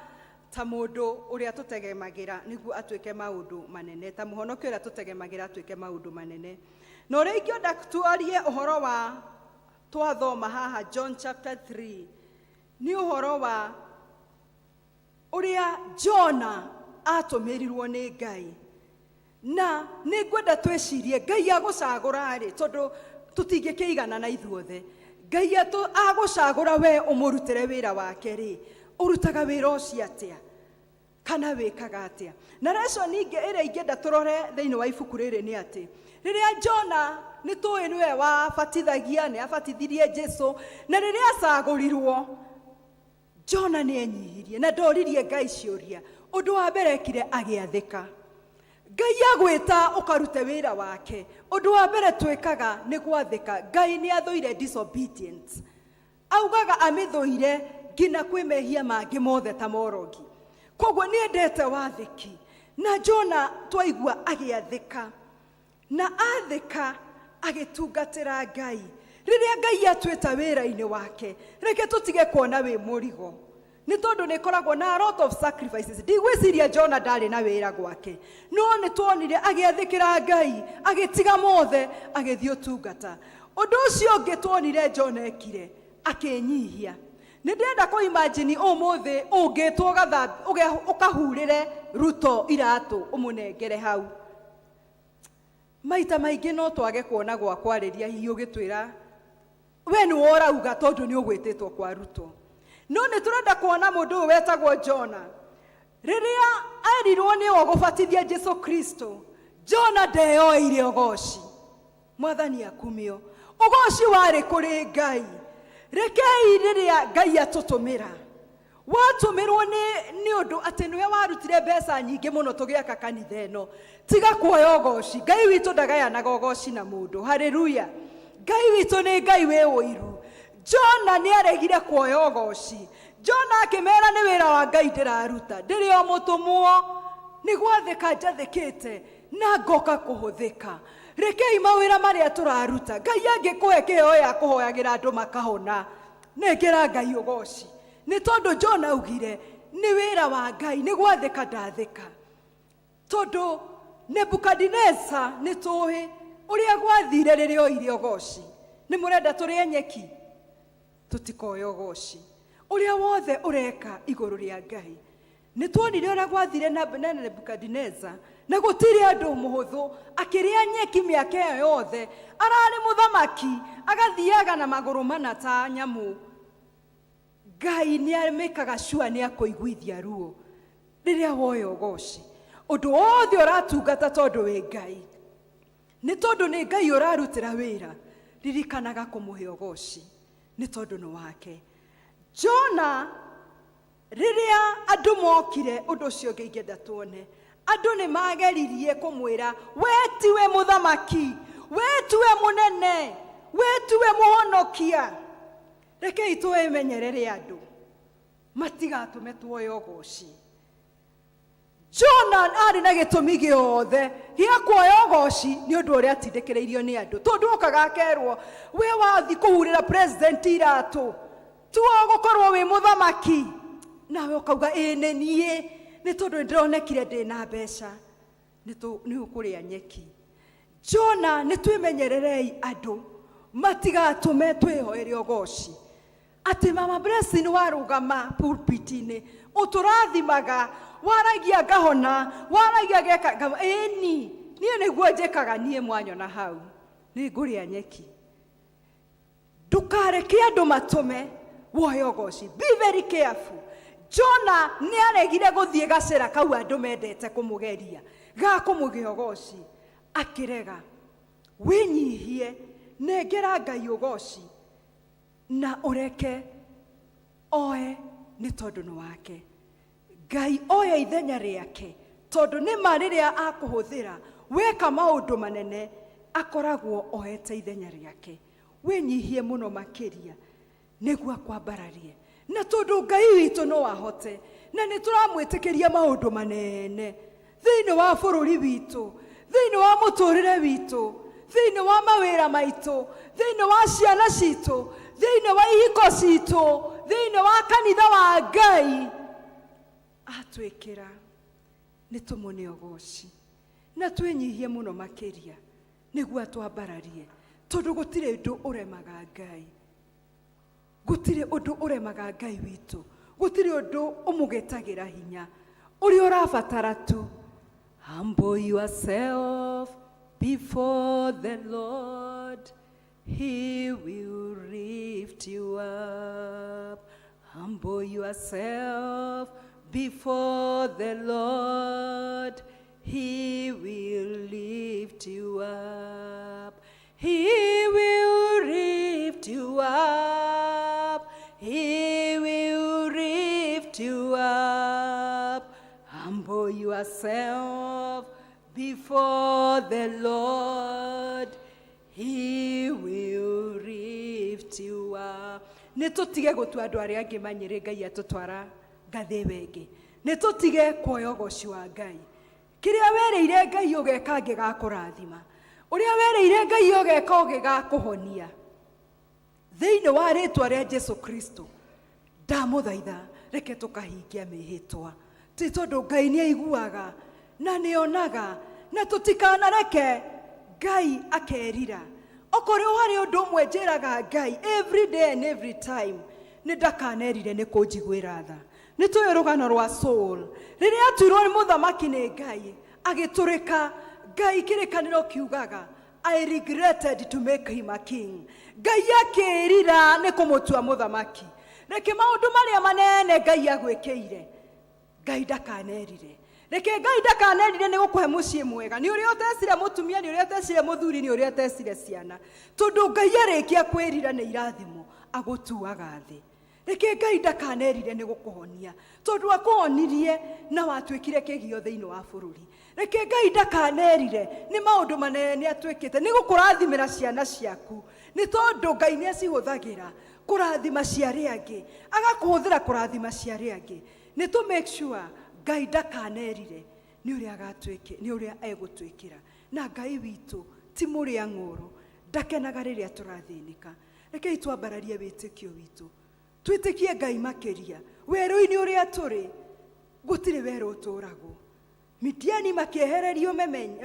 ta mũndũ ũrĩa tũtegemagĩra nĩguo atuĩke maũndũ manene, ta mũhonokia ũrĩa tũtegemagĩra atuĩke maũndũ manene. Na ũrĩa ingĩenda tuarie ũhoro wa twathoma haha John chapter 3 nĩ ũhoro wa ũrĩa Jona atũmĩrirwo nĩ Ngai. Na nĩ ngwenda twĩcirie Ngai agũcagũra rĩ, tondũ tũtingĩkĩigana na ithuothe. Ngai agũcagũra we ũmũrutĩre wĩra wake rĩ, ũrutaga wĩra ũcio atĩa? Kana wĩkaga atĩa? Na lesson ingĩ ĩrĩa ingĩenda tũrore thĩinĩ wa ibuku rĩrĩ nĩ atĩ, rĩrĩa Jona nĩ tũĩ nĩwe wabatithagia, nĩ abatithirie Jesu, na rĩrĩa acagũrirwo, Jona nĩ enyihirie na ndoririe Ngai ciũria. Ũndũ wa mbere ekire agĩathĩka. Ngai agwĩta ũkarute wĩra wake. Ũndũ wa mbere twĩkaga nĩ gwathĩka. Ngai nĩ athũire disobedience. Augaga amĩthũire nginya kwĩ mehia mangĩ mothe ta morogi. Koguo nĩ endete wathĩki. Na Jona twaigua agĩathĩka. Na athĩka agĩtungatĩra Ngai. Rĩrĩa Ngai atwĩta wĩra-inĩ wake, reke tũtige kuona wĩ mũrigo. Nĩ tondũ nĩ ĩkoragwo na a lot of sacrifices. Ndigwĩciria Jona ndarĩ na wĩra gwake. No nĩ tuonire agĩathĩkĩra Ngai, agĩtiga mothe, agĩthiĩ ũtungata. Ũndũ ũcio ũngĩ tuonire Jona ekire, akĩnyihia. Nĩ ndĩrenda kũ imagine ũmũthĩ ũngĩtwo ũkahurĩre Ruto iratũ ũmũnengere hau. Maita maingĩ no twage kuona gwa kwarĩria hihi ũgĩtwĩra we nĩwe ũrauga tondũ nĩ ũgwĩtĩtwo kwa Ruto. No nĩ tũrenda kuona mũndũ ũyũ wetagwo Jona. Rĩrĩa erirwo nĩwe ũgũbatithia Jesu Kristo, Jona ndeyoeire ũgoci. Mwathani akumio. Ũgoci warĩ kũrĩ Ngai. Rekei rĩrĩa Ngai atũtũmĩra, watũmĩrwo nĩ nĩ ũndũ atĩ nĩwe warutire mbeca nyingĩ mũno tũgĩaka kanitha ĩno, tiga kuoya ũgoci. Ngai witũ ndagayanaga ũgoci na mũndũ. Haleluya. Ngai witũ nĩ Ngai wĩ ũiru. Jona nĩ aregire kuoya ũgoci. Jona akĩmera nĩ wĩra wa Ngai ndĩraruta, ndĩrĩ o mũtũmwo, nĩ gwathĩka njathĩkĩte na ngoka kũhũthĩka. Rekei mawĩra marĩa tũraruta, Ngai angĩkũhe kĩheo ya kũhoyagĩra andũ makahona, nengera Ngai ũgoci. Nĩ tondũ Jona augire nĩ wĩra wa Ngai, nĩ gwathĩka ndathĩka. Tondũ Nebukadineza nĩ tũĩ ũrĩa gwathire rĩrĩa oire ũgoci. Nĩ mũrenda tũrĩe nyeki? Tũtikoya ũgoci. Ũrĩa wothe ũreka igũrũ rĩa Ngai. Nĩ tuonire ũrĩa gwathire na na Nebukadineza, na gũtirĩ andũ mũhũthũ, akĩrĩa nyeki mĩaka ĩyo yothe, ararĩ mũthamaki, agathiaga na magũrũ mana ta nyamũ. Ngai nĩ amĩkaga sure nĩ akũiguithia ruo rĩrĩa woya ũgoci. Ũndũ wothe ũratungata tondũ wĩ Ngai, nĩ tondũ nĩ Ngai ũrarutĩra wĩra, ririkanaga kũmũhe ũgoci nĩ tondũ nĩ wake. Jona rĩrĩa andũ mokire, ũndũ ũcio ũngĩ ingĩenda tuone, andũ nĩ mageririe kũmwĩra, we tiwe mũthamaki, we tiwe mũnene, we tiwe mũhonokia. Rekei twĩmenyerere andũ matigatũme tuoye ũgoci. Jona arĩ na gĩtũmi gĩothe gĩa kuoya ũgoci nĩ ũndũ ũrĩa atindĩkĩrĩirio nĩ andũ, tondũ okaga akerwo, we wathi kũhurĩra president iratũ, tiwe ũgũkorwo wĩ mũthamaki, nawe ũkauga ĩĩ nĩ niĩ, nĩ tondũ nĩ ndĩronekire ndĩna mbeca, nĩ ũkũrĩa nyeki. Jona, nĩ twĩmenyererei andũ matigatũme twĩhoere ũgoci. Atĩ Mama Blessing warũgama pulpit-inĩ, ũtũrathimaga, waragia ngahona, waragia ngeka, ĩni, niĩ nĩguo njĩkaga niĩ mwanyona hau, nĩ ngũrĩa nyeki. Ndũkareke andũ matũme woe ũgoci. Be very careful. Jona nĩ aregire gũthiĩ gacĩra kau andũ mendete kũmũgeria, ga kũmũgĩa ũgoci, akĩrega. Wĩnyihie, nengera Ngai ũgoci na ũreke oe nĩ tondũ nĩ wake. Ngai oya ithenya rĩake, tondũ nĩ ma rĩrĩa akũhũthĩra weka maũndũ manene, akoragwo oete ithenya rĩake. Wĩnyihie mũno makĩria nĩguo akwambararie, na tondũ Ngai witũ no ahote, na nĩ tũramwĩtĩkĩria maũndũ manene thĩinĩ wa bũrũri witũ, thĩinĩ wa mũtũrĩre witũ, thĩinĩ wa mawĩra maitũ, thĩinĩ wa ciana citũ, thĩinĩ wa ihiko citũ, thĩinĩ wa kanitha wa Ngai. Atwĩkĩra nĩ tũmũne ũgoci na twĩnyihie mũno makĩria nĩguo atwambararie, tondũ gũtirĩ ũndũ ũremaga Ngai. Gũtirĩ ũndũ ũremaga Ngai witũ, gũtirĩ ũndũ ũmũgetagĩra hinya. Ũrĩa ũrabatara tu, humble yourself before the Lord, he will lift you up. Humble yourself before the Lord, he will lift you up. He will lift you up. He will lift you up. Humble yourself before the Lord. He will lift you up. Nĩ tũtige gũtua andũ arĩa angĩ manyĩrĩ Ngai atũtwara ngathĩ ĩyo ĩngĩ. Nĩ tũtige kuoya ũgoci wa Ngai. Kĩrĩa werĩire Ngai ũgeka angĩgakũrathima, ũrĩa werĩire Ngai ũgeka ũgĩgakũhonia, thĩinĩ wa rĩtwa rĩa Jesu Kristo, ndamũthaitha reke tũkahingia mĩhĩtwa, ti tondũ Ngai nĩ aiguaga na nĩ onaga, na tũtikanareke Ngai akerira. Okorwo harĩ ũndũ ũmwe njĩraga Ngai every day and every time, nĩ ndakanerire nĩ kũnjiguĩra tha. Nĩ tũĩ rũgano rwa Saul rĩrĩa atuirwo nĩ mũthamaki nĩ Ngai agĩtũrĩka. Ngai kĩrĩkanĩro kiugaga I regretted to make him a king. Ngai akĩrira nĩ kũmũtua mũthamaki. Reke maũndũ marĩa manene Ngai agwĩkĩire, Ngai ndakanerire. Reke Ngai ndakanerire nĩ gũkũhe mũciĩ mwega, nĩ ũrĩa ũtecire mũtumia, nĩ ũrĩa ũtecire mũthuri, nĩ ũrĩa ũtecire ciana. Tondũ Ngai arĩkia kwĩrira nĩ irathimo agũtuaga thĩ. Reke Ngai ndakanerire nĩ gũkũhonia, tondũ akũhonirie na watuĩkire kĩgio thĩinĩ wa bũrũri. Reke Ngai ndakanerire nĩ maũndũ manene atuĩkĩte, nĩ gũkũrathimĩra ciana ciaku, nĩ tondũ Ngai nĩ acihũthagĩra kũrathima cia arĩa angĩ, agakũhũthĩra kũrathima cia arĩa angĩ. Nĩ tũ make sure Ngai ndakanerire nĩ ũrĩa agatuĩke, nĩ ũrĩa egũtwĩkĩra. Na Ngai witũ ti mũrĩa ng'ũũrũ, ndakenaga rĩrĩa tũrathĩnĩka. Rekei twambararie wĩtĩkio witũ, twĩtĩkie Ngai makĩria. Werũ-inĩ ũrĩa tũrĩ, gũtirĩ werũ ũtũragwo. Midiani makĩehererio memenyi,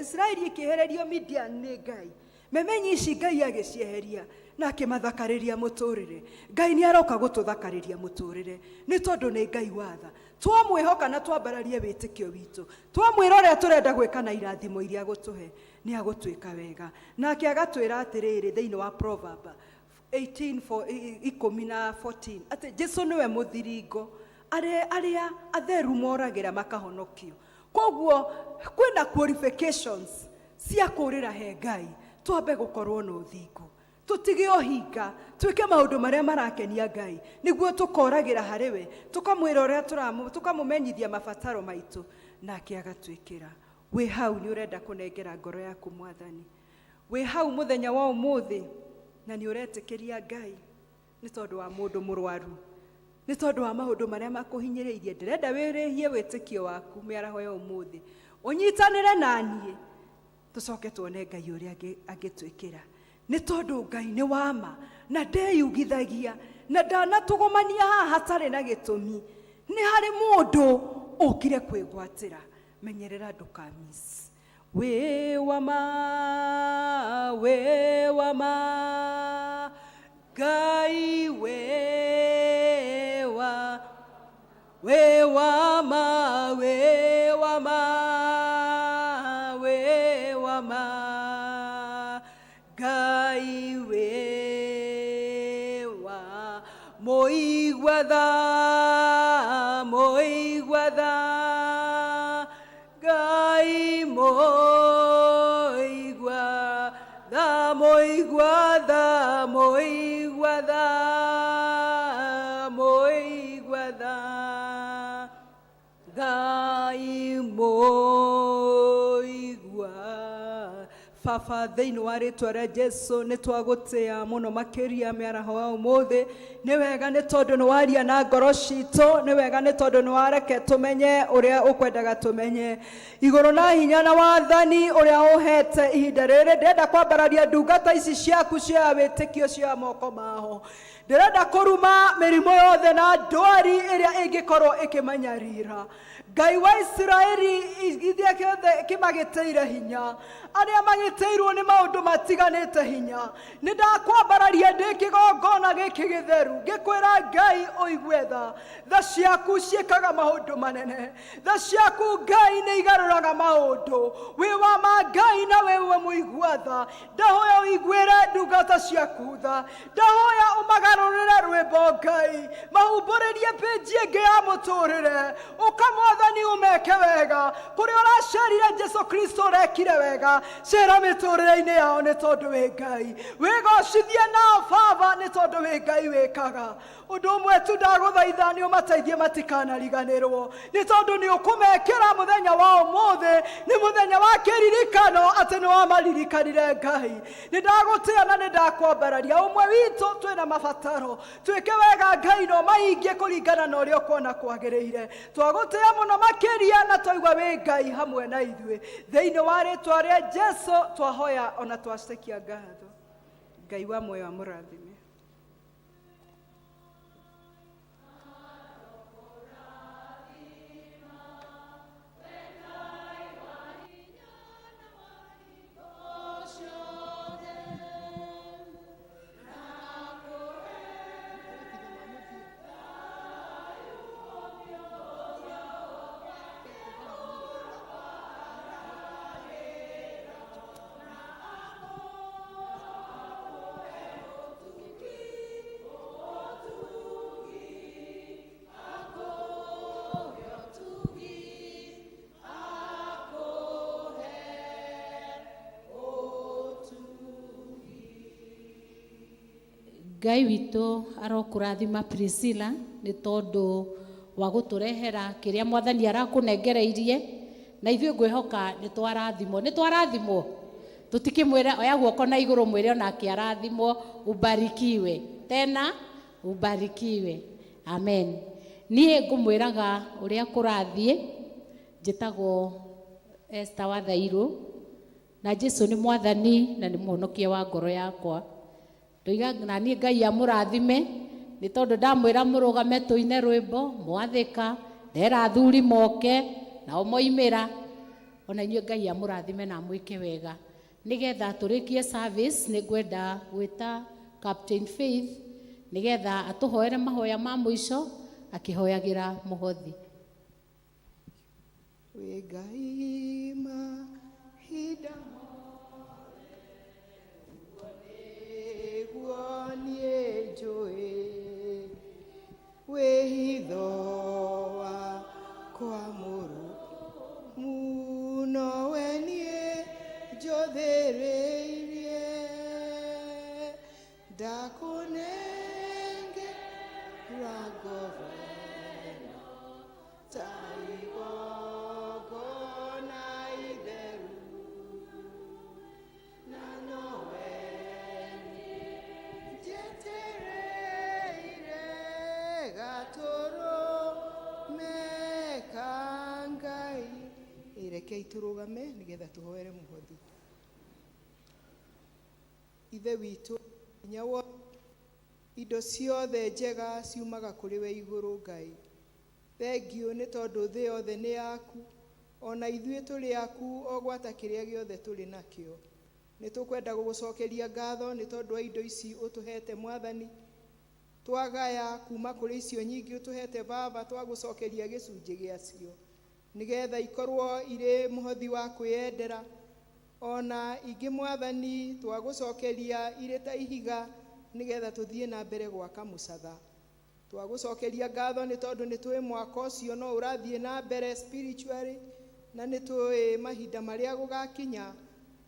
Isiraeli ĩkĩehererio Midiani nĩ Ngai. Memenyi ici Ngai agĩcieheria na akĩmathakarĩria mũtũrĩre. Ngai nĩ aroka gũtũthakarĩria mũtũrĩre nĩ tondũ nĩ Ngai wa tha. Twamwĩhoka na twambararie wĩtĩkio witũ, twamwĩra ũrĩa tũrenda gwĩka na irathimo iria agũtũhe, nĩ agũtwĩka wega. Nake agatwĩra atĩrĩrĩ thĩinĩ wa Proverb 18, 10 na 14 atĩ Jesu nĩwe mũthiringo arĩa arĩa atheru moragĩra makahonokio. Koguo kwĩna qualifications cia kũrĩra he Ngai, twambe gũkorwo na ũthingu, tũtige ũhinga, twĩke maũndũ marĩa marakenia Ngai, nĩguo tũkoragĩra harĩ we, tũkamwĩra ũrĩa tũramũ, tũkamũmenyithia mabataro maitũ, nake agatwĩkĩra. Wĩ hau nĩ ũrenda kũnengera ngoro yaku Mwathani, wĩ hau mũthenya wa ũmũthĩ na nĩ ũretĩkĩria Ngai nĩ tondũ wa mũndũ mũrwaru, nĩ tondũ wa maũndũ marĩa makũhinyĩrĩirie, ndĩrenda wĩrĩhie wĩtĩkio waku mĩaraho ya ũmũthĩ, ũnyitanĩre na niĩ, tũcoke tuone Ngai ũrĩa angĩtwĩkĩra, nĩ tondũ Ngai nĩ wa ma na ndeyugithagia na ndanatũgũmania haha hatarĩ na gĩtũmi. Nĩ harĩ mũndũ ũkire kwĩgwatĩra. Menyerera ndũkamis. Wĩ wa ma, wĩ wa ma, Ngai wĩ wa, wĩ wa ma, wĩ wa ma, wĩ wa ma, Ngai wĩ wa, mũigua tha, mũigua tha, Ngai mũigua tha, mũigua tha, mũigua tha, mũigua tha, Ngai mũigua. Baba, thĩinĩ wa rĩtwa rĩa Jesu nĩ twagũtĩa mũno makĩria mĩaraho ya ũmũthĩ. Nĩ wega nĩ tondũ nĩ waria na ngoro citũ, nĩ wega nĩ tondũ nĩ wareke tũmenye ũrĩa ũkwendaga tũmenye igũrũ na hinya na wathani ũrĩa ũhete ihinda rĩrĩ. Ndĩrenda kwambararia ndungata ici ciaku cioya wĩtĩkio, cioya moko mao. Ndĩrenda kũruma mĩrimũ yothe na ndwari ĩrĩa ĩngĩkorwo ĩkĩmanyarira. Ngai wa Isiraeli, ithiĩ kĩothe kĩmagĩtĩire hinya, arĩa magĩtĩirwo nĩ maũndũ matiganĩte hinya, nĩ ndakwambararia ndĩ kĩgongona gĩkĩ gĩtheru, ngĩkwĩra Ngai ũigue tha. Tha ciaku ciĩkaga maũndũ manene, tha ciaku Ngai nĩ igarũraga maũndũ. Wĩ wa ma Ngai na wĩwe mũigua tha. Ndahoya ũiguĩre ndungata ciaku tha, ndahoya ũmagarũrĩre rwĩmbo Ngai, mahumbũrĩrie pĩnji ĩngĩ ya mũtũrĩre. Ũka Mwathani ũmeke wega, kũrĩa ũracerire Jesu Kristo ũrekire wega, cera mĩtũrĩre-inĩ yao nĩ tondũ wĩ Ngai. Wĩgocithie nao Baba nĩ tondũ wĩ Ngai wĩkaga ũndũ ũmwe tu. Ndagũthaitha nĩ ũmateithie matikanariganĩrwo, nĩ tondũ nĩ ũkũmekĩra mũthenya wa ũmũthĩ nĩ mũthenya wa kĩririkano atĩ nĩ wamaririkanire. Ngai, nĩ ndagũtĩa na nĩ ndakwambararia. Ũmwe witũ twĩna mabataro, twĩke wega Ngai no mahingie kũringana na ũrĩa ũkuona kwagĩrĩire. Twagũtĩa mũno makĩria na twaigua wĩ Ngai hamwe na ithuĩ. Thĩinĩ wa rĩtwa rĩa Jesu twahoya ona twacekia ngatho. Ngai wa muoyo amũrathime. Ngai witũ arokũrathima Priscilla nĩ tondũ wa gũtũrehera kĩrĩa mwathani arakũnengereirie na ithuĩ ngwĩhoka nĩ twarathimwo nĩ twarathimwo tũtikĩmwĩre oya guoko na igũrũ mwĩre onake arathimwo ubarikiwe tena ubarikiwe amen niĩ ngũmwĩraga ũrĩa kũrathiĩ njĩtagwo Esther Wathairũ na Jesu nĩ mwathani na nĩ mũhonokia wa ngoro yakwa ndoiga na niĩ Ngai amũrathime nĩ tondũ ndamwĩra mũrũgame tũine rwĩmbo mwathĩka ndera athuri moke nao moimĩra ona inyuĩ Ngai amũrathime na amwĩke wega nĩgetha tũrĩkie service nĩ ngwenda gwĩta Captain Faith nĩgetha atũhoere mahoya ma mũico akĩhoyagĩra mũhothi. Wĩ Ngai mahinda mothe, nĩguo niĩ njũĩ wĩhitho wakwa mũrũmu nowe niĩ njũthĩrĩirie ndakũnengera ngoro ĩno ta igongona itheru na nowe niĩ njetereire gatũrũme ka Ngai. Rekei tũrũgame nĩgetha tũhoere mũhothi. Ithe witũ hinya wothe, indo ciothe njega ciumaga kũrĩ we igũrũ Ngai. Thengiũ nĩ tondũ thĩ yothe nĩ yaku, ona ithuĩ tũrĩ aku o gwata kĩrĩa gĩothe tũrĩ nakĩo. Nĩ tũkwenda gũgũcokeria ngatho nĩ tondũ wa indo ici ũtũhete Mwathani. Twagaya kuma kũrĩ icio nyingĩ ũtũhete Baba, twagũcokeria gĩcunjĩ gĩacio nĩgetha ikorwo irĩ mũhothi wa kwĩyendera. Ona ingĩ Mwathani twagũcokeria irĩ ta ihiga nĩgetha tũthiĩ na mbere gwaka mũcatha. Twagũcokeria ngatho nĩ tondũ nĩ tũĩ mwaka ũcio no ũrathiĩ na mbere spiritually, na nĩ tũĩ mahinda marĩa gũgakinya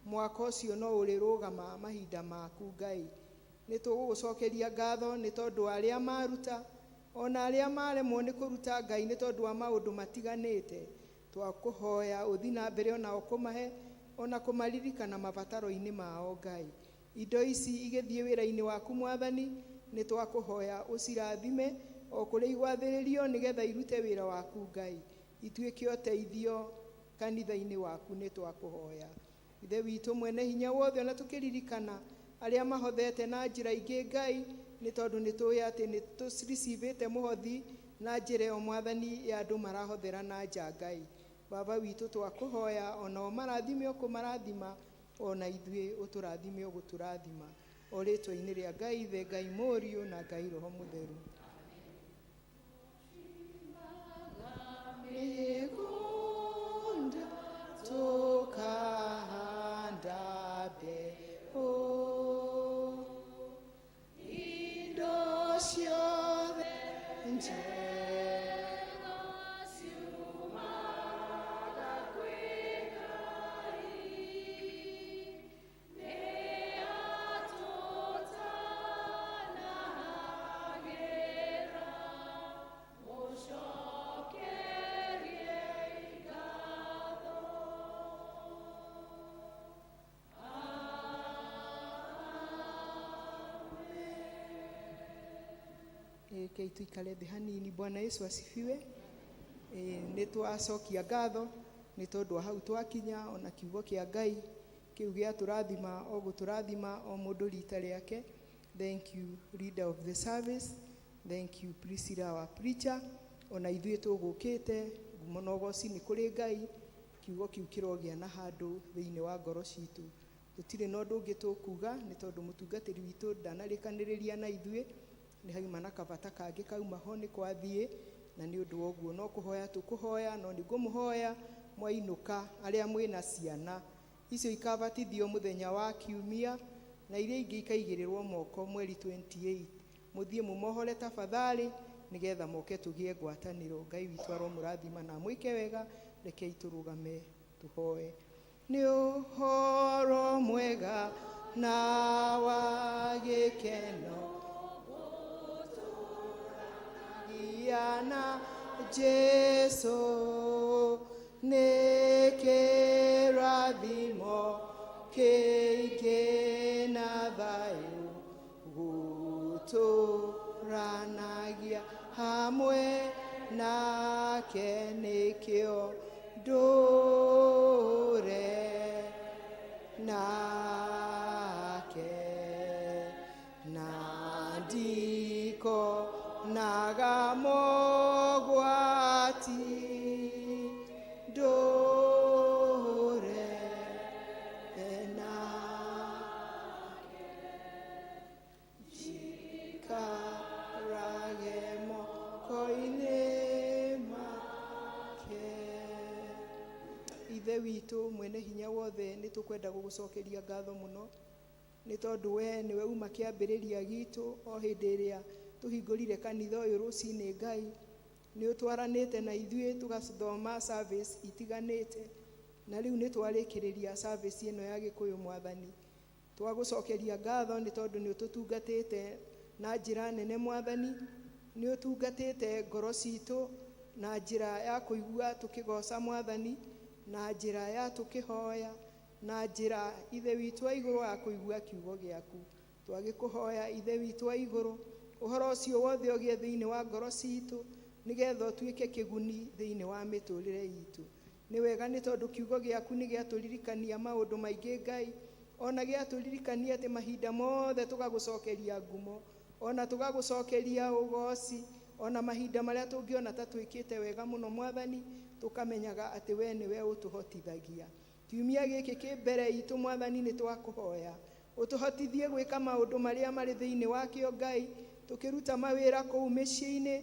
mwaka ũcio no ũrĩrũgama mahinda maku Ngai. Nĩ tũgũgũcokeria ngatho nĩ tondũ wa arĩa maruta ona arĩa maremwo nĩ kũruta Ngai nĩ tondũ wa maũndũ matiganĩte. Twakũhoya ũthi na mbere onao kũmahe ona kũmaririkana mabataro-inĩ mao Ngai. Indo ici igĩthiĩ wĩra-inĩ waku Mwathani, nĩ twakũhoya ũcirathime o kũrĩa igwathĩrĩrio nĩgetha irute wĩra waku Ngai, ituĩke ũteithio kanitha-inĩ waku nĩ twakũhoya. Ithe witũ mwene hinya wothe, ona tũkĩririkana arĩa mahothete na njĩra ingĩ Ngai, nĩ tondũ nĩ tũĩ atĩ nĩ tũricivĩte mũhothi na njĩra ĩyo Mwathani ya andũ marahothera na nja Ngai. Baba witũ twakũhoya onao marathime ũkũmarathima, ona ithuĩ ũtũrathime ũgũtũrathima, o rĩtwa-inĩ rĩa Ngai Ithe, Ngai Mũriũ na Ngai Roho Mũtheru. Mĩgũnda tũkahanda mbeũ, indo ciothe njega ciumaga kwĩ Ngai, nĩ atũtanahagĩra, mũcokeriei ngatho. Rekei tuikare thĩ hanini. Bwana Yesu asifiwe. Nĩ twacokia ngatho nĩ tondũ wa hau twakinya, ona kiugo kĩa Ngai kĩu gĩatũrathima o gũtũrathima o mũndũ rita rĩake. Thank you leader of the service, thank you Priscilla our preacher. Ona ithuĩ tũgũkĩte ngumo na ũgoci nĩ kũrĩ Ngai. Kiugo kĩu kĩrogĩa na handũ thĩinĩ wa ngoro citũ. Tũtirĩ na ũndũ ũngĩ tũkuga nĩ tondũ mũtungatĩri witũ ndanarĩkanĩrĩria na ithuĩ, nĩ hauma na kabata kangĩ kauma ho nĩ kwathiĩ, na nĩ ũndũ wa ũguo no kũhoya tũkũhoya, no nĩ ngũmũhoya mwainũka arĩa mwĩna ciana icio ikabatithio mũthenya wa kiumia na iria ingĩ ikaigĩrĩrwo moko mweri 28, mũthiĩ mũmohore tafadhali nĩgetha moke tũgĩe ngwatanĩro. Ngai witũ aromũrathima na amwĩke wega. Rekei tũrũgame tũhoe. Nĩ ũhoro mwega na wa gĩkeno Gũtũranagia na Jesu nĩ kĩrathimo kĩingĩ na thayũ gũtũranagia hamwe nake nĩkĩo ndũre nake na ndiko naga mogwati ndũre nake njikarage moko-inĩ make. Ithe witũ mwene hinya wothe, nĩ tũkwenda gũgũcokeria ngatho mũno nĩ tondũ we nĩwe uma kĩambĩrĩria gitũ o hĩndĩ ĩrĩa tũhingũrire kanitha ũyũ rũcinĩ. Ngai, nĩ ũtwaranĩte na ithuĩ tũgathoma service itiganĩte, na rĩu nĩ twarĩkĩrĩria service ĩno ya Gĩkũyũ. Mwathani, twagũcokeria ngatho nĩ tondũ nĩ ũtũtungatĩte na njĩra nene. Mwathani, nĩ ũtungatĩte ngoro citũ na njĩra ya kũigua tũkĩgoca Mwathani, na njĩra ya tũkĩhoya, na njĩra, Ithe witũ wa igũrũ, wa kũigua kiugo gĩaku. Twagĩkũhoya, Ithe witũ wa igũrũ, ũhoro ũcio wothe ũgĩe thĩinĩ wa ngoro citũ nĩgetha ũtuĩke kĩguni thĩinĩ wa mĩtũrĩre itũ. Nĩ wega nĩ tondũ kiugo gĩaku nĩ gĩatũririkania maũndũ maingĩ, Ngai, ona gĩatũririkania atĩ mahinda mothe tũgagũcokeria ngumo, ona tũgagũcokeria ũgoci, ona mahinda marĩa tũngĩona ta twĩkĩte wega mũno. Mwathani, tũkamenyaga atĩ we nĩwe ũtũhotithagia. Kiumia gĩkĩ kĩ mbere itũ, Mwathani, nĩ twakũhoya ũtũhotithie gwĩka maũndũ marĩa marĩ thĩinĩ wakĩo, Ngai, tũkĩruta mawĩra kũu mĩciĩ-inĩ,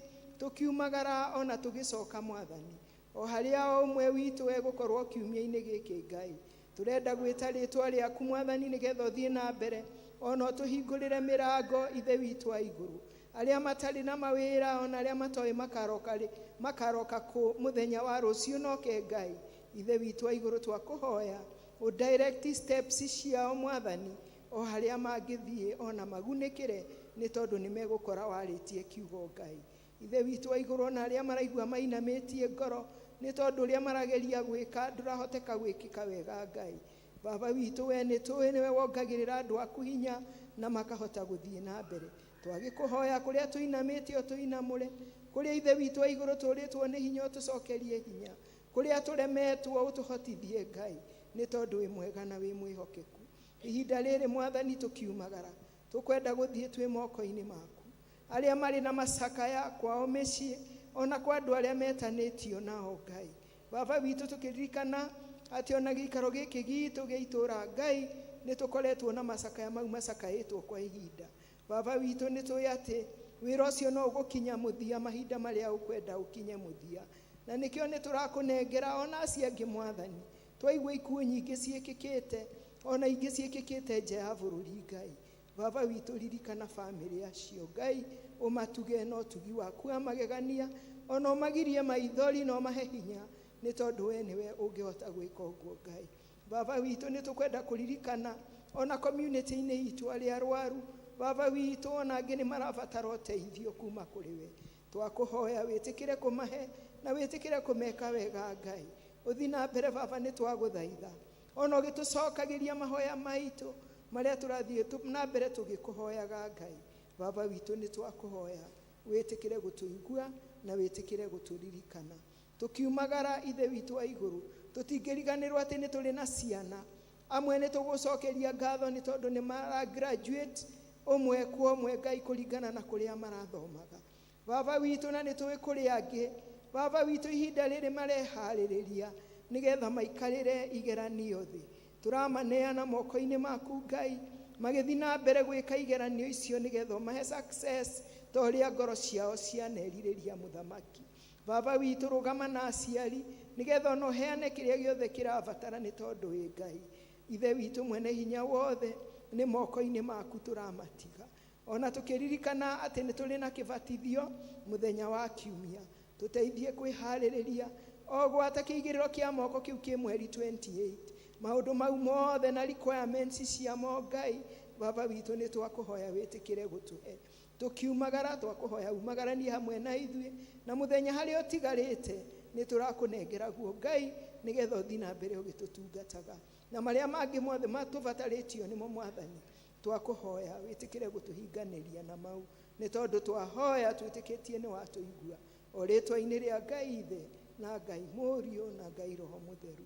tũkiumagara ona tũgĩcoka. Mwathani, o harĩa o ũmwe witũ egũkorwo kiumia-inĩ gĩkĩ, Ngai, tũrenda gwĩta rĩtwa rĩaku, Mwathani, nĩgetha ũthiĩ na mbere ona ũtũhingũrĩre mĩrango. Ithe witũ wa igũrũ, arĩa matarĩ na mawĩra ona arĩa matoĩ makaroka rĩ, makaroka kũ mũthenya wa rũciũ noke, Ngai, Ithe witũ wa igũrũ, twakũhoya ũ direct steps ciao, Mwathani, o harĩa mangĩthiĩ ona magunĩkĩre nĩ tondũ nĩ megũkora warĩtie kiugo. Ngai, Ithe witũ wa igũrũ, ona arĩa maraigua mainamĩtie ngoro nĩ tondũ ũrĩa marageria gwĩka ndũrahoteka gwĩkĩka wega, Ngai, Baba witũ, we nĩ tũĩ nĩwe wongagĩrĩra andũ aku hinya na makahota gũthiĩ na mbere. Twagĩkũhoya kũrĩa tũinamĩte ũtũinamũre, kũrĩa, Ithe witũ wa igũrũ, tũrĩtwo nĩ hinya ũtũcokerie hinya, kũrĩa tũremetwo ũtũhotithie, Ngai, nĩ tondũ wĩ mwega na wĩ mwĩhokeku. Ihinda rĩrĩ, Mwathani, tũkiumagara tũkwenda gũthiĩ twĩ moko-inĩ maku. Arĩa marĩ na macakaya kwao mĩciĩ ona kwa andũ arĩa metanĩtio nao, Ngai, Baba witũ, tũkĩririkana atĩ ona gĩikaro gĩkĩ gitũ gĩa itũũra, Ngai, nĩ tũkoretwo na macakaya mau macakaĩtwo kwa ihinda. Baba witũ, nĩ tũĩ atĩ wĩra ũcio no ũgũkinya mũthia mahinda marĩa ũkwenda ũkinye mũthia, na nĩkĩo nĩ tũrakũnengera ona acio angĩ. Mwathani, twaigua ikuũ nyingĩ ciĩkĩkĩte, ona ingĩ ciĩkĩkĩte nja ya bũrũri, Ngai, Baba witũ, ririkana bamĩrĩ acio. Ngai, ũmatuge na ũtugi waku wa magegania, ona ũmagirie maithori na ũmahe hinya nĩ tondũ we nĩwe ũngĩhota gwĩka ũguo. Ngai, Baba witũ, nĩ tũkwenda kũririkana ona community-inĩ itũ arĩa arwaru, Baba witũ, ona angĩ nĩ marabatara ũteithio kuma kũrĩ we. Twakũhoya wĩtĩkĩre kũmahe na wĩtĩkĩre kũmeka wega. Ngai, ũthi na mbere. Baba, nĩ twagũthaitha ona ũgĩtũcokagĩria mahoya maitũ marĩa tũrathiĩ na mbere tũgĩkũhoyaga. Ngai, Baba witũ, nĩ twakũhoya wĩtĩkĩre gũtũigua na wĩtĩkĩre gũtũririkana tũkiumagara. Ithe witũ wa igũrũ, tũtingĩriganĩrwo atĩ nĩ tũrĩ na ciana amwe. Nĩ tũgũcokeria ngatho nĩ tondũ nĩ mara graduate ũmwe kwa ũmwe, Ngai, kũringana na kũrĩa marathomaga, Baba witũ, na nĩ tũĩ kũrĩ angĩ, Baba witũ, ihinda rĩrĩ mareharĩrĩria nĩgetha maikarĩre igeranio thĩ. Tũramaneana moko-inĩ maku, Ngai, magĩthiĩ na mbere gwĩka igeranio icio nĩgetha ũmahe success ta ũrĩa ngoro ciao cianerirĩria. Mũthamaki, Baba witũ, rũgama na aciari nĩgetha ona ũheane kĩrĩa gĩothe kĩrabatara nĩ tondũ wĩ Ngai. Ithe witũ mwene hinya wothe, nĩ moko-inĩ maku tũramatiga, ona tũkĩririkana atĩ nĩ tũrĩ na kĩbatithio mũthenya wa kiumia. Tũteithie kwĩharĩrĩria o gwata kĩigĩrĩro kĩa moko kĩu kĩ mweri 28, maũndũ mau mothe na requirements ciamo. Ngai, Baba witũ, nĩ twakũhoya wĩtĩkĩre gũtũhe. Tũkiumagara twakũhoya umagaranie hamwe na ithuĩ, na mũthenya harĩa ũtigarĩte nĩ tũrakũnengera guo Ngai, nĩgetha ũthiĩ na mbere ũgĩtũtungataga. Na marĩa mangĩ mothe matũbatarĩtio nĩmo Mwathani, twakũhoya wĩtĩkĩre gũtũhinganĩria na mau, nĩ tondũ twahoya twĩtĩkĩtie nĩ watũigua, o rĩtwa-inĩ rĩa Ngai Ithe na Ngai Mũriũ na Ngai Roho Mũtheru.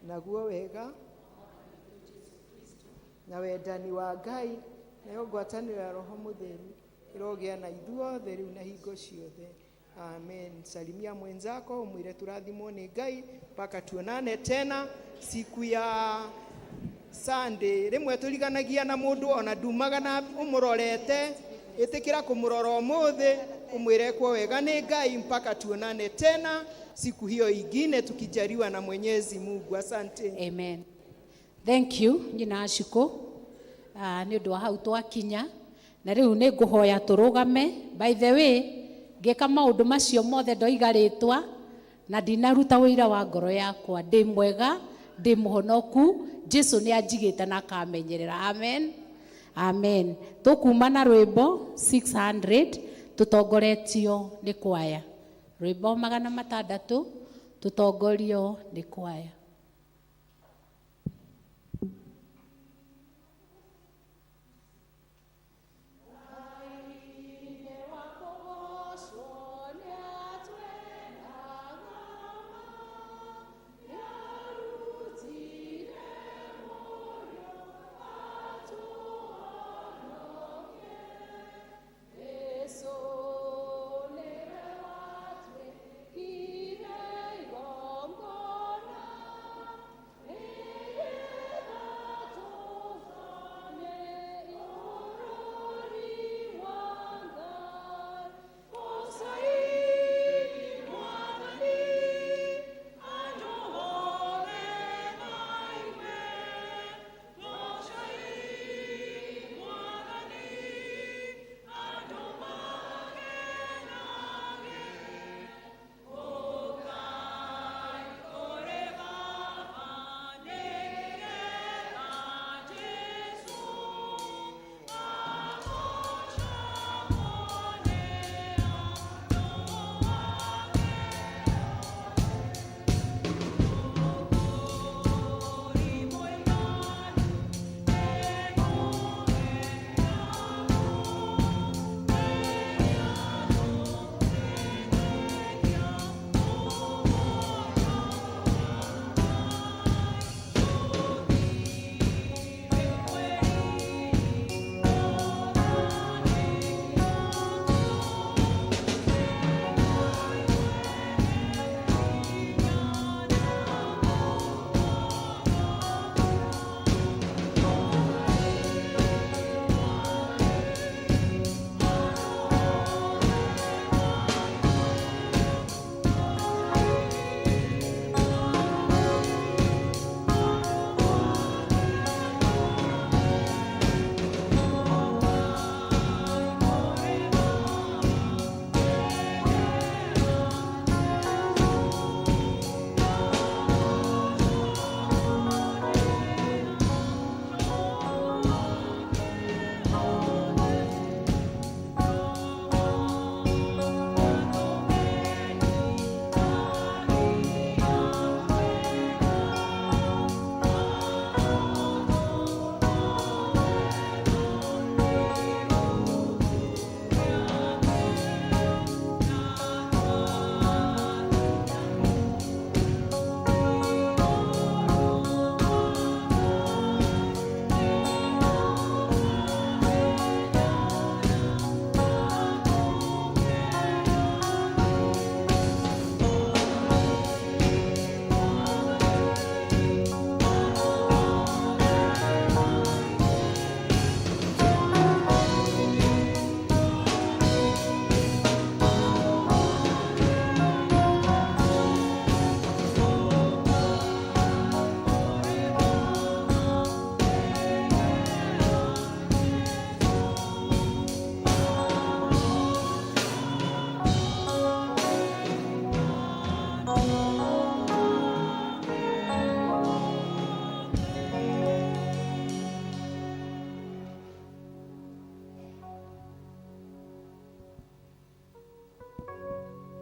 Naguo wega na wendani wa Ngai nayo ngwatanĩro ya Roho Mũtheru ĩrogĩa na ithuothe rĩu na hingo ciothe. Amen. Salimia mwenzako umwire turathimwo nĩ Ngai mpaka tuonane tena siku ya Sunday. Rĩmwe tũriganagia na mũndũ ona ndumaga na ũmũrorete, ĩtĩkĩra kũmũrora ũmũthĩ umwire kwa wega nĩ Ngai mpaka tuonane tena siku hiyo ingine tukijaliwa na Mwenyezi Mungu. Asante. Amen. Thank you nyina Ashiko nĩ ũndũ wa hau twakinya, na rĩu nĩ ngũhoya tũrũgame. By the way, ngĩka maũndũ macio mothe ndoiga rĩtwa na ndinaruta ũira wa ngoro yakwa, ndĩ mwega, ndĩ mũhonoku, Jesu nĩ anjigĩte na akamenyerera. Amen, amen. Tũkuma na rwĩmbo 600 tũtongoretio nĩ kwaya, rwĩmbo 600 tũtongorio nĩ kwaya.